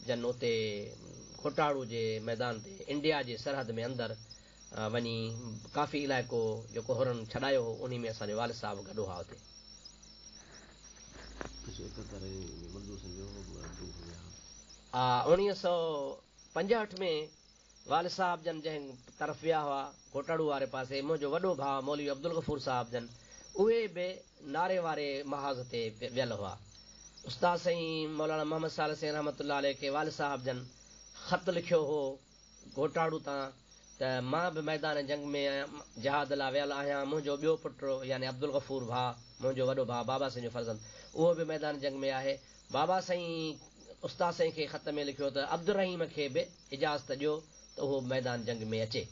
Speaker 3: جن اتي کوٽاڙو جي ميدان تي انڊيا جي سرحد ۾ اندر وڃي ڪافي علائقو جيڪو حرن ڇڏايو هو انهي ۾ اسان جو والد صاحب گڏ هئا اتي. 1965 ۾ والد صاحب جن جنهن طرف ويا هئا، ڪوٽاڙو واري پاسي، منهنجو وڏو ڀاء مولوي عبدالغفور صاحب جن، اهي به ناري واري محاذ تي ويل هئا. استاد سائين مولانا محمد صالح سائين رحمة الله عليه کي والد صاحب جن خط لکيو هو گهوٽاڙو تان ته مان به ميدان جنگ ۾ جهاد لاء ويل آهيان، منهنجو ٻيو پٽ يعني عبدالغفور ڀاء، منهنجو وڏو ڀاء بابا سائين جو فرزند، اهو به ميدان جنگ ۾ آهي. بابا سائين استاد سائين کي خط ۾ لکيو ته عبدالرحيم کي به اجازت ڏيو ته اهو به ميدان جنگ ۾ اچي.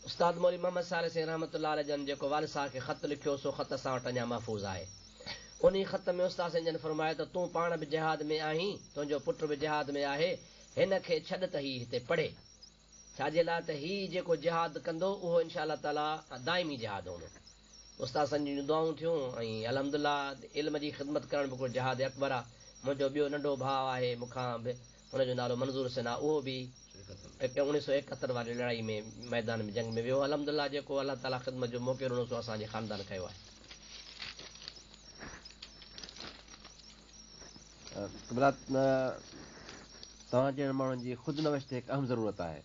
Speaker 3: استاد مولوي محمد صالح سائين رحمة الله عليه جن جيڪو والد صاحب کي خط لکيو سو خط اسان وٽ اڃا محفوظ آهي. انهي خط ۾ استاد سائين جن فرمايو ته تون پاڻ به جهاد ۾ آهين، تنهنجو پٽ به جهاد ۾ آهي، هن کي ڇڏ ته هي هتي پڙهي. ڇا جي لاء ته هي جيڪو جهاد ڪندو اهو انشاء الله تعاليٰ دائمي جهاد هوندو. استاد سائين جون دعائون ٿيون ۽ الحمد لله علم جي خدمت ڪرڻ به هڪڙو جهاد اڪبر آ. منهنجو ٻيو ننڍو ڀاء آهي مون کان به ان جو نالو منظور حسين آ اهو به 1971 واري لڙائي ۾ ميدان ۾ جنگ ۾ ويو هو. الحمد لله جيڪو الله تعاليٰ خدمت جو موقعو ڏنو سو اسان جي خاندان ڪيو آهي.
Speaker 2: قبلا توهان جهڙن ماڻهن جي خود نوشت هڪ اهم ضرورت آهي.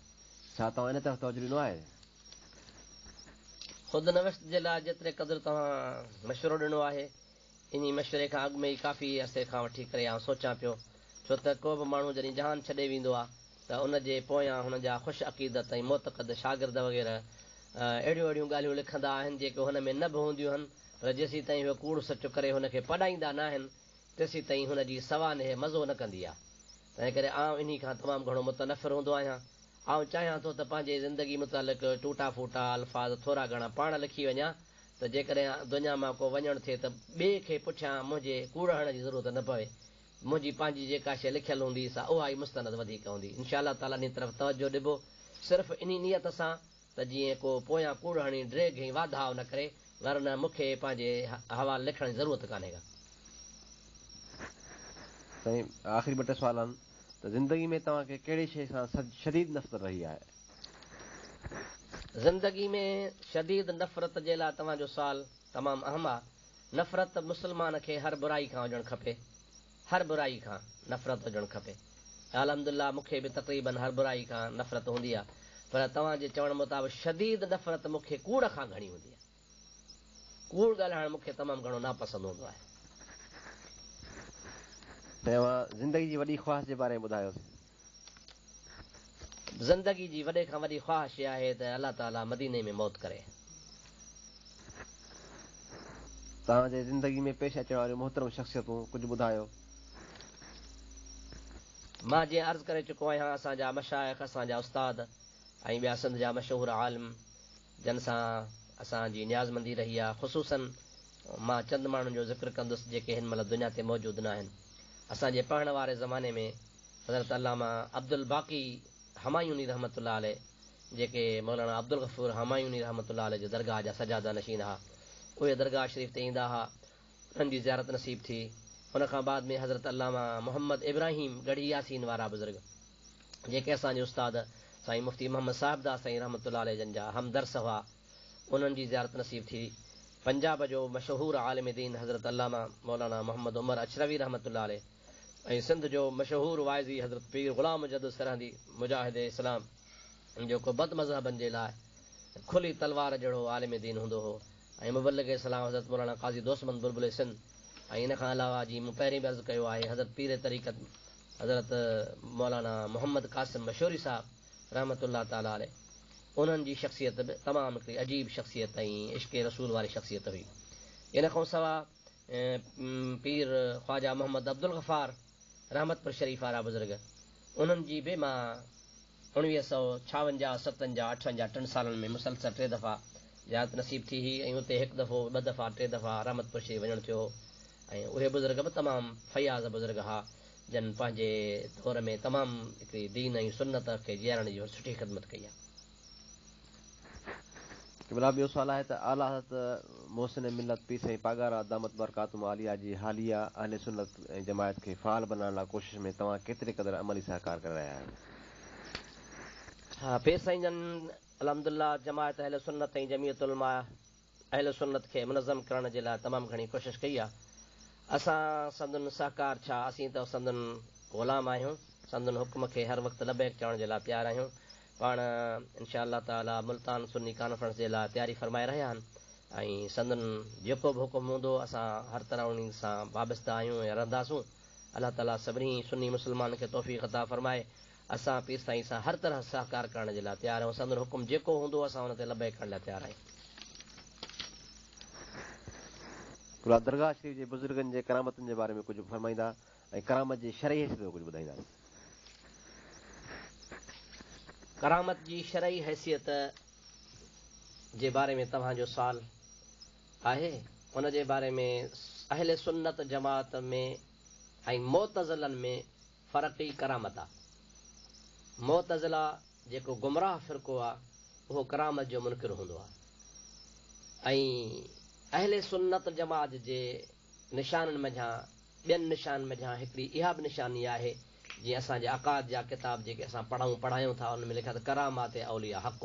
Speaker 2: ڇا توهان ان طرف توجه ڏنو آهي؟
Speaker 3: خود نوشت جي لاء جيتري قدر توهان مشورو ڏنو آهي، انهي مشوري کان اڳ ۾ ئي ڪافي عرصي کان وٺي ڪري آئون سوچان پيو، ڇو ته ڪو به ماڻهو جڏهن جهان ڇڏي ويندو آ ته ان جي پويان هن جا خوش عقيدت ۽ معتقد شاگرد وغيره اهڙيون اهڙيون ڳالهيون لکندا آهن جيڪي هن ۾ نه به هونديون هن پر جيسيتائين اهي ڪوڙ سچ ڪري هن کي پڏائيندا ناهن تيسيتائين هن جي سوانح مزو نه ڪندي آ. تنهنڪري آئون انهي کان تمام گهڻو متنفر هوندو آهيان. آئون چاهيان ٿو ته پنهنجي زندگي متعلق ٽوٽا ڦوٽا الفاظ ٿورا گهڻا پاڻ لکي وڃان ته جيڪڏهن دنيا مان ڪو وڃڻ ٿئي ته ٻئي کي پٺيان منهنجي ڪوڙ هڻڻ جي ضرورت نه پوي. منهنجي پنهنجي جيڪا شيء لکيل هوندي سا اها ئي مستند وڌيڪ هوندي. انشاء الله تعاليٰ انهي طرف توجه ڏبو صرف انهي نيت سان ته جيئن ڪو پويان ڪوڙ هڻي ڊيگهه ۽ واڌاء نه ڪري، ورنه مون کي پنهنجي حوال لکڻ جي ضرورت ڪانهي ڪا.
Speaker 2: سائين آخري ٻه ٽي سوال آهن ته زندگي ۾ توهان کي ڪهڙي شيء سان شديد نفرت رهي آهي؟
Speaker 3: زندگي ۾ شديد نفرت جي لاء توهان جو سوال تمام اهم آ. نفرت مسلمان کي هر برائي کان هجڻ کپي. هر برائي کان نفرت هجڻ کپي. الحمدلله مون کي به تقريبن هر برائي کان نفرت هوندي آ پر توهان جي چوڻ مطابق شديد نفرت مون کي ڪوڙ کان گهڻي هوندي آ. ڪوڙ ڳالهائڻ مون کي تمام گهڻو ناپسند هوندو آهي.
Speaker 2: توهان زندگي جي وڏي خواهش جي باري ۾ ٻڌايو.
Speaker 3: زندگي جي وڏي کان وڏي خواهش اها آهي ته الله تعاليٰ مديني ۾ موت ڪري.
Speaker 2: توهان جي زندگي ۾ پيش اچڻ واريون محترم شخصيتون ڪجهه ٻڌايو.
Speaker 3: مان جيئن عرض ڪري چڪو آهيان اسان جا مشائخ، اسان جا استاد ۽ ٻيا سنڌ جا مشهور عالم جن سان اسان جي نيازمندي رهي آهي خصوصاً مان چند ماڻهن جو ذڪر ڪندس جيڪي هن مهل دنيا تي موجود ناهن. اسان جي پڙهڻ واري زماني ۾ حضرت علامه عبدالباقي همايوني رحمة الله عليه جيڪي مولانا عبدالغفور همايوني رحمة الله عليه جي درگاهه جا سجاده نشين ها اهي درگاهه شريف تي ايندا ها انهن جي زيارت نصيب ٿي ان کان بعد ۾ حضرت علامه محمد ابراهيم ڳڙهي ياسين وارا بزرگ جيڪي اسان جي استاد سائين مفتي محمد صاحبداد سائين رحمة الله عليه جن جا هم درس هئا انهن جي زيارت نصيب ٿي پنجاب جو مشهور عالم دين حضرت علامه مولانا محمد عمر اڇروي رحمة الله عليه ۽ سنڌ جو مشهور واعظي حضرت پير غلام مجدد سرهندي مجاهد اسلام جيڪو بد مذهبن جي لاء کلي تلوار جهڙو عالم دين هوندو هو ۽ مبلغ اسلام حضرت مولانا قاضي دوست محمد بلبل سنڌ ۽ ان کان علاوه جيئن مون پهرين به عرض ڪيو آهي حضرت پير طريقت حضرت مولانا محمد قاسم مشوري صاحب رحمة الله تعالٰي عليه انهن جي شخصيت به تمام هڪڙي عجيب شخصيت ۽ عشق رسول واري شخصيت هئي ان کان سواء پير خواجه محمد عبدالغفار رحمت پور شريف وارا بزرگ انهن جي به مان 1956، 57، 58 ٽن سالن ۾ مسلسل ٽي دفعا زيارت نصيب ٿي هئي ۽ اتي هڪ دفعو ٻه دفعا ٽي دفعا رحمت پور شريف وڃڻ ٿيو هو ۽ اهي بزرگ به تمام فياض بزرگ ها جن پنهنجي دور ۾ تمام هڪڙي دين ۽ سنت کي جيارڻ جي سٺي خدمت ڪئي آهي.
Speaker 2: قبلا ٻيو سوال آهي ته اعليٰ حضرت محسن ملت پير سائين پاڳارا دامت برڪاتهم عاليه جي حاليه اهل سنت ۽ جماعت کي فعال بنائڻ لاء ڪوشش ۾ توهان ڪيتري قدر عملي سهڪار ڪري رهيا آهيو؟
Speaker 3: ها پير سائين جن الحمدلله جماعت اهل سنت ۽ جمعيت علماء اهل سنت کي منظم ڪرڻ جي لاء تمام گهڻي ڪوشش ڪئي آهي. اسان سندن سهڪار ڇا اسين ته سندن غلام آهيون، سندن حڪم کي هر وقت لبيڪ چوڻ جي لاء تيار آهيون. پاڻ انشاء الله تعاليٰ ملتان سني ڪانفرنس جي لاء تياري فرمائي رهيا آهن ۽ سندن جيڪو به حڪم هوندو اسان هر طرح انهي سان وابسته آهيون ۽ رهنداسون. الله تعاليٰ سڀني سني مسلمانن کي توفيق عطا فرمائي. اسان پير سائين سان هر طرح سهڪار ڪرڻ جي لاء تيار آهيون. سندن حڪم جيڪو هوندو اسان ان تي لبيڪ ڪرڻ لاء تيار آهيون.
Speaker 2: قبلا درگاهه شريف جي بزرگن جي ڪرامتن جي باري ۾ ڪجهه فرمائيندا ۽ ڪرامت جي شرعي حيثيت ۾ ڪجهه ٻڌائيندا.
Speaker 3: ڪرامت جي شرعي حيثيت جي باري ۾ توهان جو سوال آهي ان جي باري ۾ اهل سنت جماعت ۾ ۽ معتزلن ۾ فرق ئي ڪرامت آ. معتزله جيڪو گمراهه فرقو آ اهو ڪرامت جو منڪر هوندو آ ۽ اهل سنت جماعت جي نشانن منجهان ٻين نشانن منجهان هڪڙي اها به نشاني آهي جيئن اسان جي عقائد جا ڪتاب جيڪي اسان پڙهون پڙهايون ٿا انهن ۾ لکيل آهي ته ڪرامات اولياء حق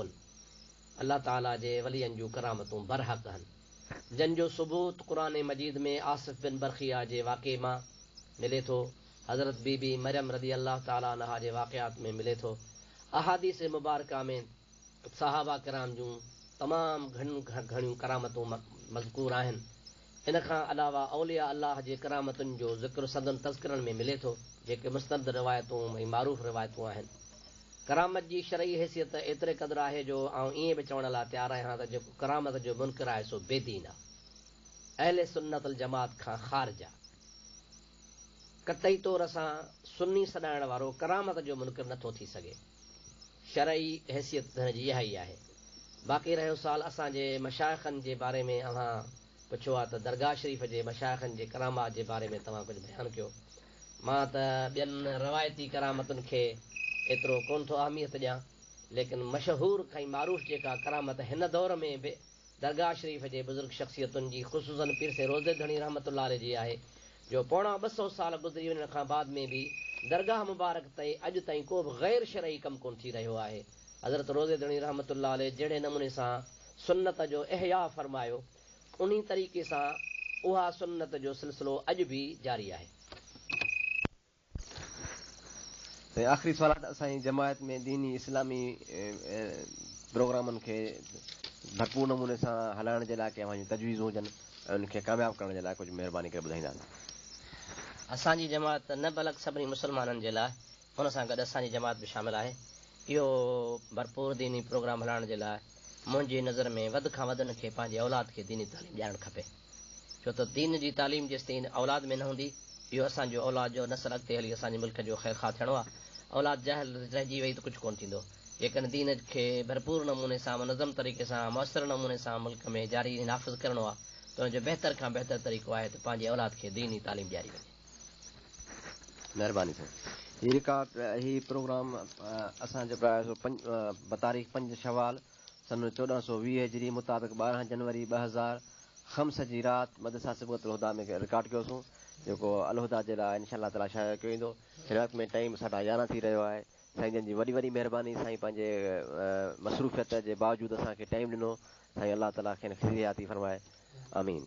Speaker 3: الله تعاليٰ جي ولين جون ڪرامتون برحق هن جن جو ثبوت قرآن مجيد ۾ آصف بن برخيا جي واقعي مان ملي ٿو حضرت بي بي مريم رضي الله تعاليٰ عنها جي واقعات ۾ ملي ٿو احاديث مبارڪه ۾ صحابه ڪرام جون تمام گهڻيون ڪرامتون مذڪور آهن. ان کان علاوه اولياء الله جي ڪرامتن جو ذڪر سندن تذڪرن ۾ ملي ٿو، جيڪي مستند روايتون ۽ معروف روايتون آهن. ڪرامت جي شرعي حيثيت ايتري قدر آهي جو آئون ائين به چوڻ لاء تيار آهيان ته جيڪو ڪرامت جو منڪر آهي سو بي دين آ. اهل سنت الجماعت کان خارج آ. قطعي طور سان سني سڏائڻ وارو ڪرامت جو منڪر نٿو ٿي سگهي. شرعي حيثيت ته هن جي اها ئي آهي. باقي رهيو سوال اسان جي مشائخن جي باري ۾ اوهان پڇيو آ ته درگاهه شريف جي مشائخن جي ڪرامات جي باري ۾ توهان ڪجهه بيان ڪيو. مان ته ٻين روايتي ڪرامتن کي ايترو ڪونه ٿو اهميت ڏيان ليڪن مشهور ۽ معروف جيڪا ڪرامت هن دور ۾ به درگاهه شريف جي بزرگ شخصيتن جي خصوصاً پير سائين روضي ڌڻي رحمة الله عليه جي آهي جو پوڻا 200 سال گذري وڃڻ کان بعد ۾ به درگاهه مبارڪ تي اڄ تائين ڪو به غير شرعي ڪم ڪونه ٿي رهيو آهي. حضرت روضي ڌڻي رحمة الله عليه جهڙي نموني سان سنت جو احياء فرمايو انهي طريقي سان اها سنت جو سلسلو اڄ به جاري آهي.
Speaker 2: سائين آخري سوال آهي ته اسان جي جماعت ۾ ديني اسلامي پروگرامن کي ڀرپور نموني سان هلائڻ جي لاء ڪي اوهان جون تجويزون هجن ۽ ان کي ڪامياب ڪرڻ جي لاء ڪجهه مهرباني ڪري ٻڌائيندا.
Speaker 3: اسان جي جماعت نه بلڪ سڀني مسلمانن جي لاء ان سان گڏ اسان جي جماعت به شامل آهي. اهو ڀرپور ديني پروگرام هلائڻ جي لاء منهنجي نظر ۾ وڌ کان وڌ ان کي پنهنجي اولاد کي ديني تعليم ڏيارڻ کپي. ڇو ته دين جي تعليم جيستائين اولاد ۾ نه هوندي، اهو اسان جو اولاد جو نسل اڳتي هلي اسان جي ملڪ جو خيرخواه ٿيڻو آهي. اولاد جاهل رهجي وئي ته ڪجهه ڪونه ٿيندو. جيڪڏهن دين کي ڀرپور نموني سان منظم طريقي سان موثر نموني سان ملڪ ۾ جاري ۽ نافذ ڪرڻو آهي ته ان جو بهتر کان بهتر طريقو آهي ته پنهنجي اولاد کي ديني تعليم ڏياري وڃي.
Speaker 2: مهرباني سائين هي رڪارڊ هي پروگرام اسان جيڪو آهي سو بتاريخ 5 شوال سن 1420 هجري مطابق 12 جنوري 2005 جي رات مدرسه صبغت الهديٰ ۾ رڪارڊ ڪيوسون جيڪو الهديٰ جي لاء انشاء الله تعاليٰ شايع ڪيو ويندو. هن وقت ۾ ٽائيم 11:30 ٿي رهيو آهي. سائين جن جي وڏي وڏي مهرباني سائين پنهنجي مصروفيت جي باوجود اسان کي ٽائيم ڏنو. سائين الله تعاليٰ کين خضر حياتي فرمائي. آمين.